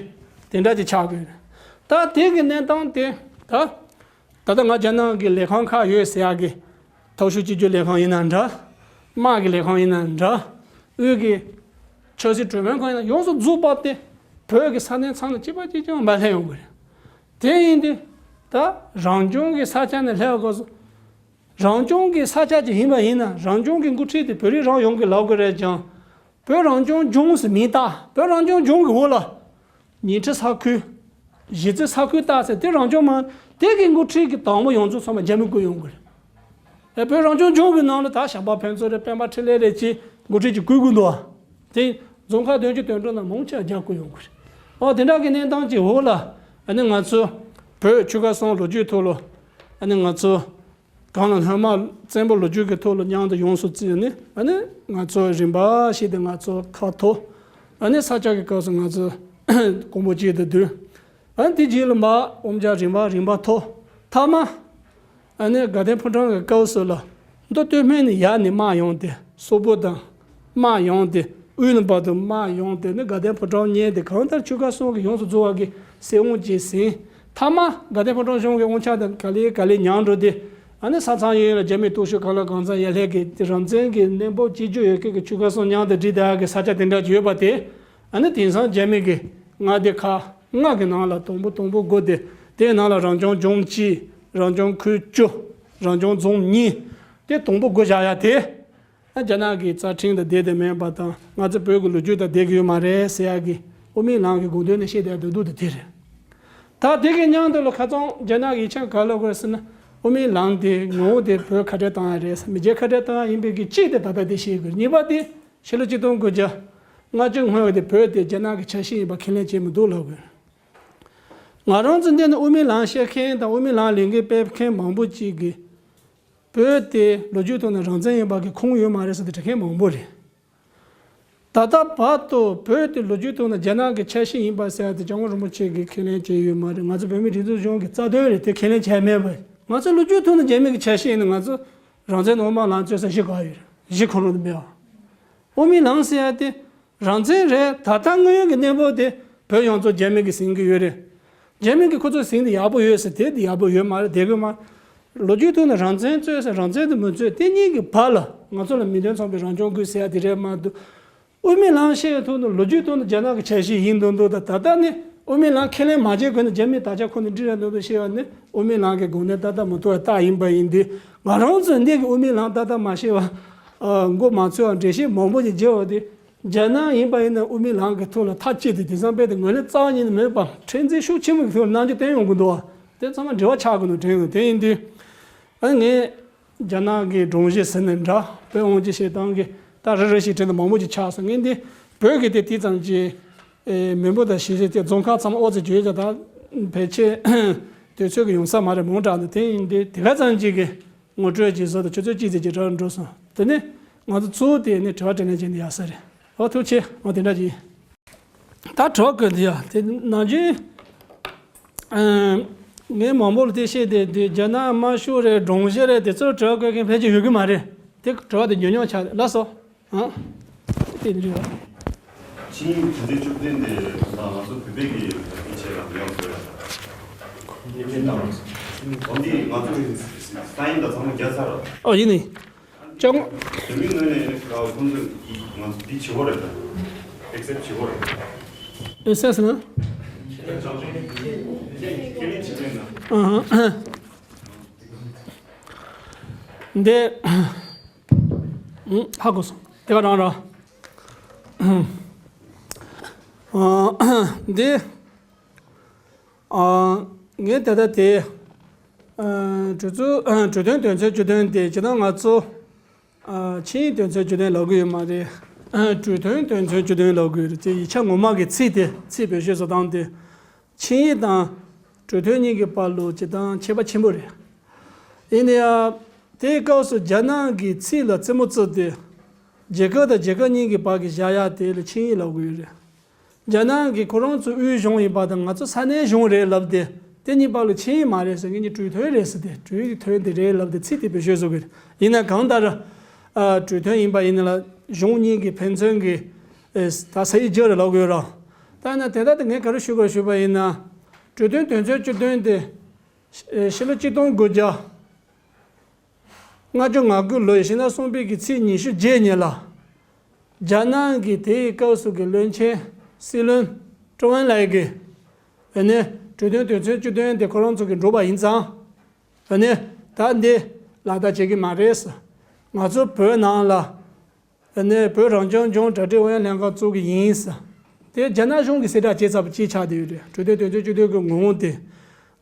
དེ་འདྲ་ཅིག་ཆགས་དགོས། ད་དེ་གི་གནས་སྟངས་དེ་ད་ད་ལྟ་ང་རྒྱ་ནག་གི་ལས་ཁང་ཁག་ཡོད་ཟེར་ཡག་གི་མཐོ་ཤོས་སྤྱི་སྤྱོད་ལས་ཁང་ཡིན་ན་འདྲ། དམག་གི་ལས་ཁང་ཡིན་ན་འདྲ། དབུས་ཀྱི་ཆབ་སྲིད་གྲོས་མོལ་ཁང་ཡིན་ན་ཡོངས་སུ་རྫོགས་པ་དེ་བོད་ཀྱི་ས་གནས་ཚང་ལ་གཅིག་པ་གཅིག་རྐྱང་མར་སླེབས་ཡོང་གི་རེད། དེ་ཡིན་དུས་ད་རང་སྐྱོང་གི་ས་ཆ་ནས་སླེབས་དགོས་སོ། རང་སྐྱོང་གི་ས་ཆ་ཅིག་ཡིན་པ་ཡིན་ན་རང་སྐྱོང་གི་འགོ་ཁྲིད་དེ་བོད་རིགས་རང་ཡོང་གི་ལབ་དགོས་རེད་ཀྱང་། བོད་རང་སྐྱོང་ལྗོངས་ཟེར་མིང་བཏགས། བོད་རང་སྐྱོང་ལྗོངས་ཀྱི་འོག་ལ་ཉིང་ཁྲི་ས་ཁུལ། གཞིས་རྩེ་ས་ཁུལ་བཏགས་ཟེར་དེ་རང་སྐྱོང་མ་དེ་གི་འགོ་ཁྲིད་ཀྱི་དང་པོ་ཡོངས་རྫོགས་ཚང་མ་རྒྱ་མི་བསྐོས་ཡོང་གི་རེད། ཨེ་བོད་རང་སྐྱོང་ལྗོངས་ཀྱི་ནང་ལ་ད་ཞབས་པ་ཕུན་ཚོགས་རེད། སྤེན་པ་འཕྲིན་ལས་རེད་ཅེས་འགོ་ཁྲིད་ཀྱི་བསྐོས་དགོས་འདུག་ཨ། དེ་རྫོང་ཁག་བདུན་ཅུ་དོན་དྲུག་ནང་མང་ཆེ་བ་རྒྱ་བསྐོས་ཡོང་གི་རེད། ཨོ་དེ་འདྲ་གི་གནས་སྟངས་ཀྱི་འོག་ལ་ཨ་ནི་ང་ཚོ་བོད་ཆོལ་ཁ་གསུམ་ལོ་རྒྱུས་ཐོག་ལ་ཨ་ནི་ང་ཚོ། གང་ལ་སྔོན་མ་བཙན་པོ་ལོ་རྒྱུས་ཀྱི་ཐོག་ལ་མཉམ་དུ་ཡོངས་སུ་བརྩིས་ནས་ཨ་ནི་ང་ཚོ་རིམ་པ་ཞིག་ཏུ་ང་ཚོ་ཁ་ཐོ་ཨ་ནི་ས་སྐྱ་གི་སྐབས་སུ་ང་ཚོ་གོང་བུ་གཅིག་ཏུ་བསྡུས། ཨ་ནི་དེ་རྗེས་ལ་མར་དབུ་མ་རིམ་པ་རིམ་པ་ཐོ་མཐའ་མ་ཨ་ནི་དགའ་ལྡན་ཕོ་བྲང་གི་སྐབས་སུ་ལ་མདོ་སྟོད་སྨད་ནས་ཡར་ནས་དམག་ཡོང་སྟེ་སོག་པོ་དང་དམག་ཡོང་སྟེ་དབུས་ནས་བར་དུ་དམག་ཡོང་སྟེ་ནི་དགའ་ལྡན་ཕོ་བྲང་ཉེ་སྟེ་གང་ལྟར་ཆོལ་ཁ་གསུམ་གྱི་ཡོངས་སུ་རྫོགས་པ་གི་སྲིད་དབང་བྱས་ཟིན། མཐའ་མ་དགའ་ལྡན་ཕོ་བྲང་གཞུང་གི་དབང་ཆ་དང་ག་ལེ་ག་ལེ་མྱངས་འགྲོ་སྟེ། ཨ་ནི་ས་མཚམས་གཡས་གཡོན་ལ་རྒྱ་མིའི་སྟོབས་ཤུགས་གང་ལ་གང་འཚམ་ཡར་སླེབས་ཀྱི་དེ་རང་བཙན་གྱི་གནས་བབ་གཅིག་གྱུར་ཡོད་མཁན་གྱི་ཆོལ་ཁ་གསུམ་མཉམ་དུ་སྒྲིལ་བསྡད་ཡག་གི་ས་ཆ་དེ་འདྲ་ཅིག་ཡོད་པ་དེ། ཨ་ནི་དེང་སང་རྒྱ་མི་གི་མངའ་སྡེ་ཁག་ལྔ་གི་ནང་ལ་དང་པོ་དང་པོ་དགོས་ཏེ་དེའི་ནང་ལ་རང་སྐྱོང་ལྗོངས་གཅིག་རང་སྐྱོང་ཁུལ་བཅུ། རང་སྐྱོང་རྫོང་གཉིས། དེ་དང་པོ་སྒོ་བཞག་ཡ་དེ། ཨ་རྒྱ་ནག་གི་རྩ་ཁྲིམས་དང་ལྡན་དང་མིན་པ་དང་ང་ཚོ་བོད་ཀྱི་ལོ་རྒྱུས་དང་ལྡན་གྱི་ཡོད་མ་རེད་ཟེར་ཡག་གི་དབུ་མའི་ལམ་གྱི་དགོངས་དོན་ནས་བཤད་བསྡད་འདུག་འདུག་དེ་དེ་རེད། ད་དེ་གི་མཉམ་དུ་ལ་ཁ་སང་རྒྱ་ནག་གི་ཡིག་ཆ་ག་ལ་དགོས་ཟེར་ན་དབུ་མའི་ལམ་དེ་ངོ་བོ་དེ་བོད་ཁ་བྲལ་བཏང་ཡ་རེད་ཟེར། མི་རྒྱ་ཁ་བྲལ་བཏང་ཡ་ཡིན་པའི་གི་གཅིག་དེ་ད་ལྟ་དེ་བཤད་དགོས། གཉིས་པ་དེ་ཕྱི་ལོ་ཆིག་སྟོང་དགུ་བརྒྱ་ལྔ་བཅུ་སྔོན་གྱི་དེ་བོད་དེ་རྒྱ་ནག་གི་ཆ་ཤས་ཡིན་པ་ཁས་ལེན་བྱས་མི་འདུག་ལབ་དགོས། ང་རང་ཚོ་འདི་ནས་དབུ་མའི་ལམ་བཤད་མཁན་དང་དབུ་མའི་ལམ་ལས་འགུལ་སྤེལ་མཁན་མང་པོ་ཅིག་གིས། བོད་དེ་ལོ་རྒྱུས་ཐོག་ནས་རང་བཙན་ཡིན་པ་གི་ཁུངས་ཡོད་མ་རེད་ཟེར་ཏེ་འབྲི་མཁན་མང་པོ་རེད། ད་ལྟ་བར་དུ་བོད་དེ་ལོ་རྒྱུས་ཐོག་ནས་རྒྱ་ནག་གི་ཆ་ཤས་ཡིན་པ་ཟེར་ཏེ་སྐྱབས་མགོན་རིན་པོ་ཆེ་གིས་ཁས་ལེན་བྱས་ཡོད་མ་རེད། ང་ཚོ་བོད་མིའི་སྒྲིག་འཛུགས་གཞུང་གི་རྩ་དོན་རེད་དེ་ཁས་ལེན་བྱས་མེད་པ། ང་ཚོ་ལོ་རྒྱུས་ཐོག་ནས་རྒྱ་མི་གི་ཆ་ཤས་ཡིན་ན་ང་ཚོ་རང་བཙན་དང་དབུ་མའི་ལམ་རྩོད་ས་གཞི་ག་ཡོད་རེད། གཞི་ཁོ་རང་དུ་མེད་པ། དབུ་མའི་ལམ་ཟེར་ཡ་དེ། རང་བཙན་རེད། ད་ལྟ་དངོས་ཡོད་ཀྱི་གནས་བབ་དེ་བོད་ཡོངས་རྫོགས་རྒྱ་མི་གིས་ཟིན་གྱི་ཡོད་རེད། རྒྱ་མི་གིས་ཁོ་ཚོས་ཟིན་དེ་ཡག་པོ་ཡོད་ཟེར་དེ་དེ་ཡག་པོ་ཡོད་མ་རེད། བསྡད་དགོས་མ། ལོ་རྒྱུས་ཐོག་ནས་རང་བཙན་རྩོད་ཟེར་རང་བཙན་དེ་མི་རྩོད་དེ་གཉིས་ཀྱི་བར་ལ་ང་ཚོ་ལ་མི་དོན་ཚང་བའི་རང་སྐྱོང་དགོས་ཟེར་ཡ་དེ་རེད་མ་གཏོགས། དབུ་མའི་ལམ་བཤད་ཡ་ཐོག་ནས་ལོ་རྒྱུས་ཐོག་ནས་རྒྱ་ནག་གི་ཆ་ཤས་ཡིན་འདུག་འདུག་ད་ད་ལྟ་ནི་དབུ་མའི་ལམ་ཁས་ལེན་མ་བྱས་གོང་ནས་རྒྱ་མིས་དར་ཆ་ཁོ་ནས་འབྲི་ར་འདུག་འདུག་བཤད་པ་ནི་དབུ་མའི་ལམ་གྱི་དགོངས་དོན་ཏག་ཏག་མ་རྟོགས་པ་རྟགས་ཡིན་པ་ཡིན་དུས་ང་རང་ཚོས་འདི་གི་དབུ་མའི་ལམ་ཏག་ཏག་མ་ཤེས་པ། མགོ་མ་ཚོས་པ་འགྲེལ་བཤད་མང་པོ་ཞིག་བརྒྱབ་པ་དེ། རྒྱ་ནག་ཡིན་པ་ཡིན་ན་དབུ་མའི་ལམ་གྱི་ཐོག་ལ་ཐག་བཅད་དེ་དེང་སང་དཔེ་དེ་ངོས་ལེན་རྩ་བ་ཉིད་ནས་མེད་པ་མཁྲེགས་འཛིན་ཤུགས་ཆེན་པོ་གི་ཐོག་ལ་གནང་རྒྱུ་བསྟན་ཡོང་གི་འདུག་བ། དེ་ཚང་མ་འབྲེལ་བ་ཆགས་གི་འདུག་དྲན་ཡོང་། དེ་ཡིན་དུས། ཨ་ངས་རྒྱ་ནག་གི་སྒྲོམ་གཞི་ཟེར་ནས་འདྲ་བོད་དབང་སྒྱུར་བྱེད་སྟངས་ཀྱི་ད་རེ་རེ་ཞིག་དྲན་ནས་མང་པོ་ཅིག་ཆགས་སོང་། ངས་འདི་བོད་ཀྱི་དེ་དེ་ཙམ་ཅིག་ ཨེ་མི་འབོར་དང་གཞིས་བྱེས་དེ་རྫོང་ཁག་ཚང་མ་ཨོ་ཙི་བརྗོད་ཀྱང་ད་ཕལ་ཆེར་དུས་ཚོད་ཀྱི་ཡོང་ས་མ་རེད། མང་དྲགས་འདུག་དེ་ཡིན་དུས་དེ་ག་ཙམ་ཅིག་གི་ངོ་སྤྲོད་བྱེད་ས་དང་ཆུ་ཚོད་གཅིག་ཙམ་ཅིག་རག་འགྲོ་སོང་། དེ་ནས་ང་ཚོ་གཙོ་བོ་དེ་ནས་དྲི་བ་དྲིས་ལན་བྱས་ནས་ཡག་ས་རེད། ཨོ་ཐུགས་རྗེ་ཆེ། ཨོ་དེ་འདྲ་ཅིག་ད་དྲི་བ་བཀོད་འདི་ཡ་དེ་ནང་ཆེན་ཨ་ངས་མང་པོ་ལ་དེ་བཤད་དེ་དུས་རྒྱ་ནག་དམར་ཤོག་རེད། སྒྲོམ་གཞི་རེད། དེ་ཚོར་དྲི་བ་བཀོད་མཁན་ཕལ་ཆེར་ཡོད་ཀྱི་མ་རེད། དེ་དྲི་བ་དེ་ཉུང་ཉུང་ཆགས་རེད། ལགས་སོ། ཨ། དེ་འདྲ། ཆིངས་ཡིག་དོན་ཚན་བཅུ་བདུན་དེ་ད་ང་ཚོ་བོད་པའི་གི་ཡིན་ཆེད་ལ་ཡོང་དགོས་ཡ། འོན་ཏེ་ང་ཚོ་གི་ས་ཡིན་ད་ཚང་མ་རྒྱ་ཚར་ར། ཨོ་ཡིན་ནི། ཅག་མོ། བོད་མི་ངོས་ནས་ཁོང་ཚོ་ང་ཚོ་འདི་བྱེད་དགོས་རེད་ད། ཨེག་སེབ་བྱེད་དགོས་རེད། ཨེག་སེབ་ན། ཁས་ལེན་བྱེད་དགོས་ན། ཨ་ཧ། འདི། ཧ་གོ་སོང་། དེ་ག་རང་ར། འདི། ངས་ད་ལྟ་དེ། གྲོས་ཚོགས་གྲོས་དོན་དོན་ཚན་བཅུ་བདུན་དེ་ཇི་ལྟར་ང་ཚོ། ཆིངས་ཡིག་དོན་ཚན་བཅུ་བདུན་ལབ་གི་ཡོད་མ་རེད། གྲོས་དོན་དོན་ཚན་བཅུ་བདུན་ལབ་གི་ཡོད་རེད། དེ་ཡིག་ཆ་ངོ་མ་གི་ཚིག་དེ་ཚིག་བེད་སྤྱོད་བཟོ་སྟངས་དེ། ཆིངས་ཡིག་དང་གྲོས་དོན་གཉིས་ཀྱི་བར་ལ་སྤྱིར་བཏང་ཁྱད་པར་ཆེན་པོ་རེད། ཡིན་ན་ཡང་། དེའི་སྐབས་སུ་རྒྱ་ནག་གིས་ཚིག་ལ་རྩེད་མོ་རྩེས་ཏེ། རྒྱལ་ཁབ་དང་རྒྱལ་ཁབ་གཉིས་ཀྱི་བར་གྱི་བཞག་ཡ་དེ་ལ་ཆིངས་ཡིག་ལབ་གི་ཡོད་རེད། རྒྱ་ནག་གིས་ཁོ་རང་ཚོ་དབུས་གཞུང་ཡིན་པ་དང་ང་ཚོ་ས་གནས་གཞུང་རེད་ལབ་སྟེ། དེ་གཉིས་བར་ལ་ཆིངས་ཡིག་མ་རེད་ཟེར། ངེད་གཉིས་གྲོས་མཐུན་རེད་ཟེར་ཏེ། གྲོས་ཡིག་གི་དོན་དེ་རེད་ལབ་སྟེ་ཚིག་དེ་བེད་སྤྱོད་བཟོ་གི་རེད། ཡིན་ན་གང་ལྟར། ཨ། གྲོས་མཐུན་ཡིན་པ་ཡིན་ན་ལ་གཞུང་གཉིས་ཀྱི་ཕན་ཚུན་གྱི། ཨེ། ད་ས་ཡིག་བརྒྱབ་རེད་ལབ་དགོས་ར། ད་ན་དེ་ལྟར་དེ་ངས་ག་རེ་ཞུ་དགོས་ཞུས་པ་ཡིན་ན། གྲོས་མཐུན་དོན་ཚན་བཅུ་བདུན་དེ། ཕྱི་ལོ་ཆིག་སྟོང་དགུ་བརྒྱ་ལྔ་བཅུ་ང་དགུ་ལོའི་ཕྱི་ཟླ་གསུམ་པའི་གི་ཚེས་ཉི་ཤུ་རྗེས་ཉིན་ལ། རྒྱ་ནག་གི་དེའི་སྐབས་སུ་གི་བློན་ཆེན་སྲིད་བློན་ཀྲོ་ཨན་ལའེ་གིས། ཨ་ནི་གྲོས་མཐུན་དོན་ཚན་བཅུ་བདུན་དེ་ཁོ་རང་ཚོ་གིས་འགྲུབ་པ་ཡིན་ཙང་། ཨ་ནི་ད་འདི་ལག་བསྟར་བྱེད་ཀྱི་མ་རེད། ང་ཚོ་བོད་ནང་ལ། ཨ་ནི་བོད་རང་སྐྱོང་ལྗོངས་གྲ་སྒྲིག་ཨུ་ཡོན་ལྷན་ཁང་བཙུགས་ཀྱི་ཡིན། དེ་རྒྱ་ནག་གཞུང་གིས་གསལ་བསྒྲགས་བྱས་ཚར་བ་ཅིག་ཆགས་བསྡད་ཡོད་རེད། གྲོས་མཐུན་དོན་ཚན་བཅུ་བདུན་གྱི་ངོ་བོ་དེ།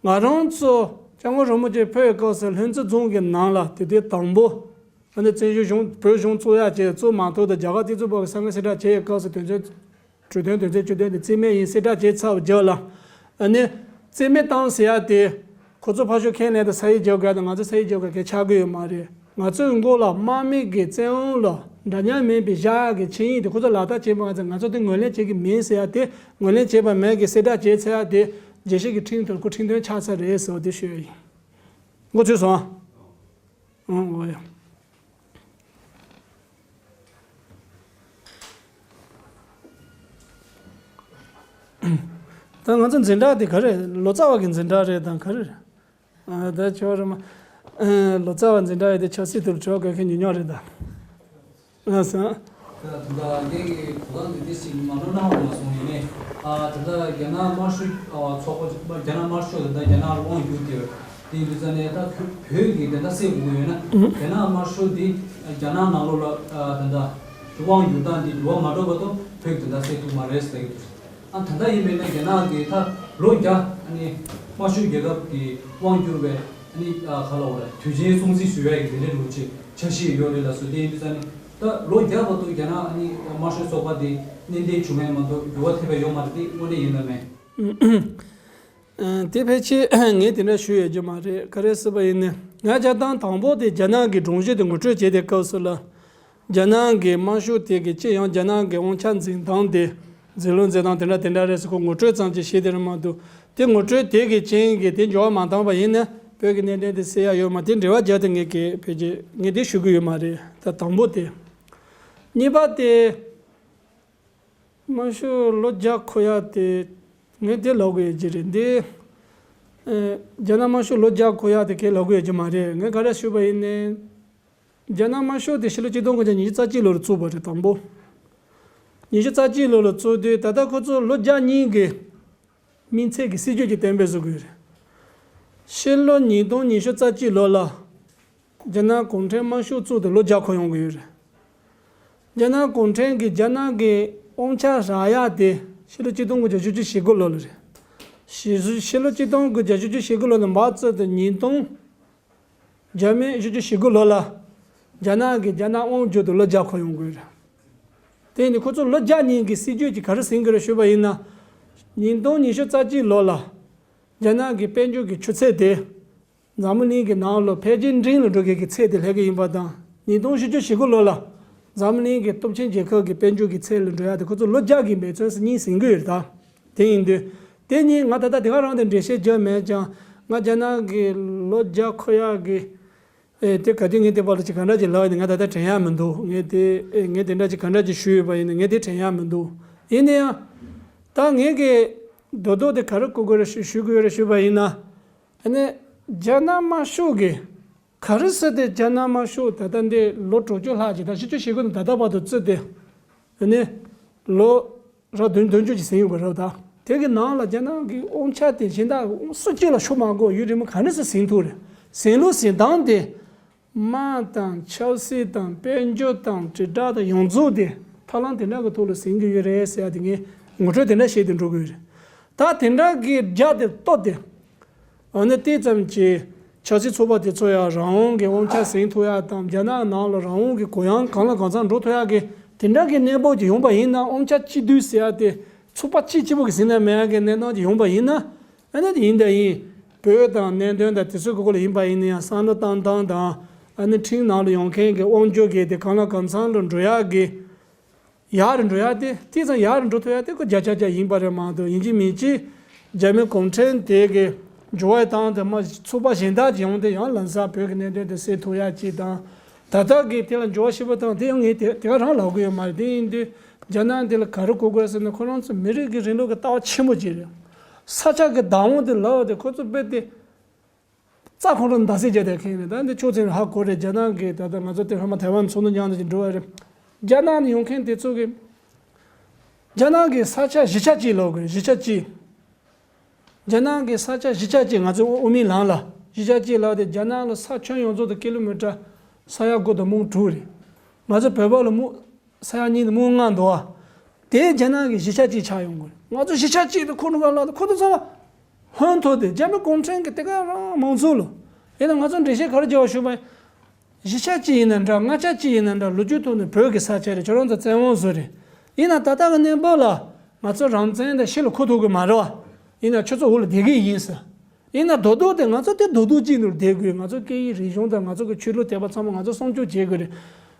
ང་རང་ཚོ་སྐྱབས་མགོན་རིན་པོ་ཆེ་ཕེབས་པའི་སྐབས་སུ་ལྷུན་རྩེ་རྫོང་གི་ནང་ལ་དེ་དུས་དང་པོ། ཨ་ནི་བཙན་བྱོལ་གཞུང་བོད་གཞུང་བཙུགས་ཡག་བྱས་བཙུགས་མ་ཐུབ་དང་། རྒྱ་གར་དེ་ཚོ་བར་གྱི་ས་མཚམས་གསལ་བསྒྲགས་བྱས་པའི་སྐབས་སུ་དོན་ཚན། གྲོས་མཐུན་དོན་ཚན་བཅུ་བདུན་དེ་རྩིས་མེད་ཡིན་གསལ་བསྒྲགས་བྱས་ཚར་བ་རྗེས་ལ། ཨ་ནི་རྩིས་མེད་བཏང་ཟེར་ཡ་དེ། ཁོ་ཚོ་ཕར་ཕྱོགས་ཁས་ལེན་དང་ས་ཡིག་རྒྱག་དགོས་དང་ང་ཚོ་ས་ཡིག་རྒྱག་དགོས་གལ་ཆགས་ཀྱི་ཡོད་མ་རེད། ང་ཚོའི་མགོ་ལ་དམག་མི་གི་བཙན་དབང་ལ་འདྲ་མཉམ་མིན་པའི་བཞག་ཡག་གི་ཆིངས་ཡིག་དེ་ཁོ་ཚོ་ལག་བསྟར་བྱེད་པ་ང་ཚོ་ང་ཚོ་དེ་ངོས་ལེན་བྱེད་ཀྱི་མིན་ཟེར་ཡ་དེ། ངོས་ལེན་བྱེད་པ་མེད་ཀི་གསལ་བསྒྲགས་བྱས་ཚར་ཡ་དེ། རྒྱལ་སྤྱི་གི་ཁྲིམས་དང་ཁོ་ཁྲིམས་མཐུན་ཆགས་ཚར་རེད་ཟེར་བ་དེ་ཤོད་ཡ་ཡིན། མགོ་ཚོས་སོང་ཨ། ཨང་། འོ་ཡ། ད་ང་ཚོ་འཛིན་གྲྭ་དེ་ག་རེ་ལོ་ཙཱ་བ་གི་འཛིན་གྲྭ་རེད་དང་ག་རེ་རེད། ཨ། ད་ཁྱོད་རེད་མ། ཨ། ལོ་ཙཱ་བ་འཛིན་གྲྭ་ཡོད་དེ་ཆབ་སྲིད་ཐོག་དྲི་བ་དགོས་མཁན་ཉུང་ཉུང་རེད་ད། ཨ་སང་། ད་ད་ངས་གོ་སྟངས་འདི་འདྲ་ཞིག་མ་ནོར་ན་འོང་མ་སོང་ཡིན་ནའི། ཨ། ད་ལྟ་རྒྱ་ནག་དམར་ཤོག་ཨ། ཚོགས་པ། རྒྱ་ནག་དམར་ཤོག་ད་ལྟ་རྒྱ་ནག་ལ་དབང་བསྒྱུར་ཏེ་ཡོད། དེ་ཡིན་དུས་ཙང་ནས་ད་བོད་ཀྱི་དེ་འདྲ་སེལ་དགོས་ཀྱི་ཡོད་ན། རྒྱ་ནག་དམར་ཤོག་འདི་རྒྱ་ནག་ནང་ལོགས་ལ་ཨ། ད་ལྟ་དབང་བསྒྱུར་སྟངས་འདི་འགྱུར་བ་མ་འགྲོ་བར་དུ་བོད་ཀྱི་དེ་འདྲ་སེལ་ཐུབ་མ་རེད་ཟེར་གྱི་འདུག་ཨ། ད་ལྟ་ཡིན་པས་ན་རྒྱ་ནག་གིས་ད་ལོ་བརྒྱ་ཨ་ནི་དམར་ཤོག་རྒྱལ་ཁབ་ཀྱི་དབང་བསྒྱུར་བའི་ཨ་ནི་ཨ། ག་ལ་འོ་ར་དུས་ཆེན་སྲུང་བརྩི་ཞུ་ཡ་ཡི་དེ་འདྲའི་འདྲ་བོ་ཅིག་འཆར་གཞི་ཡོད་རེད་ལགས་སོ། དེ་ཡིན་དུས་ཙང་ནས་ད་ལོ་བརྒྱ་བར་དུ་རྒྱ་ནག་ཨ་ནི་དམར་ཤོག་ཚོགས་པ་དེ་གནད་དོན་བྱུང་ཡ་མ་གཏོགས་འགྱུར་བ་ཐེབས་པ་ཡོད་མ་རེད། དེ་དངོས་གནས་ཡིན་ལ་མེད། ཨ། དེ་ཕལ་ཆེར་ངས་དེ་འདྲ་ཞུ་ཡོད་རྒྱུ་མ་རེད། ག་རེ་ཟེར་བ་ཡིན་ན། ང་སྤྱིར་བཏང་དང་པོ་དེ་རྒྱ་ནག་གི་སྒྲོམ་གཞི་དེ་ངོ་སྤྲོད་བྱས་དེ་སྐབས་སུ་ལ། རྒྱ་ནག་གི་དམར་ཤོག་དེ་གི་སྤྱི་ཡོངས་རྒྱ་ནག་གི་དབང་ཆ་འཛིན་སྟངས་དེ། འཛིན་ལུགས་འཛིན་སྟངས་དེ་འདྲ་དེ་འདྲ་རེད་ཟེར་ཁོ་ངོ་སྤྲོད་ཙམ་ཅིག་བྱས་དེ་རེད་མ་གཏོགས། དེ་ངོ་སྤྲོད་དེ་གི་རྐྱེན་གྱིས་དེ་འགྱུར་བ་མ་བཏང་བ་ཡིན་ན་བོད་ཀྱི་གནད་དོན་དེ་སེལ་ཡ་ཡོད་མ། དེ་འབྲེལ་བ་བརྒྱབ་སྟེ་ངས་གི་ཕལ་ཆེར་ངས་དེ་ཞུ་གི་ཡོད་མ་རེད། ད་དང་པོ་དེ། གཉིས་པ་དེ། དམར་ཤོག་ལོ་བརྒྱ་འཁོར་ཡ་དེ། ངས་དེ་ལབ་དགོས་ཡོད་ཀྱི་རེད་འདི། ཨེ། རྒྱ་ནག་དམར་ཤོག་ལོ་བརྒྱ་འཁོར་ཡ་དེ་གས་ལབ་དགོས་ཡོད་ཀྱི་མ་རེད། ངས་ག་རེ་ཞུས་པ་ཡིན་ནའི། རྒྱ་ནག་དམར་ཤོག་དེ་ཕྱི་ལོ་ཆིག་སྟོང་དགུ་བརྒྱ་ཉི་ཤུ་རྩ་གཅིག་ལོ་ལ་བཙུགས་པ་རེད་དང་པོ། ཉི་ཤུ་རྩ་གཅིག་ལོ་ལ་བཙུགས་དུས་ད་ལྟ་ཁོ་ཚོ་ལོ་བརྒྱ་གཉིས་ཀྱི་སྨིན་ཚད་ཀྱི་སྲིད་ཇུས་ཀྱི་གཏན་འབེབས་བཟོ་དགོས་རེད། ཕྱི་ལོ་ཉིས་སྟོང་ཉི་ཤུ་རྩ་གཅིག་ལོ་ལ་རྒྱ་ནག་གུང་ཁྲན་དམར་ཤོག་བཙུགས་ཏེ་ལོ་བརྒྱ་འཁོར་ཡོང་གི་ཡོད་རེད། རྒྱ་ནག་གུང་ཁྲན་གྱིས་རྒྱ་ནག་གི་དབང་ཆ་རག་ཡ་དེ་ཕྱི་ལོ་ཆིག་སྟོང་དགུ་བརྒྱ་བཞི་བཅུ་ཞེ་དགུ་ལོ་ལ་རེད། ཕྱི་ཕྱི་ལོ་ཆིག་སྟོང་དགུ་བརྒྱ་བཞི་བཅུ་ཞེ་དགུ་ལོ་ནས་མར་བཙུགས་ཏེ་ཉིས་སྟོང་བརྒྱ་མེད་བཞི་བཅུ་ཞེ་དགུ་ལོ་ལ་རྒྱ་ནག་གིས་རྒྱ་ནག་དབང་བསྒྱུར་ཏེ་ལོ་བརྒྱ་འཁོར་ཡོང་གི་ཡོད་རེད། དེ་ནི་ཁོ་ཚོ་ལོ་བརྒྱ་ཉིན་གྱི་སྲིད་ཇུས་ཀྱིས་ག་རེ་ཟིན་གྱི་རེད་ཞུས་པ་ཡིན་ན། ཉིས་སྟོང་ཉི་ཤུ་རྩ་གཅིག་ལོ་ལ་རྒྱ་ནག་གི་དཔལ་འབྱོར་གྱི་ཆུ་ཚད་དེ་འཛམ་བུ་གླིང་གི་ནང་ལ་འཕེལ་རྒྱས་འབྲིང་ལ་འགྲོ་མཁན་གྱི་ཚད་དེ་སླེབས་ཀྱི་ཡིན་པ་དང་། ཉིས་སྟོང་བཞི་བཅུ་ཞེ་དགུ་ལོ་ལ་འཛམ་བུ་གླིང་གི་སྟོབས་ཆེན་རྒྱལ་ཁབ་ཀྱི་དཔལ་འབྱོར་གྱི་ཚད་ལ་འགྲོ་ཡག་དེ་ཁོ་ཚོ་ལོ་བརྒྱ་གི་འབད་བརྩོན་ཟིན་གྱི་ཡོད་རེད་ད། དེ་ཡིན་དུས་དེ་གཉིས་ང་ད་ལྟ་དེ་ག་རང་དེ་འགྲེལ་བཤད་རྒྱག་མེད་ཀྱང་། ང་རྒྱ་ནག་གི་ལོ་བརྒྱ་འཁོར་ཡག་གི་ཨེ། དེ་ག་དུས་ངས་དེ་བར་ལ་ཅིག་ག་འདྲ་ཅིག་ལབ་ཡིན་ན་ང་ད་ལྟ་དྲན་ཡག་མི་འདུག་ངས་དེ་ཨེ། ངས་དེ་འདྲ་ཅིག་ག་འདྲ་ཅིག་ཞུས་ཡོད་པ་ཡིན་ན་ངས་དེ་དྲན་ཡག་མི་འདུག་ཡིན་ན་ཡང་། ད་ངས་གི་རྡོག་རྡོག་དེ་ག་རེ་གོ་དགོས་རེད་ཞུ་ཞུ་དགོས་རེད་ཞུས་པ་ཡིན་ན། ཨ་ནི་རྒྱ་ནག་དམར་ཤོག་གི་ག་རེ་ཟེར་ཏེ་རྒྱ་ནག་དམར་ཤོག་ད་ལྟ་འདི་ལོ་དྲུག་ཅུ་ལྷག་ཅིག་དང་བཞི་བཅུ་ཞེ་དགུ་ནས་ད་ལྟ་བར་དུ་བརྩིས་ཏེ། ཨ་ནི་ལོ་ར་བདུན་བདུན་ཅུ་ཅིག་ཟིན་ཡོད་པ་རེད་ད། དེ་གི་ནང་ལ་རྒྱ་ནག་གི་དབང་ཆ་དེ་གཞན་དག་སུ་གཅིག་ལ་ཤོར་མ་དགོས། ཡུན་རིང་པོ་ག་འདྲ་སེ་ཟིན་ཐུབ་རེད། ཟིན་ལུགས་ཟིན་སྟངས་དེ། དམག་དང་ཆབ་སྲིད་དང་དཔལ་འབྱོར་དང་དྲིལ་བསྒྲགས་དང་ཡོངས་རྫོགས་དེ་ཐབས་ལམ་དེ་འདྲ་གི་ཐོག་ལ་ཟིན་གྱི་ཡོད་རེད་ཟེར་ཡ་དེ་ངས་ངོ་སྤྲོད་དེ་འདྲ་བྱས་ཏེ་འགྲོ་གི་ཡོད་རེད། ད་དེ་འདྲ་གི་རྒྱ་དེ་གཏོར་ཏེ། འོ་ན་དེ་ཙམ་གྱིས་ཆབ་སྲིད་ཚོགས་པ་དེ་ཚོ་ཡང་རང་དབང་གི་དབང་ཆ་ཟིན་ཐུབ་ཡ་དང་། རྒྱ་ནག་ནང་ལ་རང་དབང་གི་གུ་ཡངས་གང་ལ་གང་འཚམ་འགྲོ་ཐུབ་ཡ་གི་དེ་འདྲ་གི་གནས་བབ་ཅིག་ཡོང་པ་ཡིན་ན། དབང་ཆ་གཅིག་སྡུད་ཟེར་ཡ་དེ་ཚོགས་པ་གཅིག་གཅིག་པོ་གིས་ཟིན་ན་མེད་ཡ་གི་གནས་སྟངས་ཅིག་ཡོང་པ་ཡིན་ན། ཨ་ནི་ཡིན་ད་ཡིན། བོད་དང་གནད་དོན་དང་དེ་ཚོའི་སྐོར་ལ་ཡིན་པ་ཡིན་ན་ཡང་བསམ་བློ་བཏང་སྟངས་དང་། ཨ་ནི་ཁྲིམས་ནང་ལ་ཡོང་མཁན་གྱི་དབང་སྒྱུར་གྱི་དེ་གང་ལ་གང་འཚམ་ལ་འགྲོ་ཡག་གི་ཡར་འགྲོ་ཡག་དེ་དེ་ཙམ་ཡར་འགྲོ་ཐུབ་ཡག་དེ་ཁོ་བརྒྱ་ཆ་བརྒྱ་ཡིན་པ་རེད་མ་གཏོགས། ཡིན་གཅིག་མིན་གཅིག་རྒྱ་མི་གུང་ཁྲན་དེ་གི་འགྱུར་བ་བཏང་དེ་མ་ཚོགས་པ་གཞན་དག་ཅིག་ཡོང་དེ་ཡང་ལམ་སང་བོད་ཀྱི་གནད་དོན་དེ་སེལ་ཐུབ་ཡག་ཅིག་དང་། ད་ལྟ་གི་དེ་ལ་འགྱུར་བ་ཞིབ་པོ་བཏང་དེ་ཡང་ངས་དེ་དེ་ག་རང་ལབ་གི་ཡོད་མ་རེད། དེ་ཡིན་དུས་རྒྱ་ནག་འདི་ལ་ག་རེ་གོ་དགོས་ཟེར་ན། ཁོ་རང་ཚོ་མི་རིགས་ཀྱི་རིང་ལུགས་ཀྱི་ལྟ་བ་ཆེན་པོ་ཅིག་རེད། ས་ཆ་གི་བདག་དབང་དེ་ལབ་དེ་ཁོ་ཚོ་རྦད་དེ་རྩ་ཁོང་ཁྲོ་མདའ་སེ་རྒྱག་བསྡད་མཁན་རེད། ད་འདི་ཕྱོགས་ཚན་ཧ་གོ་རེད། རྒྱ་ནག་གི་ད་ལྟ་ང་ཚོ་དེ་སྔོན་མ་ཐའེ་ཝན་ཚོགས་འདུ་མཉམ་དུ་ཅིག་འགྲོ་བ་རེད། རྒྱ་ནག་ནས་ཡོང་མཁན་དེ་ཚོ་གི་རྒྱ་ནག་གི་ས་ཆ་བཞི་ཆ་གཅིག་ལབ་དགོས་རེད། བཞི་ཆ་གཅིག་རྒྱ་ནག་གི་ས་ཆ་བཞི་ཆ་གཅིག་ང་ཚོ་དབུ་མའི་ལམ་ལ་བཞི་ཆ་གཅིག་ལབ་དེ། རྒྱ་ནག་ལ་ས་ཁྱོན་ཡོངས་རྫོགས་དུ་ཀི་ལོ་མི་ཊར་ས་ཡ་དགུ་དང་སྨུག་དྲུག་རེད། ང་ཚོ་བོད་པ་ལ་སྨུག་ས་ཡ་གཉིས་དང་སྨུག་ལྔ་འདུག་ཨ། དེ་རྒྱ་ནག་གི་བཞི་ཆ་གཅིག་ཆགས་ཡོང་གི་རེད། ང་ཚོ་བཞི་ཆ་གཅིག་དེ་ཁོ་ནུ་ག་ལ་ཁོ་ཚོ་ཚང་མ་ཧོན་ཐོར་ཏེ་རྒྱ་མི་གུང་ཁྲན་གྱི་དེ་ག་རང་མང་ཚོགས་ལ། ཡིན་ན་ང་ཚོ་འགྲེལ་བཤད་ག་རེ་རྒྱག་པ་ཞུས་པ་ཡིན། བཞི་ཆ་གཅིག་ཡིན་ན་འདྲ། ལྔ་ཆ་གཅིག་ཡིན་ན་འདྲ། ལོ་རྒྱུས་ཐོག་ནས་བོད་ཀྱི་ས་ཆ་རེད། ཁྱོད་རང་ཚོ་བཙན་དབང་བཟོ་རེད། ཡིན་ན་ད་ལྟ་གི་གནས་བབ་ལ་ང་ཚོ་རང་བཙན་དང་ཕྱི་ལ་འཁོར་ཐུབ་ཀྱི་མ་རེད་བ། ཡིན་ན་ཁྱོད་ཚོ་འོག་ལ་བསྡད་ཀྱི་ཡིན་ཟེར། ཡིན་ན་རྡོག་རྡོག་དེ་ང་ཚོ་དེ་རྡོག་རྡོག་གཅིག་ནང་བསྡད་དགོས། ང་ཚོ་སྐད་ཡིག་རིག་གཞུང་དང་ང་ཚོ་གི་ཆོས་ལུགས་དད་པ་ཚང་མ་ང་ཚོ་སྲུང་སྐྱོབ་བྱེད་དགོས་རེད།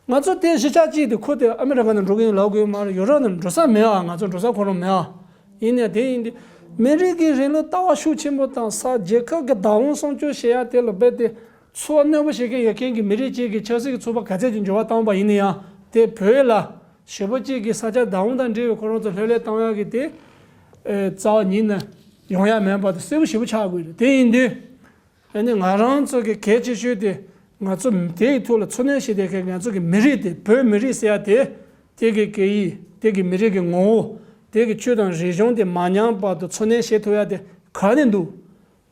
ང་ཚོ་དེ་བཞི་ཆ་གཅིག་དེ་ཁོ་དེ་ཨ་མི་རི་ཀ་ནང་འགྲོ་གི་ཡིན་ལབ་དགོས་མ་རེད། ཡུ་རོབ་ནང་འགྲོ་ས་མེད་ཨ། ང་ཚོ་འགྲོ་ས་ཁོ་རང་མེད་ཨ། ཡིན་ནའི་དེ་ཡིན་དུས་མི་རིགས་ཀྱི་རིང་ལུགས་ལྟ་བ་ཤུགས་ཆེན་པོ་དང་ས་རྒྱལ་ཁབ་ཀྱི་བདག་དབང་སྲུང་སྐྱོབ་བྱེད་ཡ་དེ་ལ་རྦད་དེ་ཚོར་བ་རྣོན་པོ་བྱེད་མཁན་ཡོད་མཁན་གྱི་མི་རིགས་གཅིག་གི་ཆབ་སྲིད་ཀྱི་ཚོགས་པ་ག་ཚད་ཅིག་འགྱུར་བ་བཏང་པ་ཡིན་ན་ཡང་། དེ་བོད་ལ་ཞེ་པོ་གཅིག་གི་ས་ཆ་བདག་དབང་དང་འབྲེལ་བའི་ཁོ་རང་ཚོ་ལྷོད་ལྷོད་བཏང་ཡག་གི་དེ་ཨེ་རྩ་བ་ཉིད་ནས་ཡོང་ཡ་མེད་པ་དེ་གསལ་པོ་ཞེ་པོ་ཆགས་དགོས་རེད། དེ་ཡིན་དུས་ཨ་ནི་ང་རང་ཚོ་གི་གལ་ཆེ་ཤོས་དེ་ང་ཚོ་དེའི་ཐོག་ལ་འཚོ་གནས་བྱེད་བསྡད་མཁན་ང་ཚོ་གི་མི་རིགས་དེ་བོད་མི་རིགས་ཟེར་ཡ་དེ་དེ་གི་སྐད་ཡིག་དེ་གི་མི་རིགས་ཀྱི་ངོ་བོ་དེ་གི་ཆོས་དང་རིག་གཞུང་དེ་མ་ཉམས་བར་དུ་འཚོ་གནས་བྱེད་ཐུབ་ཡ་དེ་ག་ནས་འདུག་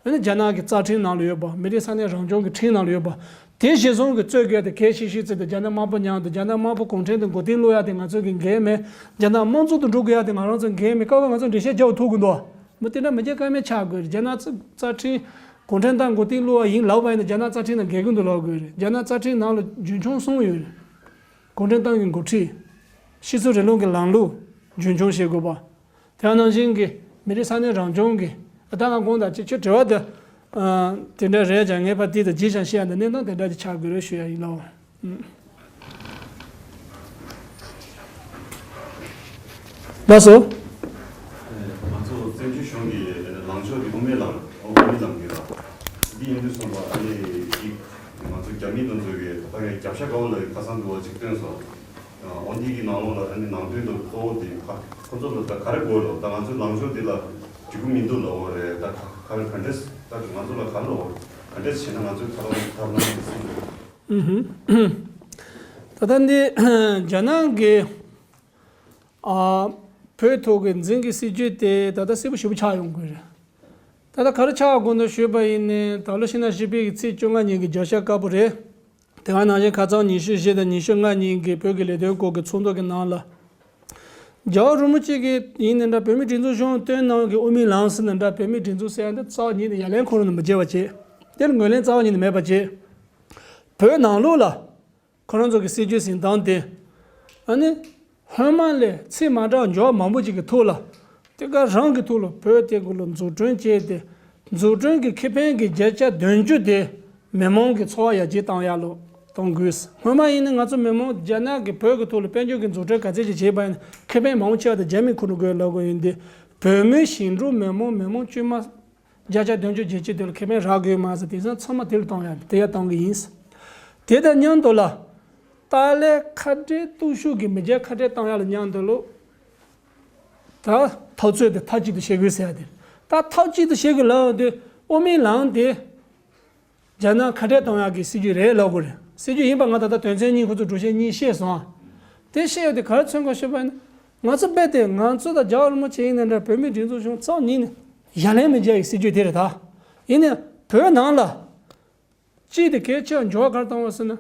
ཨ་ནི་རྒྱ་ནག་གི་རྩ་ཁྲིམས་ནང་ལ་ཡོད་པ། མི་རིགས་ས་གནས་རང་སྐྱོང་གི་ཁྲིམས་ནང་ལ་ཡོད་པ། དེ་གཞིར་བཟུང་གི་རྩོད་དགོས་དེ་གལ་ཆེ་ཤོས་ཙམ་དེ་རྒྱ་ནག་དམར་པོ་མཉམ་དུ་རྒྱ་ནག་དམར་པོ་གུང་ཁྲན་དང་མགོ་རྟིང་སློག་ཡ་དེ་ང་ཚོ་གི་འགན་མེད། རྒྱ་ནག་དམངས་གཙོ་དུ་འགྲོ་དགོས་ཡ་དེ་ང་རང་ཚོ་འགན་མེད། སྐབས་ཁ་ང་ཚོ་འགྲེལ་བཤད་རྒྱག་ཐུབ་ཀྱི་འདུག་མི་དེ་འདྲ་མི་རྒྱ་ཀ་མེད་ཆགས་དགོས་རེད། རྒྱ་ནག་རྩ་རྩ་ཁྲིམས་གུང་ཁྲན་ཏང་མགོ་རྟིང་སློག་བ་ཡིན་ལབ་པ་ཡིན་ན་རྒྱ་ནག་རྩ་ཁྲིམས་ནང་འགལ་གྱི་འདུག་ལབ་དགོས་རེད། རྒྱ་ནག་རྩ་ཁྲིམས་ནང་ལ་རྒྱུན་འཁྱོངས་གསུམ་ཡོད་རེད། གུང་ཁྲན་ཏང་གི་འགོ་ཁྲིད། སྤྱི་ཚོགས་རིང་ལུགས་ཀྱི་ལམ་ལུགས་རྒྱུན་འཁྱོངས་བྱེད་དགོས་པ། དེ་ནང་བཞིན་གྱི་མི་རིགས་ས་གནས་རང་སྐྱོང་གི་ད་ང་དགོངས་དག་ཅིག་ཁྱོད་དྲི་བ་དེ་དེ་འདྲ་རེད་ཀྱང་ངས་ཕར་དེ་དང་རྗེས་ཀྱང་བཤད་ཡ་འདི་གནས་སྟངས་དེ་འདྲ་དེ་ཆགས་དགོས་རེད་ཞུ་ཡ་ཡིན་ལགས། ལགས་སོ། ང་ཚོ་བཙན་བྱོལ་གཞུང་གི་ལངས་ཕྱོགས་དེ་དབུ་མའི་ལམ་དབུ་མའི་ལམ་གྱི་ལ་འདི་ཡིན་དུས་སོང་པ་ཨ་ནི་གཅིག་ང་ཚོ་རྒྱ་མི་དེ་ཚོ་གི་ད་ག་རྒྱབ་ཤ་དཀར་པོ་ལ་ཁ་སང་འདུག་བ་ཅིག་བཏོན་སོང་། འོ་འདི་གི་ནང་ལོགས་ལ་ཨ་ནི་ནང་དོན་དུ་གཙོ་བོ་དེ་ཁ་ཁོ་ཚོ་ལ་ད་ག་རེ་དགོས་ལོ། ད་ང་ཚོའི་ལངས་ཕྱོགས་འདི་ལ་འགྲིག་གི་མི་འདུག་ལབ་པ་རེད། ད་ག་རེ་ག་འདྲས་ད་ང་ཚོ་ལ་ག་རེ་ལབ་པ་ག་འདྲས་བྱས་ན་ང་ཚོའི་ཐབས་ལམ་ཐབས་ལམ་དེ་སྲུང་དགོས། ད་ལྟ་འདི་རྒྱ་ནག་གི་ཨ་བོད་ཐོག་གི་འཛིན་གྱི་སྲིད་ཇུས་དེ་ད་ལྟ་གསལ་པོ་ཞེ་པོ་ཆགས་ཡོང་གི་རེད། ད་ལྟ་ག་རེ་ཆགས་དགོས་འདུག་ཞུས་པ་ཡིན་ནའི་ད་ལོ་ཕྱི་ཟླ་བཞི་པའི་གི་ཚེས་བཅོ་ལྔ་ཉིན་གྱི་རྒྱབ་ཤ་དཀར་པོ་རེད། དེ་ག་ནང་བཞིན་ཁ་སང་ཉི་ཤུ་བཞི་དང་ཉི་ཤུ་ལྔ་ཉིན་གྱི་བོད་ཀྱི་ལས་དོན་སྐོར་གྱི་ཚོགས་འདུ་གི་ནང་ལ། རྒྱལ་བ་རིན་པོ་ཆེ་གིས་ཡིན་ནའི་འདྲ་བོད་མིའི་སྒྲིག་འཛུགས་གཞུང་བཏོན་གནང་གི་དབུ་མའི་ལམ་ཟེར་ནའི་འདྲ་བོད་མིའི་སྒྲིག་འཛུགས་ཟེར་ཡ་འདི་རྩ་བ་ཉིད་ནས་ཡ་ལན་ཁོ་རང་ནས་མི་བྱེད་པ་བྱེད། དེར་ངོས་ལེན་རྩ་བ་ཉིད་ནས་མེད་པ་བྱེད། བོད་ནང་ལོགས་ལ་ཁོ་རང་ཚོ་གི་སྲིད་ཇུས་ཟིན་སྟངས་དེ། ཨ་ནི། སྔོན་མ་ལས་ཚད་མ་འདྲ་བ་འབྱོར་བ་མང་པོ་ཅིག་གི་ཐོག་ལ། དེ་ག་རང་གི་ཐོག་ལ་བོད་དེ་གུ་ལ་འཛུགས་སྐྲུན་བྱས་ཏེ། འཛུགས་སྐྲུན་གྱི་ཁེ་ཕན་གྱི་བརྒྱ་ཆ་བདུན་ཅུ་དེ་མི་མང་གི་འཚོ་བ་ཡར་རྒྱས་བཏང་ཡག་ལ་གཏོང་དགོས། སྔོན་མ་ཡིན་ན་ང་ཚོ་མི་མང་རྒྱ་ནག་གི་བོད་ཀྱི་ཐོག་ལ་དཔལ་འབྱོར་གྱི་འཛུགས་སྐྲུན་ག་ཚད་ཅིག་བྱས་པ་ཡིན་ན་ཁེ་ཕན་མང་པོ་ཆེ་བ་དེ་རྒྱ་མིས་ཁུར་འགྲོ་དགོས་ལབ་དགོས་ཡིན་ཏེ། བོད་མི་ཞིང་འབྲོག་མི་མང་མི་མང་དཀྱུས་མ་བརྒྱ་ཆ་བདུན་ཅུ་ཇེ་ཆེ་དེ་ལ་ཁེ་ཕན་རག་དགོས་མ་ཟད། དེང་སང་ཚང་མ་དེ་ལ་གཏོང་ཡག་དེ་ཡར་གཏོང་གི་ཡིན། དེ་དང་མཉམ་དུ་ལ། ཏཱ་ལའི་ཁ་བྲལ་སྟོབས་ཤུགས་ཀྱིས་མི་སྒེར་ཁ་བྲལ་བཏང་ཡག་ལ་མཉམ་དུ་ལོ། ད་འཐབ་རྩོད་དེ་མཐའ་གཅིག་ཏུ་བྱེད་དགོས་ཟེར་ཡག་དེ། ད་འཐབ་གཅིག་ཏུ་བྱེད་དགོས་ལབ་དུས་དབུ་མའི་ལམ་དེ་རྒྱ་ནག་ཁ་བྲལ་གཏོང་ཡག་གི་སྲིད་ཇུས་རེད་ལབ་དགོས་རེད། སྲིད་ཇུས་ཡིན་པ་ང་ད་ལྟ་དོན་ཚན་གཉིས་ཁོ་ཚོ་སྒྲོག་བཤད་གཉིས་བཤད་སོང་ཨ། དེ་བཤད་ཡག་དེ་ག་རེ་མཚོན་ག་ཞུས་པ་ཡིན་ན། ང་ཚོ་རྦད་དེ་ང་ཚོ་དང་རྒྱལ་བ་རིན་པོ་ཆེ་ཡིན་ན་འདྲ། བོད་མིའི་སྒྲིག་འཛུགས་གཞུང་རྩ་བ་ཉིད་ནས་ཡ་ལན་མི་རྒྱག་གི་སྲིད་ཇུས་དེ་རེད་ད། ཡིན་ནའི་བོད་ནང་ལ། གཅིག་དེ་གལ་ཆེ་བ་འགྱུར་བ་ག་རེ་བཏང་བ་ཟེར་ན།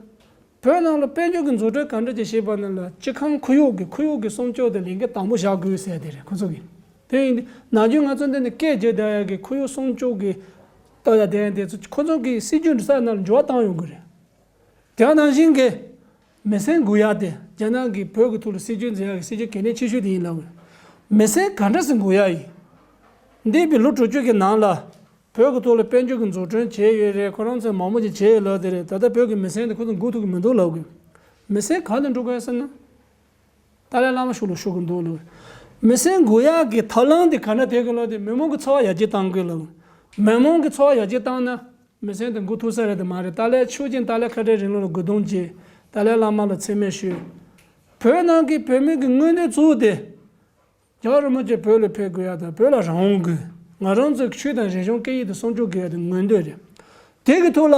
བོད་ནང་ལ་དཔལ་འབྱོར་གྱི་འཛུགས་སྐྲུན་ག་འདྲ་ཅིག་བྱེད་པ་ནང་ལ་སྤྱི་ཁང་ཁོར་ཡུག་གི་ཁོར་ཡུག་གི་སྲུང་སྐྱོབ་དེ་ལས་འགན་དང་པོ་བཞག་དགོས་ཟེར་དེ་རེད་ཁོ་ཚོ་གིས། དེ་ཡིན་དུས་ནམ་རྒྱུན་ང་ཚོ་འདི་ནས་སྐད་བརྗོད་བསྡད་ཡག་གི་ཁོར་ཡུག་སྲུང་སྐྱོབ་ཀྱི་ལྟ་ཡག་དེ་ཡང་དེ་ཚོ་ཁོ་ཚོ་གི་སྲིད་ཇུས་འདི་ས་ནང་ལ་འགྱུར་བ་བཏང་ཡོང་གི་རེད། དེ་ནང་བཞིན་གྱི་མི་སེར་དགོས་ཡག་དེ་རྒྱ་ནག་གིས་བོད་ཀྱི་ཐོག་ལ་སྲིད་ཇུས་འཛིན་ཡག་གི་སྲིད་ཇུས་གལ་གནད་ཆེ་ཤོས་དེ་ཡིན་ལབ་དགོས། མི་སེར་ག་འདྲ་ཞིག་དགོས་ཡག་ཡིན། འདས་པའི་ལོ་དྲུག་ཅུ་གི་ནང་ལ། བོད་ཀྱི་ཐོག་ལ་དཔལ་འབྱོར་གྱི་འཛུགས་སྐྲུན་བྱས་ཡོད་རེད། ཁོ་རང་ཚོས་མང་པོ་ཅིག་བྱས་ཡོད་ལབ་དེ་རེད། ད་ལྟ་བོད་ཀྱི་མི་སེར་འདི་ཁོ་ཚོ་མགོ་ཐུག་གི་མི་འདུག་ལབ་དགོས། མི་སེར་ག་ནས་འགྲོ་དགོས་ཟེར་ན། ཏཱ་ལའི་བླ་མ་ཤུགས་ལ་ཤུགས་ཀྱི་འདུག་ལབ། མི་སེར་དགོས་ཡག་གི་ཐབས་ལམ་དེ་ག་འདྲ་དེ་གི་ལོ་དེ་མི་མང་གི་འཚོ་བ་ཡར་རྒྱས་གཏང་དགོས་ལབ། མི་མང་གི་འཚོ་བ་ཡར་རྒྱས་བཏང་ན་མི་སེར་དེ་མགོ་ཐུག་ས་རེད་དེ་མ་རེད། ཏཱ་ལའི་ཆོས་ཀྱི་ཏཱ་ལའི་ཁ་བྲལ་རིང་ལུགས་ལ་རྒོལ་རྡུང་བྱས། ཏཱ་ལའི་བླ་མ་ལ་མཚན་སྨད་ཞུས། བོད་ནང་གི་བོད་མི་གི་མངོན་འདོད་གཙོ་བོ་དེ། རྒྱལ་བ་རིན་པོ་ཆེ་བོད་ལ་ཕེབས་དགོས་ཡག་དང་བོད་ལ་རང་དབང་དགོས། ང་རང་ཚོའི་ཆོས་དང་རིག་གཞུང་སྐད་ཡིག་དེ་སྲུང་སྐྱོབ་དགོས་ཡག་དེ་མངོན་འདོད་རེད། དེ་གི་ཐོག་ལ་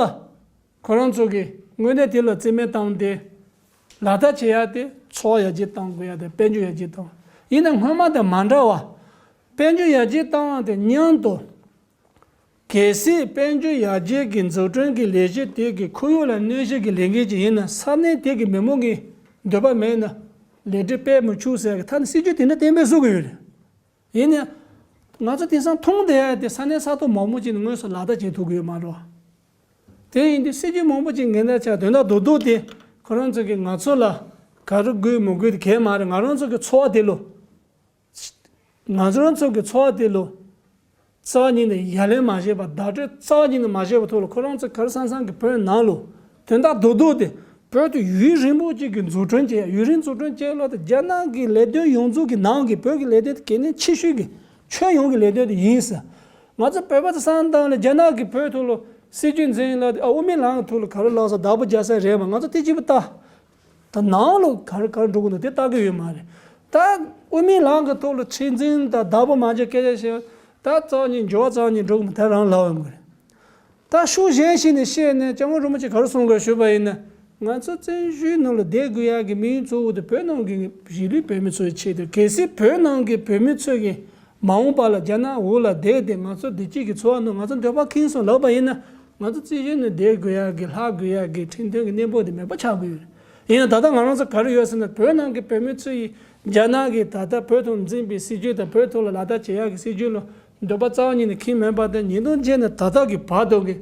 ཁོ་རང་ཚོ་གི་མངོན་འདོད་དེ་ལ་རྩིས་མེད་བཏང་སྟེ་ལག་བསྟར་བྱེད་ཡག་དེ་འཚོ་བ་ཡར་རྒྱས་གཏང་དགོས་ཡག་དེ་དཔལ་འབྱོར་ཡར་རྒྱས་གཏང་། ཡིན་ན་སྔོན་མ་དང་མ་འདྲ་བ། དཔལ་འབྱོར་ཡར་རྒྱས་གཏང་བ་དེ་མཉམ་དུ། གལ་སྲིད་དཔལ་འབྱོར་ཡར་རྒྱས་ཀྱི་འཛུགས་སྐྲུན་གྱི་ལས་གཞི་དེ་གི་ཁོར་ཡུག་ལ་གནོད་གཞི་གི་ལས་འགན་ཅིག་ཡིན་ན་ས་གནས་དེ་གི་མི་མང་གི་འདོད་པ་མེད་ན་ལས་འབྲས་སྤེལ་མི་ཆོག་ཟེར་གི་ཐ་ན་སྲིད་ཇུས་དེ་འདྲ་གཏན་འབེབས་བཟོ་གི་ཡོད་རེད། ཡིན་ནའི་ང་ཚོ་དེང་སང་མཐོང་བསྡད་ཡ་དེ་ས་གནས་ས་ཐོག་མང་པོ་ཅིག་ནས་དངོས་སུ་ལག་བསྟར་བྱེད་ཐུབ་གི་ཡོད་མ་རེད། དེ་ཡིན་དུས་སྲིད་ཇུས་མང་པོ་ཅིག་འགལ་ཟླ་ཆགས་དོན་དག་རྡོག་རྡོག་དེ་ཁོ་རང་ཚོ་གི་ང་ཚོ་ལ་ག་རེ་དགོས་མི་དགོས་དེ་གས་མ་རེད། ང་རང་ཚོ་གི་འཚོ་བ་དེ་ལོ། ང་ཚོ་རང་ཚོ་གི་འཚོ་བ་དེ་ལོ། རྩ་བ་ཉིད་ནས་ཡ་ལན་མ་བྱས་པ། བརྡ་སྤྲོད་རྩ་བ་ཉིད་ནས་མ་བྱས་པ་ཐོག་ལ་ཁོ་རང་ཚོ་ག་རེ་བསམ་བསམ་གི་བོད་ནང་ལོ། དོན་དག་རྡོག་རྡོག་དེ་བོད་དུ་ཡུན་རིང་པོ་ཅིག་གི་འཛུགས་སྐྲུན་བྱས། ཡུན་རིང་འཛུགས་སྐྲུན་བྱས་ལོ་དེ་རྒྱ་ནག་གི་ལས་དོན་ཡོངས་རྫོགས་ཀྱི་ནང་གི་བོད་ཀྱི་ལས་དོན་དེ་གལ་གནད་ཆེ་ཤོས་ཀྱི་ཁྱོན་ཡོངས་ཀྱི་ལས་དོན་དེ་ཡིན་ཟེར། ང་ཚོ་བོད་པ་ཚོ་བསམ་བཏང་ལ་རྒྱ་ནག་གི་བོད་ཐོག་ལ་སྲིད་ཇུས་འཛིན་ལ་དེ་ཨ་དབུ་མའི་ལམ་གི་ཐོག་ལ་ག་རེ་ལགས་སོ་བདག་པོ་རྒྱག་ས་རེད་མ། ང་ཚོ་དེ་གཅིག་པུ་ལྟ། ད་ནང་ལོགས་ག་རེ་ག་རེ་འགྲོ་གི་འདུག་དེ་ལྟ་གི་ཡོད་མ་རེད། ད་དབུ་མའི་ལམ་གྱི་ཐོག་ལ་ཁྲིམས་འཛིན་དང་བདག་པོ་མ་བྱས་སྐད་ཆ་བཤད། ད་རྩ་བ་ཉིད་འགྱུར་བ་རྩ་བ་ཉིད་འགྲོ་གི་མི་དེ་རང་ལབ་ཡོང་གི་རེད། ད་ཤུགས་གཞན་ཞིག་ནས་བཤད་ནས་སྐྱབས་མགོན་རིན་པོ་ཆེ་ག་རེ་གསུང་དགོས་ཞུས་པ་ཡིན་ན། ང་ཚོ་བཙན་བྱོལ་ནང་ལ་བསྡད་དགོས་ཡག་གི་དམིགས་ཡུལ་གཙོ་བོ་དེ་བོད་ནང་གི་གཞིས་ལུས་བོད་མི་ཚོའི་ཆེད་དུ། གལ་སྲིད་བོད་ནང་གི་བོད་མི་ཚོས་ཀྱི་མ་འོངས་པ་ལ་རྒྱ་ནག་འོག་ལ་བསྡད་དེ་ང་ཚོ་བདེ་སྐྱིད་ཀྱི་འཚོ་བ་ནང་ང་ཚོ་འདོད་པ་ཁེངས་སོང་ལབ་པ་ཡིན་ན། ང་ཚོ་རྩིས་གཞི་ནས་བསྡད་དགོས་ཡག་གི་ལྷག་དགོས་ཡག་གི་ཁྲིམས་མཐུན་གྱི་གནས་བབ་དེ་མེད་པ་ཆགས་དགོས་ཡོད་རེད། ཡིན་ཡང་ད་ལྟ་ང་རང་ཚོ་ག་རེ་ཡོད་ཟེར་ན་བོད་ནང་གི་བོད་མི་ཚོ་ཡིས་རྒྱ་ནག་གིས་ད་ལྟ་བོད་ཐོག་འཛིན་པའི་སྲིད་ཇུས་དང་བོད་ཐོག་ལ་ལག་བསྟར་བྱེད་ཡག་གི་སྲིད་ཇུས་ལ་འདོད་པ་རྩ་བ་ཉིད་ནས་ཁེངས་མེད་པ་དང་། ཉིས་སྟོང་བརྒྱད་ནས་ད་ལྟ་གི་བར་དུ་གི་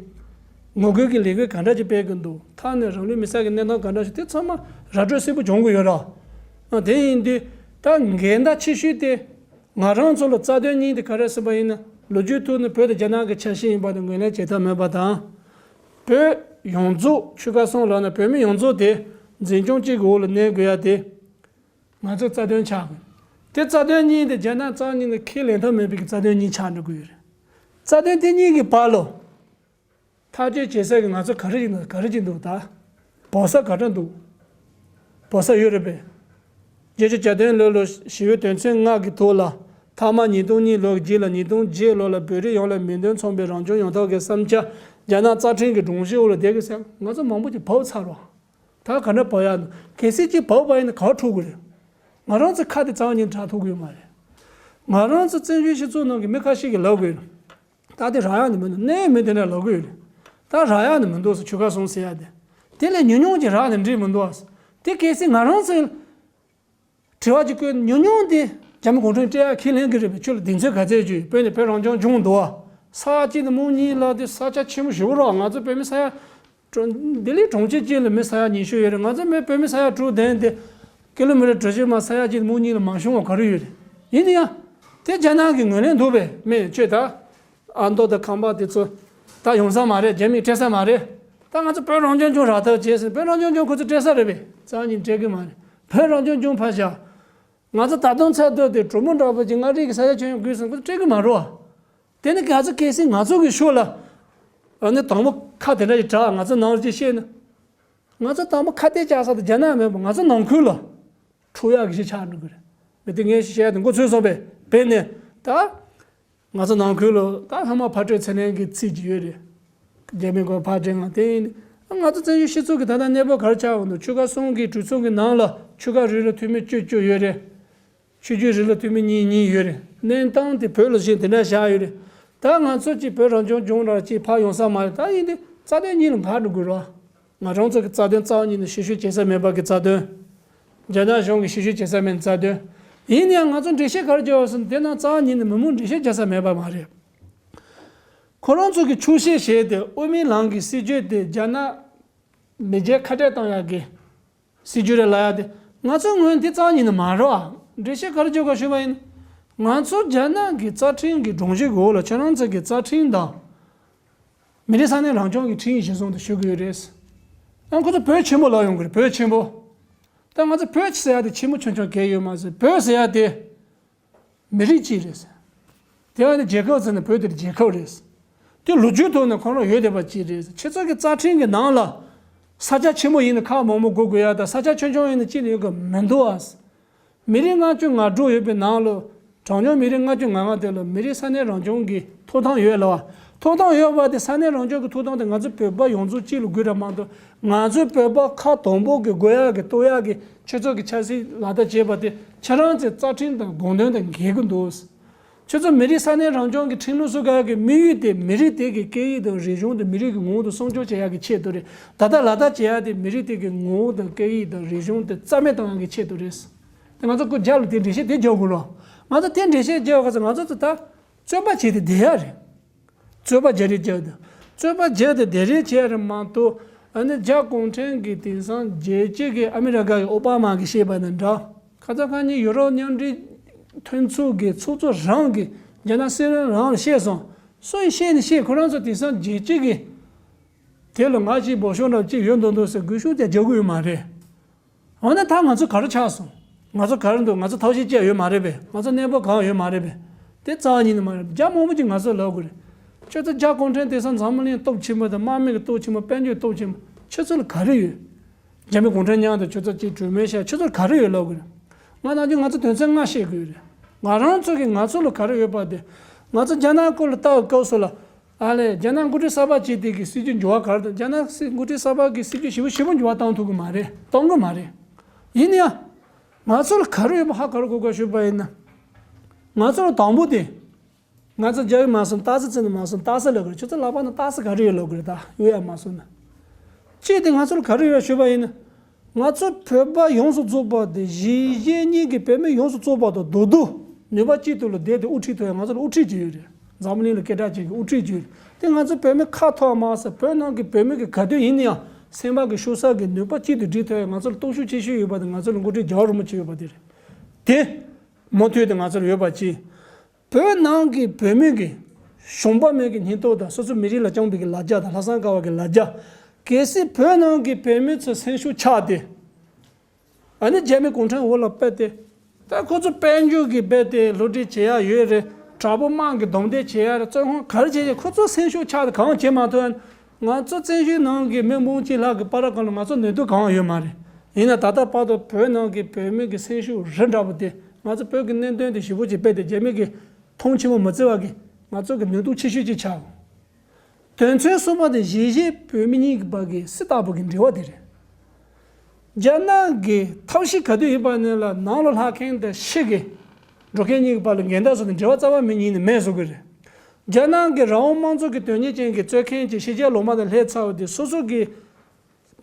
ངོ་རྒོལ་གྱི་ལས་འགུལ་ག་འདྲ་ཅིག་སྤེལ་གི་འདུག་ཐ་ན་རང་ལུས་མེར་སྲེག་གི་གནས་སྟངས་ག་འདྲ་ཞིག་དེ་ཚང་མ་ར་སྤྲོད་གསལ་པོ་བྱུང་གི་ཡོད་ར། དེ་ཡིན་དུས་ད་འགལ་ཟླ་ཆེ་ཤོས་དེ། ང་རང་ཚོ་ལ་རྩ་དོན་གཉིས་དེ་ག་རེ་ཟེར་བ་ཡིན་ན། ལོ་རྒྱུས་ཐོག་ནས་བོད་དེ་རྒྱ་ནག་གི་ཆ་ཤས་ཡིན་པ་དེ་ངོས་ལེན་བྱེད་ཐབས་མེད་པ་དང་། བོད་ཡོངས་རྫོགས་ཆོལ་ཁ་གསུམ་ལབ་ན་བོད་མི་ཡོངས་རྫོགས་དེ་འཛིན་སྐྱོང་གཅིག་གི་འོག་ལ་གནས་དགོས་ཡ་དེ་ང་ཚོའི་རྩ་དོན་ཆགས་དགོས། དེ་རྩ་དོན་གཉིས་དེ་རྒྱ་ནག་རྩ་ནས་ཁས་ལེན་ཐབས་མེད་པའི་རྩ་དོན་གཉིས་ཆགས་འགྲོ་གི་ཡོད་རེད། རྩ་དོན་དེ་གཉིས་ཀྱི་བར་ལ། ཐག་གཅོད་བྱེད་ས་གི་ང་ཚོ་ག་རེ་ཡིན་ན་ག་རེ་ཡིན་འདུག་ད་འབོར་ས་ག་འདྲ་འདུག་འབོར་ས་ཡོད་རེད་པས། བརྒྱད་ཅུ་གྱ་བདུན་ལོ་ལ་ཞི་བའི་དོན་ཚན་ལྔ་གི་ཐོག་ལ། མཐའ་མ་ཉིས་སྟོང་གཉིས་ལོ་གི་རྗེས་ལ་ཉིས་སྟོང་བརྒྱད་ལོ་ལ་བོད་རིགས་ཡོངས་ལ་མིང་དོན་མཚུངས་པའི་རང་སྐྱོང་ཡོང་ཐབས་ཀྱི་བསམ་འཆར་རྒྱ་ནག་རྩ་ཁྲིམས་ཀྱི་སྒྲོམ་གཞིའི་འོག་ལ་བསྡད་དགོས་ཟེར་ང་ཚོ་མང་པོ་ཅིག་བབས་ཚར་བ། ད་ག་འདྲ་བབས་ཡག་འདུག་གལ་སྲིད་ཅིག་བབས་པ་ཡིན་ན་ག་པར་འགྲོ་དགོས་རེད། ང་རང་ཚོ་ཁ་དེ་རྩ་བ་ཉིད་དྲག་ཐུབ་ཀྱི་ཡོད་མ་རེད། ང་རང་ཚོ་བཙན་བྱོལ་སྤྱི་ཚོགས་ནང་གི་མི་ཁ་ཤས་ཀྱིས་ལབ་དགོས་རེད། ད་དེ་རག་ཡག་ནི་མི་འདུག་གནས་མི་དེ་འདྲ་ལབ་གི་ཡོད་རེད། ད་རག་ཡག་ནི་མི་འདུག་ཟེར། ཆོལ་ཁ་གསུམ་ཟེར་ཡག་དེ། དེ་ལས་ཉུང་ཉུང་ཅིག་རག་ནས་འགྲིག་མི་འདུག་ཨ། དེ་གལ་སྲིད་ང་རང་ཚོས་དྲི་བ་ཅིག་བཀོད་ན་ཉུང་ཉུང་དེ་རྒྱ་མི་གུང་ཁྲན་སྤྲད་ཡག་ཁས་ལེན་གི་རེད་པས། ཁྱོད་ལ་གདེང་ཚོད་ག་ཚད་ཡོད། བོད་ནས་བོད་རང་སྐྱོང་བྱུང་འདུག་ཨ། ས་ཡ་གཅིག་དང་མང་གཉིས་ལ་དེ་ས་ཆ་ཆེན་པོ་ཞེ་པོ་རེད། ང་ཚོ་བོད་མི་ས་ཡ་གྲོང་ལྡི་ལི་གྲོང་ཁྱེར་གཅིག་ལ་མི་ས་ཡ་ཉི་ཤུ་ཡོད་རེད། ང་ཚོ་མི་བོད་མི་ས་ཡ་དྲུག་ལྡན་དེ། ཀི་ལོ་མི་ཊར་གྲུ་བཞི་མ་ས་ཡ་གཅིག་མུ་གཉིས་ལ་མ་ཤོང་བ་ག་རེ་ཡོད་རེད། ཡིན་ན་ཡང་། དེ་རྒྱ་ནག་གི་ངོས་ལེན་འདུག་པས་མེད་ཆོས་ད། ཨ་མདོ་དང་ཁམས་པ་དེ་ཚོ་ད་ཡོང་ས་མ་རེད། རྒྱ་མིས་སྤྲད་ས་མ་རེད། ད་ང་ཚོ་བོད་རང་སྐྱོང་ལྗོངས་རག་ཐབས་བྱས་ཟིན། བོད་རང་སྐྱོང་ལྗོངས་ཁོ་ཚོ་སྤྲད་ས་རེད་པས། རྩ་བ་ཉིད་སྤྲད་གི་མ་རེད། བོད་རང་སྐྱོང་ལྗོངས་ཕར་བཞག་ང་ཚོ་ད་དུང་ཚ་དོད་དེ་གྲོ་མོ་འདྲ་པོ་ཅིག་མངའ་རིས་ཀྱི་ས་ཆ་ཁྱོན་ཡོངས་དགོས་ཟིན་ཁོ་ཚོ་སྤྲད་གི་མ་རེད་བ། དེ་ནི་ང་ཚོ་གལ་སྲིད་ང་ཚོ་གི་ཤོག་ལ། ཨ་ནི་དང་པོ་ཁ་དེ་འདྲ་ཞིག་གྲགས་ང་ཚོ་ནང་ལ་ཅིག་བཤད་ན། ང་ཚོ་དང་པོ་ཁ་གཏད་བཅག་ས་དེ་རྒྱ་ནག་མིན་པ་ང་ཚོ་ནང་ཁུལ་ལ་འཁྲུག་ཡག་གི་ཞིག་ཆགས་འགྲོ་གི་རེད། མི་དེ་ངས་ཞིག་བཤད་དེ་མགོ་ཚོས་སོང་པས་བེད་ནས་ད། ང་ཚོ་ནང་ཁུལ་ལ་ད་ཧ་མ་ཕར་སྤྲོད་ཚད་ལེན་གྱི་ཚིག་ཅིག་ཡོད་རེད། རྒྱ་མི་གོ་ཕར་སྤྲོད་ང་དེ་ཡིན། ང་ཚོ་བཙན་བྱོལ་སྤྱི་ཚོགས་ཀྱི་ད་ལྟ་གནས་བབ་ག་རེ་ཆགས་འོང་དུས་ཆོལ་ཁ་གསུམ་གྱི་གྲོས་ཚོགས་ཀྱི་ནང་ལ་ཆོལ་ཁ་རེ་ལ་འཐུས་མི་བཅུ་བཅུ་ཡོད་རེད། ཆོས་བརྒྱུད་རེ་ལ་འཐུས་མི་གཉིས་གཉིས་ཡོད་རེད། གནས་སྟངས་དེ་བོད་ལ་བཞིན་དེ་འདྲ་བཞག་ཡོད་རེད། ད་ང་ཚོ་གཅིག་བོད་རང་སྐྱོང་ལྗོངས་ལ་གཅིག་ཕར་ཡོང་ས་མ་རེད། ད་ཡིན་དུས་རྩ་དོན་གཉིས་ལ་འགག་འགྲོ་དགོས་རེད་བ། ང་རང་ཚོ་གི་རྩ་དོན་རྩ་བ་ཉིད་ནས་ཞིབ་བཤེར་བྱེད་ས་མེད་པ་གི་རྩ་དོན། རྒྱ་ནག་གཞུང་གི་ཞིབ་བཤེར་བྱེད་ས་མེད་རྩ་དོན། ཡིན་ན་ཡང་ང་ཚོ་འགྲེལ་བཤད་ག་རེ་བརྒྱབ་ཡོད་ཟེར་ན་དེ་ནང་རྩ་བ་ཉིད་ནས་མི་མང་འགྲེལ་བཤད་བརྒྱབ་ས་མེད་པ་མ་རེད། ཁོ་རང་ཚོ་གི་ཆོག་ཤེས་བྱས་ཏེ་དབུ་མའི་ལམ་གྱི་སྲིད་བྱུས་དེ་རྒྱ་ནག་མི་རྒྱལ་ཁ་བྲལ་བཏང་ཡག་གི་སྲིད་བྱུས་རེད་ལབ་ཡག་དེ་ང་ཚོའི་ངོས་འདི་རྩ་བ་ཉིད་ནས་མ་རེད་བ། འགྲེལ་བཤད་ག་རེ་བརྒྱབ་ག་ཞུས་པ་ཡིན། ང་ཚོ་རྒྱ་ནག་གི་རྩ་ཁྲིམས་ཀྱི་སྒྲོམ་གཞི་གི་འོག་ལ་ཁྱེད་རང་ཚོ་གི་རྩ་ཁྲིམས་དང་། མི་རིགས་ས་གནས་རང་སྐྱོང་གི་ཁྲིམས་ཡིག་གཞིར་བཟུང་དུ་ཞུ་གི་ཡོད་རེད། ཨ་ཁོ་ཚོ་བོད་ཆེན་པོ་ལབ་ཡོང་གི་རེད། བོད་ཆེན་པོ། ད་ང་ཚོ་བོད་ཟེར་ཡ་དེ་ཆེན་པོ་ཆུང་ཆུང་གང་ཡོད་མ་ཟེར། བོད་ཟེར་ཡ་དེ་མི་རིགས་གཅིག་རེད། དེ་བ་ནི་རྒྱལ་ཁབ་ཟེར་ན་བོད་དེ་རྒྱལ་ཁབ་རེད། དེ་ལོ་རྒྱུས་ཐོག་ནས་ཁོ་རང་ཡོད་བསྡད་པ་གཅིག་རེད། ཁྱེད་ཚོ་གི་རྩ་ཁྲིམས་ཀྱི་ནང་ལ་ས་ཆ་ཆེན་པོ་ཡིན་ན་ཁག་མང་པོ་དགོས་དགོས་ཡ་དང་ས་ཆ་ཆུང་ཆུང་ཡིན་ན་གཅིག་ཡོད་གི་མི་འདུག་ཨ། མི་རིགས་ལྔ་བཅུ་ང་དྲུག་ཡོད་པའི་ནང་ལོ། གྲངས་ཉུང་མི་རིགས་ལྔ་བཅུ་ང་ལྔ་དེ་ལ་མི་རིགས་ས་གནས་རང་སྐྱོང་གི་ཐོབ་ཐང་ཡོད་ལ་བ། ཐོབ་ཐང་ཡོད་པ་དེ་ས་གནས་རང་སྐྱོང་གི་ཐོབ་ཐང་དེ་ང་ཚོ་བོད་པ་ཡོངས་རྫོགས་གཅིག་ལ་དགོས་ར་མ་གཏོགས་ང་ཚོ་བོད་པ་ཁག་དང་པོ་གི་དགོས་ཡག་གི་གཏོགས་ཡག་གི་ཆོས་ཚོགས་ཀྱི་ཆབ་སྲིད་ལག་བསྟར་བྱས་པ་དེ་ཁྱེད་རང་ཚོའི་རྩ་ཁྲིམས་དང་དགོངས་དོན་དང་འགལ་གི་འདུག་ཁྱོད་ཚོ་མི་རིགས་ས་གནས་རང་སྐྱོང་གི་ཁྲིམས་ལུགས་སུ་བཀལ་གི་དམིགས་ཡུལ་དེ་མི་རིགས་དེ་གི་སྐད་ཡིག་དང་རིག་གཞུང་དང་མི་རིགས་ཀྱི་ངོ་བོ་དང་སྲུང་སྐྱོབ་བྱེད་ཡག་གི་ཆེད་དུ་རེད། ད་ལྟ་ལག་བསྟར་བྱེད་ཡག་དེ་མི་རིགས་དེ་གི་ངོ་བོ་དང་སྐད་ཡིག་དང་རིག་གཞུང་དེ་རྩ་མེད་གཏོང་ཡག་གི་ཆེད་དུ་རེད། དེ་ང་ཚོ་ཁོ་རྒྱ་ལ་དེ་འགྲེལ་བཤད་དེ་རྒྱག་དགོས་རོགས། ང་ཚོ་དེ་འགྲེལ་བཤད་རྒྱག་ག་ཚོད་ང་ཚོ་ཚོ་ད་རྩོད་པ་བྱེད་དེ་བསྡད་ཡག་རེད། རྩོད་པ་རྒྱག་རེས་རྒྱག་དང་། རྩོད་པ་རྒྱག་དེ་བསྡད་རེས་བྱས་རེད་མ་གཏོགས། ཨ་ནི་རྒྱ་གུང་ཁྲན་གྱི་དེང་སང་རྒྱལ་སྤྱི་གི་ཨ་མི་རི་ཀ་གི་ཨོ་པ་མ་གིས་བཤད་པ་དང་འདྲ། ཁ་ཚ་ཁ་ཉིན་ཡུ་རོབ་མཉམ་འབྲེལ་མཐུན་ཚོགས་ཀྱི་ཚོགས་གཙོ་རང་གིས་རྒྱ་ནག་སྲིད་བློན་རང་ལ་བཤད་སོང་། སུ་ཡིས་བཤད་ནི་བཤད། ཁོ་རང་ཚོ་དེང་སང་རྒྱལ་སྤྱི་གི་དེ་ལ་ང་ཞིག་འབོ་ཤོག་འདྲ་ཅིག་ཡོད་མདོག་མདོག་ཟེར་འགུལ་ཤུགས་ཀྱང་རྒྱག་གི་ཡོད་མ་རེད། འོ་ན་ད་ང་ཚོ་ག་རེ་ཆགས་སོང་། ང་ཚོ་ག་རེ་འདུག་ང་ཚོ་ཐབས་ཤེས་ཅི་ཡང་ཡོད་མ་རེད་པས། ང་ཚོ་གནས་བབ་གང་ཡང་ཡོད་མ་རེད་པས། དེ་རྩ་བ་ཉིད་ནས་མ་རེད། རྒྱ་མང་པོ་ཅིག་ང་ཚོ་ལབ་དགོས་རེད། ཁྱོད་ཚོ་རྒྱ་གུང་ཁྲན་དེང་སང་འཛམ་བུ་གླིང་སྟོབས་ཆེན་པོ་དང་དམག་མི་གི་སྟོབས་ཆེན་པོ་དཔལ་འབྱོར་སྟོབས་ཆེན་པོ་ཁྱོད་ཚོ་ལ་ག་རེ་ཡོད། རྒྱ་མི་གུང་ཁྲན་མཉམ་དུ་ཁྱོད་ཚོ་གཅིག་གྲོས་མོལ་བྱས་ཁྱོད་ཚོར་ག་རེ་ཡོད་ལབ་དགོས་རེད། ང་ནམ་རྒྱུན་ང་ཚོ་དོན་ཚན་ལྔ་བཤད་དགོས་རེད། ང་རང་ཚོ་གི་ང་ཚོ་ལ་ག་རེ་ཡོད་པ་དེ། ང་ཚོ་རྒྱ་ནག་སྐོར་ལ་ལྟ་བའི་སྐབས་སུ་ལ། ཨ་ལས་རྒྱ་ནག་འགོ་ཁྲིད་གསར་པ་བྱས་དེ་གི་སྲིད་ཇུས་འགྱུར་བ་ག་རེ་དང་རྒྱ་ནག་སྲིད་འགོ་ཁྲིད་གསར་པ་གི་སྲིད་ཇུས་ཞེ་པོ་ཞེ་པོ་འགྱུར་བ་བཏང་ཐུབ་ཀྱི་མ་རེད། གཏོང་གི་མ་རེད། ཡིན་ན་ཡང་། ང་ཚོ་ལ་ག་རེ་ཡོད་པ་ཧ་ག་རེ་གོ་དགོས་ཞུས་པ་ཡིན་ན། ང་ཚོ་ལ་དང་པོ་དེ། ང་ཚོ་རྒྱ་ཡིག་མ་སོང་རྟགས་གསལ་བཙལ་ནས་མ་སོང་རྟགས་གསལ་ལབ་དགོས་རེད། ཁྱོད་ཚོ་ལག་པ་ན་རྟགས་གསལ་ག་རེ་ཡོད་ལབ་དགོས་རེད་ད་ཡོད་ཡ་མ་སོང་ན། གཅིག་དེ་ང་ཚོ་ལ་ག་རེ་ཡོད་ཞུས་པ་ཡིན་ན། ང་ཚོ་བོད་པ་ཡོངས་སུ་རྫོགས་པ་དེ་གཞིས་བྱེས་གཉིས་ཀྱི་བོད་མི་ཡོངས་སུ་རྫོགས་པ་དང་རྡོག་རྡོག་ནུས་པ་གཅིག་ཏུ་ལ་བསྡད་དེ་དབུ་ཁྲིད་ཐོབ་ཡ་ང་ཚོ་ལ་དབུ་ཁྲིད་ཅིག་ཡོད་རེད། འཛམ་བུ་གླིང་ལ་སྐད་གྲགས་ཅན་གྱི་དབུ་ཁྲིད་ཅིག་ཡོད་རེད། དེ་ང་ཚོ་བོད་མི་ཁ་ཐོར་མ་ཟད་བོད་ནང་གི་བོད་མི་གི་ག་དུས་ཡིན་ན་ཡང་སེམས་པ་གི་ཤོར་ས་གི་ནུས་པ་གཅིག་ཏུ་སྒྲིལ་ཐུབ་ཡ་ང་ཚོ་ལ་སྟོབས་ཤུགས་ཆེ་ཤོས་ཡོད་པ་དེ་ང་ཚོ་ལ་འགོ་ཁྲིད་རྒྱལ་བ་རིན་པོ་ཆེ་ཡོད་པ་དེ་རེད། དེ་མུ་མཐུད་དུ་ང་ཚོ་ལ་ཡོད་པ་གཅིག་བོད་ནང་གི་བོད་མི་གི་གཞོན་པ་མི་གི་སྙིང་སྟོབས་དང་སོ་སོ་མི་རིགས་ལ་བཅངས་པའི་གི་ལ་རྒྱ་དང་ལྷག་བསམ་དཀར་བ་གི་ལ་རྒྱ། གལ་སྲིད་བོད་ནང་གི་བོད་མི་ཚོ་སེམས་ཤུགས་ཆག་སྟེ། ཨ་ནི་རྒྱ་མི་གུང་ཁྲན་འོག་ལ་ཕེབས་ཏེ། ད་ཁོ་ཚོ་དཔལ་འབྱོར་གི་རྦད་དེ་བསླུ་བྲིད་བྱེད་ཡ་ཡོད་རེད། དྲག་པོ་དམག་གི་རྡུང་རྡེག་བྱེད་ཡ་རེད། བཙོན་ཁང་ག་རེ་བྱེད་ཡ་ཁོ་ཚོ་སེམས་ཤུགས་ཆག་སྟེ་གང་བྱེད་མ་ཐུབ་ཡ། ང་ཚོ་བཙན་བྱོལ་ནང་གི་མི་འབུམ་གཅིག་ལྷག་གི་བར་གང་ལ་ང་ཚོ་ནུས་སྟོབས་གང་ཡང་ཡོད་མ་རེད། ཡིན་ན་ད་ལྟ་བར་དུ་བོད་ནང་གི་བོད་མི་གི་སེམས་ཤུགས་རི་འདྲ་པོ་དེ་ང་ཚོ་བོད་ཀྱི་གནད་དོན་དེ་ཞེ་པོ་ཅིག་རྦད་དེ་རྒྱ་མི་གི་མཐོང་ཆེན་པོ་མི་བརྩི་བ་གི་ང་ཚོ་གི་ནུས་སྟོབས་ཆེ་ཤོས་ཅིག་ཆགས། དོན་ཚན་གསུམ་པ་དེ་གཞིས་བྱེས་བོད་མི་གཉིས་ཀྱི་བར་གྱི་སྲིད་ལྟ་བུ་གི་འབྲེལ་བ་དེ་རེད། རྒྱ་ནག་གི་ཐབས་ཤེས་ག་དུས་ཡིན་པ་ནི་ལ་ནང་ལ་ལྷག་མཁན་དང་ཕྱི་གི་འགྲོ་མཁན་གཉིས་ཀྱི་བར་ལ་འགལ་ཟླ་བཟོ་ནས་འབྲེལ་བ་རྩ་བ་མི་གཉིས་ནས་མེད་བཟོ་གི་རེད། རྒྱ་ནག་གི་རང་དབང་དམངས་གཙོ་གི་དོན་གཉེར་ཅན་གྱི་རྩོད་མཁན་གྱི་ཕྱི་རྒྱལ་ལོ་མ་དང་སླེབས་ཚར་བ་དེ་སོ་སོ་གི་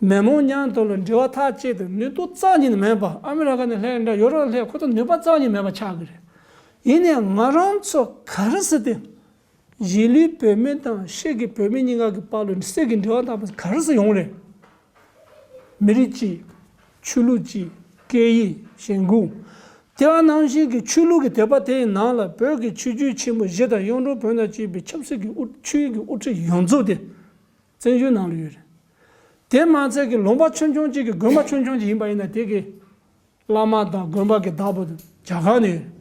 མི་མང་མཉམ་དུ་ལ་འབྲེལ་བ་ཐག་བཅད་དེ་ནུས་སྟོབས་རྩ་བ་ཉིད་ནས་མེད་པ། ཨ་མི་རི་ཀ་ནས་སླེབས་འདྲ་ཡོ་རོབ་ནས་སླེབས་ཁོ་ཚོ་ནུས་པ་རྩ་བ་ཉིད་མེད་པ་ཆགས་ཀྱི་རེད། ཡིན་ནའང་ང་རང་ཚོ་ག་རེ་ཟེར་ཏེ། གཞིས་ལུས་བོད་མི་དང་ཕྱི་གི་བོད་མི་གཉིས་ཀ་གི་བར་ལ་སྲིད་ཀྱི་འབྲེལ་བ་དམ་པ་ག་རེ་ཟེར་ཡོང་རེད། མི་རིགས་གཅིག་ཆོས་ལུགས་གཅིག་སྐད་ཡིག་ཞེན་ཁོག་དེ་བ་ནང་བཞིན་གྱི་ཆོས་ལུགས་ཀྱི་དད་པ་དེའི་ནང་ལ་བོད་ཀྱི་ཆོས་བརྒྱུད་ཆེན་པོ་བཞི་དང་གཡུང་དྲུང་བོན་དང་བཅས་པའི་ཆབ་སྲིད་ཀྱི་དབུ་ཆོས་ཀྱི་དབུ་ཁྲིད་ཡོངས་རྫོགས་དེ་བཙན་བྱོལ་ནང་ལ་ཡོད་རེད། དེ་མ་ཚད་ཀྱི་ལུང་པ་ཆུང་ཆུང་གཅིག་གི་དགོན་པ་ཆུང་ཆུང་གཅིག་ཡིན་པ་ཡིན་ན་དེ་གི་བླ་མ་དང་དགོན་པ་གི་བདག་པོ་དེ་རྒྱ་གར་ནས་ཡོད།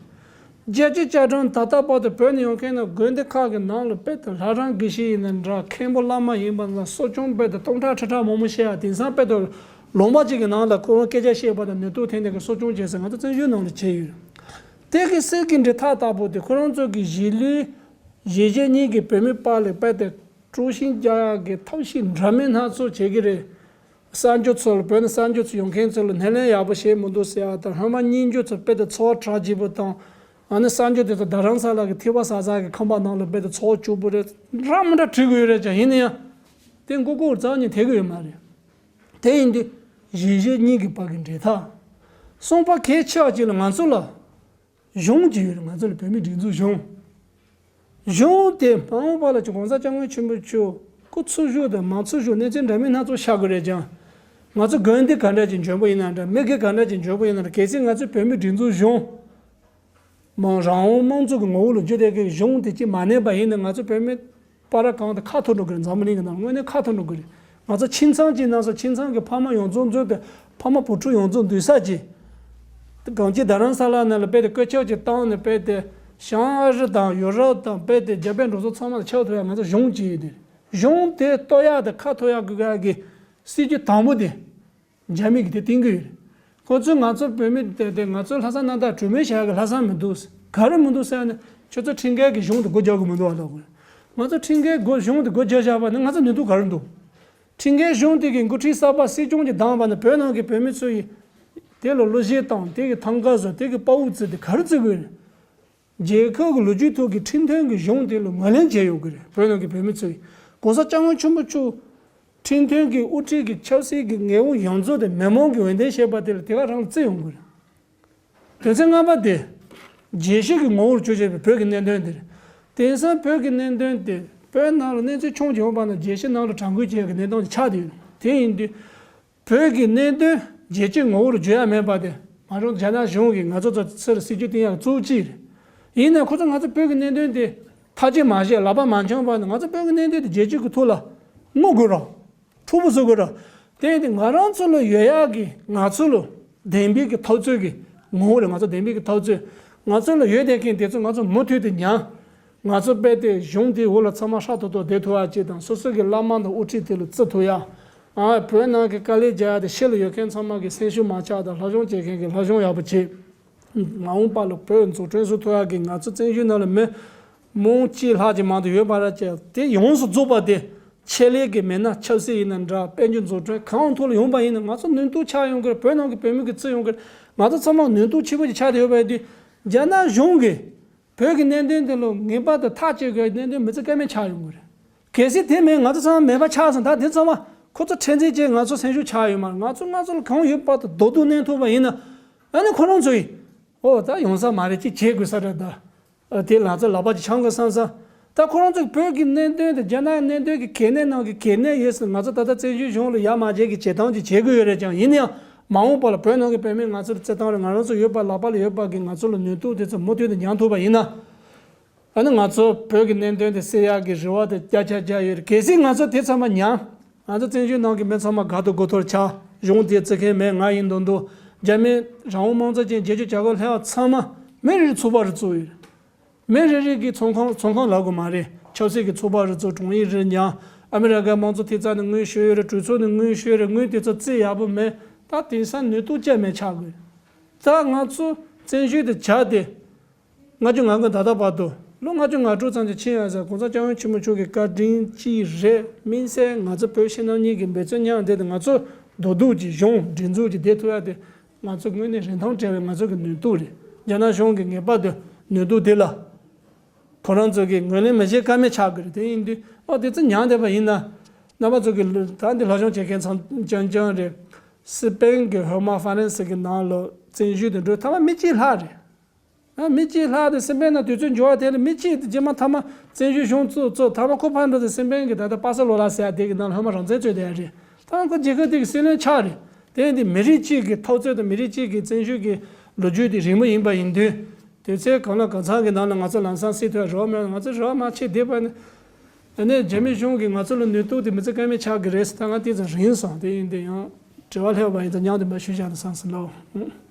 རྒྱལ་སྤྱིའི་བཅའ་ཁྲིམས་ད་ལྟ་བར་དུ་བོད་ནས་ཡོང་མཁན་ནི་དགོན་སྡེ་ཁག་གི་ནང་ལ་དཔེ་དེ་ལྷ་རམས་དགེ་བཤེས་ཡིན་ན་འདྲ། མཁན་པོ་བླ་མ་ཡིན་པ་ན་གསོ་སྐྱོང་དཔེ་དེ་སྟོང་ཕྲག་ཁྲི་ཕྲག་མང་པོ་བཤད་ཡ། དེང་སང་དཔེ་དེ་ལུང་པ་གཅིག་གི་ནང་ལ་ཁོ་རང་སྐད་ཆ་བཤད་པ་དང་ནུས་སྟོབས་ཐོན་ནས་གི་གསོ་སྐྱོང་བྱས་ཟེར་ང་ཚོ་བཙན་བྱོལ་ནང་ལ་བྱས་ཡོད། དེ་གི་སྲིད་ཀྱི་འབྲེལ་ཐག་ལྟ་བུ་དེ་ཁོ་རང་ཚོ་གི་གཞིས་ལུས་གཞིས་བྱེས་གཉིས་ཀྱི་བོད་མི་བར་ལ་དཔེ་དེ་དཀྲུག་ཤིང་རྒྱག་ཡ་གི་ཐབས་ཤེས་འདྲ་མིན་སྣ་ཚོགས་བྱེད་ཀྱི་རེད། གསར་འབྱོར་ཚོ་ལ་བོད་ནས་གསར་འབྱོར་ཚོ་ཡོང་མཁན་ཚོ་ལ་སྣེ་ལེན་ཡག་པོ་བྱེད་མི་འདུག་ཟེར་ཡ་དང་། སྔོན་མ་རྙིང་འབྱོར་ཚོ་དཔེ་དེ་འཚོ་བ་གྲགས་རྒྱས་པོ་དང་། ཨ་ནི་གསར་འབྱོར་དེ་ཚོ་རྡ་རམ་ས་ལ་གི་ཐིགས་པ་ཟ་ཟ་གི་ཁང་པ་ནང་ལ་དཔེ་དེ་འཚོ་བ་སྐྱིད་པོ་རེད། འདྲ་མི་འདྲ་བྲིས་དགོས་ཡོད་རེད་ཀྱང་། ཡིན་ན་ཡང་དེ་མགོ་སྐོར་རྩ་ནས་ཐེག་གི་ཡོད་མ་རེད། དེ་ཡིན་དུས་གཞིས་བྱེས་གཉིས་ཀྱི་བར་གྱི་འབྲེལ་ཐག་གསུམ་པ་གལ་ཆེ་བ་ཅིག་ལ་ང་ཚོ་ལ་གཞུང་ཅིག་ཡོད་རེད། ང་ཚོ་ལ་བོད་མིའི་སྒྲིག་འཛུགས་གཞུང་། གཞུང་དེ་མ་འོངས་པ་ལ་ཅིག་༸གོང་ས་༸སྐྱབས་མགོན་ཆེན་པོ་མཆོག་སྐུ་འཚོ་བཞུགས་དང་མ་འཚོ་བཞུགས་གནས་ཚུལ་འདྲ་མིན་སྣ་ཚོགས་ཤར་དགོས་རེད་ཀྱང་། ང་ཚོ་དགོན་སྡེ་ག་འདྲ་ཅིག་འཇོན་པོ་ཡིན་ན་འདྲ། མི་སྒེར་ག་འདྲ་ཅིག་འཇོན་པོ་ཡིན་ན་འདྲ། གལ་སྲིད་ང་ཚོའི་བོད་མིའི་སྒྲིག་འཛུགས་གཞུང་མང་རང་དབང་དམངས་གཙོ་གི་ངོ་བོ་ལ་འགྱུར་བསྡད་མཁན་གཞུང་དེ་གཅིག་མ་གནས་པ་ཡིན་ན། ང་ཚོ་བོད་མི་བར་གང་དུ་ཁ་འཐོར་འགྲོ་གི་རེད། འཛམ་བུ་གླིང་གི་ནང་དངོས་གནས་ཁ་འཐོར་འགྲོ་གི་རེད། ང་ཚོ་ཁྱིམ་ཚང་གཅིག་ནང་སོ་ཁྱིམ་ཚང་གི་ཕ་མ་ཡོངས་རྫོགས་འཛུལ་ཏེ་ཕ་མ་བུ་ཕྲུག་ཡོངས་རྫོགས་འདུས་ས་ཅིག་གང་ཅི་རྡ་རམ་ས་ལ་ནང་ལ་དཔེ་དེ་བཀོད་ཁྱབ་ཅིག་བཏང་ནས་དཔེ་དེ་བྱང་ཨ་རི་དང་ཡུ་རོབ་དང་དཔེ་དེ་རྒྱ་བལ་འབྲུག་གསུམ་ཚང་མ་ལ་ཁྱབ་ཐུབ་ཡ་ང་ཚོ་གཞུང་གཅིག་ཡོད་དེ། གཞུང་དེ་གཏོར་ཡ་དང་ཁ་འཐོར་ཡ་དགོས་ཡ་གི་སྲིད་ཇུས་དང་པོ་དེ། རྒྱ་མི་གིས་དེ་བསྟན་གྱི་ཡོད་རེད། ཁོ་ཚོས་ང་ཚོ་བོད་མི་དེ་དེ་ང་ཚོའི་ལྷག་བསམ་རྣམ་དག་གྲོས་མོལ་བྱ་ཡག་གི་ལྷག་བསམ་མི་འདུག་ག་རེ་མི་འདུག་ཟེར་ན། ཁྱོད་ཚོ་ཁྲིམས་འགལ་གྱི་གཞུང་དེ་སྒོ་རྒྱག་གི་མི་འདུག་ཨ་ལབ་དགོས། ང་ཚོ་ཁྲིམས་འགལ་སྒོ་གཞུང་དེ་སྒོ་རྒྱག་བཞག་པ་ནི་ང་ཚོ་ནུས་སྟོབས་ག་རེ་འདུག་ཁྲིམས་འགལ་གཞུང་དེ་གི་འགོ་ཁྲིད་གསར་པ་སྲིད་སྐྱོང་གིས་བདམས་པ་ནི་བོད་ནང་གི་བོད་མི་ཚོ་ཡིས་དེ་ལ་གླུ་གཞས་བཏང་། དེ་གི་ཐང་ག་བཟོ། དེ་གི་དཔའ་བོ་བརྩི། དེ་ག་རེ་བརྩི་དགོས་རེད། རྒྱལ་ཁབ་ཀྱི་ལོ་རྒྱུས་ཐོག་གི་ཁྲིམས་མཐུན་གྱི་གཞུང་དེ་ལ་ངོས་ལེན་བྱས་ཡོད་ཀྱི་རེད། བོད་ནང་གི་བོད་མི་ཚོས་༸གོང་ས་༸སྐྱབས་མགོན་ཆེན་པོ་མཆོག་ཁྲིམས་མཐུན་གྱི་དབུ་ཁྲིད་ཀྱི་ཆབ་སྲིད་ཀྱི་ངོ་བོ་ཡོངས་རྫོགས་དེ་མི་མང་གི་འོས་འདེམས་བྱས་པ་དེ་ལ་དེ་ག་རང་ལ་བརྩི་ཡོང་གི་རེད། དོན་ཚན་ལྔ་པ་དེ་རྒྱལ་སྤྱི་གི་ངོ་བོར་གྱུར་བཞག་པའི་བོད་ཀྱི་གནད་དོན་དེ་རེད། དེང་སང་བོད་ཀྱི་གནད་དོན་དེ་བོད་ནང་ལ་གནས་ཚུལ་ཆུང་ཅིག་ཡོང་པ་ན་རྒྱལ་སྤྱི་ནང་ལ་དྲན་སྐུལ་བྱེད་ཡག་གི་གནས་སྟངས་ཅིག་ཆགས་བསྡད་ཡོད། དེ་ཡིན་དུས། བོད་ཀྱི་གནད་དོན་རྒྱལ་སྤྱིའི་ངོ་བོར་བརྗོད་ཡ་མེད་པ་དེ་ང་རང་རྒྱ་ནག་གཞུང་གིས་ང་ཚོ་ཚོ་ཚུར་སྲིད་ཇུས་བཏིང་ཡ་གཙོ་བོ་གཅིག་རེད། ཡིན་ནའི་ཁོ་ཚོ་ང་ཚོ་བོད་ཀྱི་གནད་དོན་དེ་ཐག་གཅོད་མ་བྱས་ལག་པ་མ་འཆང་བ་ནི་ང་ཚོ་བོད་ཀྱི་གནད་དོན་དེ་རྒྱལ་སྤྱི་གི་ཐོག་ལ་མངོན་དགོས་ར། འཁྲུག་པོ་བཟོ་དགོས་ར། དེ་ཡིན་དུས་ང་རང་ཚོ་ལ་ཡོད་ཡ་གི་ང་ཚོ་ལ་བདེན་པའི་གི་འཐབ་རྩོད་ཀྱི་ངོ་བོ་རེད། ང་ཚོ་བདེན་པའི་གི་འཐབ་རྩོད། ང་ཚོ་ལ་ཡོད་བསྡད་མཁན་དེ་ཚོ་ང་ཚོ་མུ་མཐུད་དུ་མྱངས། ང་ཚོ་དཔེ་དེ་གཞུང་དེའི་འོག་ལ་ཚང་མ་ཧྲ་ཐོག་ཐོག་བསྡད་ཐུབ་ཡ་ཅིག་དང་། སོ་སོ་གི་བླ་མ་དང་དབུ་ཁྲིད་དེ་ལ་བརྩི་ཐུབ་ཡ། ཨ་བོད་ནང་གི་དཀའ་ལས་རྒྱག་ཡ་དེ་ཕྱི་ལ་ཡོད་མཁན་ཚང་མ་གི་སེམས་ཤུགས་མ་ཆག་དང་། སློབ་སྦྱོང་བྱེད་མཁན་གི་སློབ་སྦྱོང་ཡག་པོ་བྱེད། མ་འོངས་པ་ལ་བོད་འཛུགས་སྐྲུན་བཟོ་ཐུབ་ཡ་གི་ང་ཚོ་བཙན་བྱོལ་ནང་ལ་མི་མང་གཅིག་ལྷག་ཅིག་མང་དུ་ཡོད་པ་ར་བྱས། དེ་ཡོངས་སུ་རྫོགས་པ་དེ་ཆེད་ལས་ཀྱི་མི་སྣ་ཆབ་སྲིད་ཡིན་ན་འདྲ། དཔལ་འབྱོར་འཛུགས་སྐྲུན་གང་ཐོག་ལ་ཡོང་པ་ཡིན་ན་ང་ཚོ་ནུས་སྟོབས་ཆག་ཡོང་གི་རེད། བོད་ནང་གི་བོད་མི་གི་བརྩི་ཡོང་གི་རེད། ང་ཚོ་ཚང་མ་ནུས་སྟོབས་ཆེན་པོ་ཅིག་ཆགས་བསྡད་ཡོད་པ་ཡིན་དུས་རྒྱ་ནག་གཞུང་གིས་བོད་ཀྱི་གནད་དོན་དེ་ལ་ངེས་པར་དུ་ཐག་གཅོད་དགོས་གནད་དོན་མི་ཚེ་ཀ་མེད་ཆགས་ཡོང་གི་རེད། གལ་སྲིད་དེ་མེད་ང་ཚོ་ཚང་མ་མེད་པ་ཆགས་སོང་། ད་དེ་ཚང་མ་ཁོ་ཚོ་ཁྲེན་ཚན་བཅས་ང་ཚོ་སེམས་ཤུགས་ཆག་ཡོད་མ་རེད། ང་ཚོ་ང་ཚོ་ལ་གང་ཡོད་པ་དང་རྡོག་རྡོག་གནོན་ཐུབ་པ་ཡིན་ན། ཨ་ནི་ཁོ་རང་ཚོ་ཡིས་ཨོ་ད་ཡོང་ས་མ་རེད། ཅིག་བྱེད་དགོས་ས་རེད་ད། ཨ་དེ་ལ་ཚོ་ལག་པ་ཅིག་འཆང་དགོས་བསམ་ས། ད་ཁོ་རང་ཚོ་བོད་ཀྱི་གནད་དོན་དེ་རྒྱ་ནག་གནད་དོན་གྱི་གལ་གནད་ནང་གི་གལ་གནད་ཡོད་ཟེར། ང་ཚོ་ད་ལྟ་བཙན་བྱོལ་གཞུང་ལ་ཡ་མ་བྱེད་ཀྱི་བྱེད་སྟངས་ཅིག་བྱེད་དགོས་ཡོད་རེད་ཀྱང་། ཡིན་ན་ཡང་མ་འོངས་པ་ལ་བོད་ནང་གི་བོད་མི་ང་ཚོར་བརྩི་སྟངས་རེད། ང་རང་ཚོ་ཡོད་པ་ལག་པ་ལ་ཡོད་པ་གི་ང་ཚོ་ལ་ནུས་སྟོབས་དེ་ཚོ་མུ་མཐུད་དུ་ཉམས་ཐུབ་པ་ཡིན་ན། ཨ་ནི་ང་ཚོ་བོད་ཀྱི་གནད་དོན་དེ་སེལ་ཡག་གི་རེ་བ་དེ་བརྒྱ་ཆ་བརྒྱ་ཡོད་རེད། གལ་སྲིད་ང་ཚོ་དེ་ཚང་མ་ཉམས། ང་ཚོ་བཙན་བྱོལ་ནང་གི་མི་ཚང་མ་དགའ་ཐོར་དགོད་ཐོར་ཆགས། གཞུང་དེ་བརྩི་མཁན་མེད། ང་ཡིན་མདོག་མདོག་རྒྱ་མི་རང་དབང་དམངས་གཙོ་ཅན་རྒྱལ་སྤྱི་རྒྱལ་ཁབ་ལྷན་ཚོགས་ཚང་མ་མི་རེ་རེ་ཚོགས་པ་རེ་བཙུགས་ཡོད་རེད། མི་རེ་རེ་གི་ཚོགས་ཁང་། ཚོགས་ཁང་ལབ་དགོས་མ་རེད། ཆབ་སྲིད་ཀྱི་ཚོགས་པ་རེ་བཙུགས། དྲུང་ཡིག་རེ་ཉར། ཨ་མི་རི་ཀའི་དམངས་གཙོ་ཐེབས་རྩ་ནས་དངུལ་ཞུས་ཡོད་རེད། གྲོས་ཚོགས་ནས་དངུལ་ཞུས་ཡོད་རེད། དངུལ་དེ་ཚོ་རྩིས་ཡག་པོ་མེད། ད་དེང་སང་ནུས་སྟོབས་ཅན་མེད་ཆགས་དགོས། ད་ང་ཚོ་བཙན་བྱོལ་དུ་བྱ་དེ། ལྔ་བཅུ་ང་དགུ་ད་ལྟ་བར་དུ་ལོ་ལྔ་བཅུ་ང་དྲུག་ཙམ་ཅིག་ཕྱིན་ཡོད་ཟེར། གོང་ས་སྐྱབས་མགོན་ཆེན་པོ་མཆོག་གི་བཀའ་དྲིན་ཅིག་རེད། དམིགས་བསལ་ང་ཚོ་བོད་ཕྱི་ནང་གཉིས་ཀྱི་འབད་བརྩོན་མཉམ་འདེགས་དེ་ང་ཚོ་རྡོག་རྡོག་གི་གཞུང་སྒྲིག་འཛུགས་ཀྱི་བསྡད་ཐུབ་ཡ་དེ་ང་ཚོ་དངོས་གནས་རིན་ཐང་བྲལ་བའི་ང་ཚོ་གི་ནུས་སྟོབས་རེད། རྒྱ་ནག་གཞུང་གིས་ངེས་པར་དུ་ནུས་སྟོབས་དེ་ལ་ཁོ་རང་ཚོ་གིས་ངོས་ལེན་མི་བྱེད་ཀ་མེད་ཆགས་ཀྱི་རེད། དེ་ཡིན་དུས་ཨོ་དེ་ཚོ་མྱངས་བསྡད་པ་ཡིན་ན། རྣམ་པ་ཚོ་གི་ད་འདི་སློབ་སྦྱོང་བྱེད་མཁན་ཚང་རྐྱང་རྐྱང་རེད། སི་པན་གྱི་ཧོ་མ་ཧྥ་རན་སི་གི་ནང་ལ་བཙན་བྱོལ་དུ་འགྲོ་ཐུབ་པ་མི་གཅིག་ལྷག་རེད། ཨ་མི་གཅིག་ལྷག་དེ་སེམས་པའི་ནང་དུས་ཚོད་འགྱུར་བ་དེ་ལ་མི་གཅིག་དེ་རྗེས་མ་ཐ་མ་བཙན་བྱོལ་གཞུང་བཙུགས་བཙུགས་ཐ་མ་ཁོ་ཕར་འགྲོ་དུས་སེམས་པའི་གི་ད་ལྟ་པ་སེ་ལོ་ལ་ཟེར་ཡ་དེ་གི་ནང་ལ་ཧོ་མ་རང་བཙན་རྩོད་བསྡད་ཡ་རེད། ཐ་མ་ཁོ་རྒྱལ་ཁབ་དེ་གི་སྲིད་བློན་ཆགས་རེད། དེ་འདི་མི་རིགས་གཅིག་གི་འཐབ་རྩོད་དང་མི་རིགས་གཅིག་གི་བཙན་བྱོལ་གྱི་ལོ་རྒྱུས་དེ་རིང་མོ་ཡིན་པ་ཡིན་དུས། དུས་ཚོད་གང་ལ་གང་འཚམ་གྱི་ནང་ལ་ང་ཚོ་ལམ་སང་སྲིད་ཐོག་རོགས་མེད། ང་ཚོ་རོགས་མ་བྱེད་བསྡད་པ་ནི། ཨ་ནི་རྒྱ་མི་གཞུང་གིས་ང་ཚོ་ལ་ནུས་སྟོབས་དེ་མི་ཚེ་ཀ་མེད་ཆགས་ཀྱི་རེད་ཟེར། ད་ང་དེ་ཙམ་རིང་སོང་། དེ་ཡིན་དུས་ཡང་དྲི་བ་སླེབས་པ་ཡིན་ཙང་མཉམ་དུ་མར་ཞུས་བཞག་ན་བསམ་སོང་ལགས།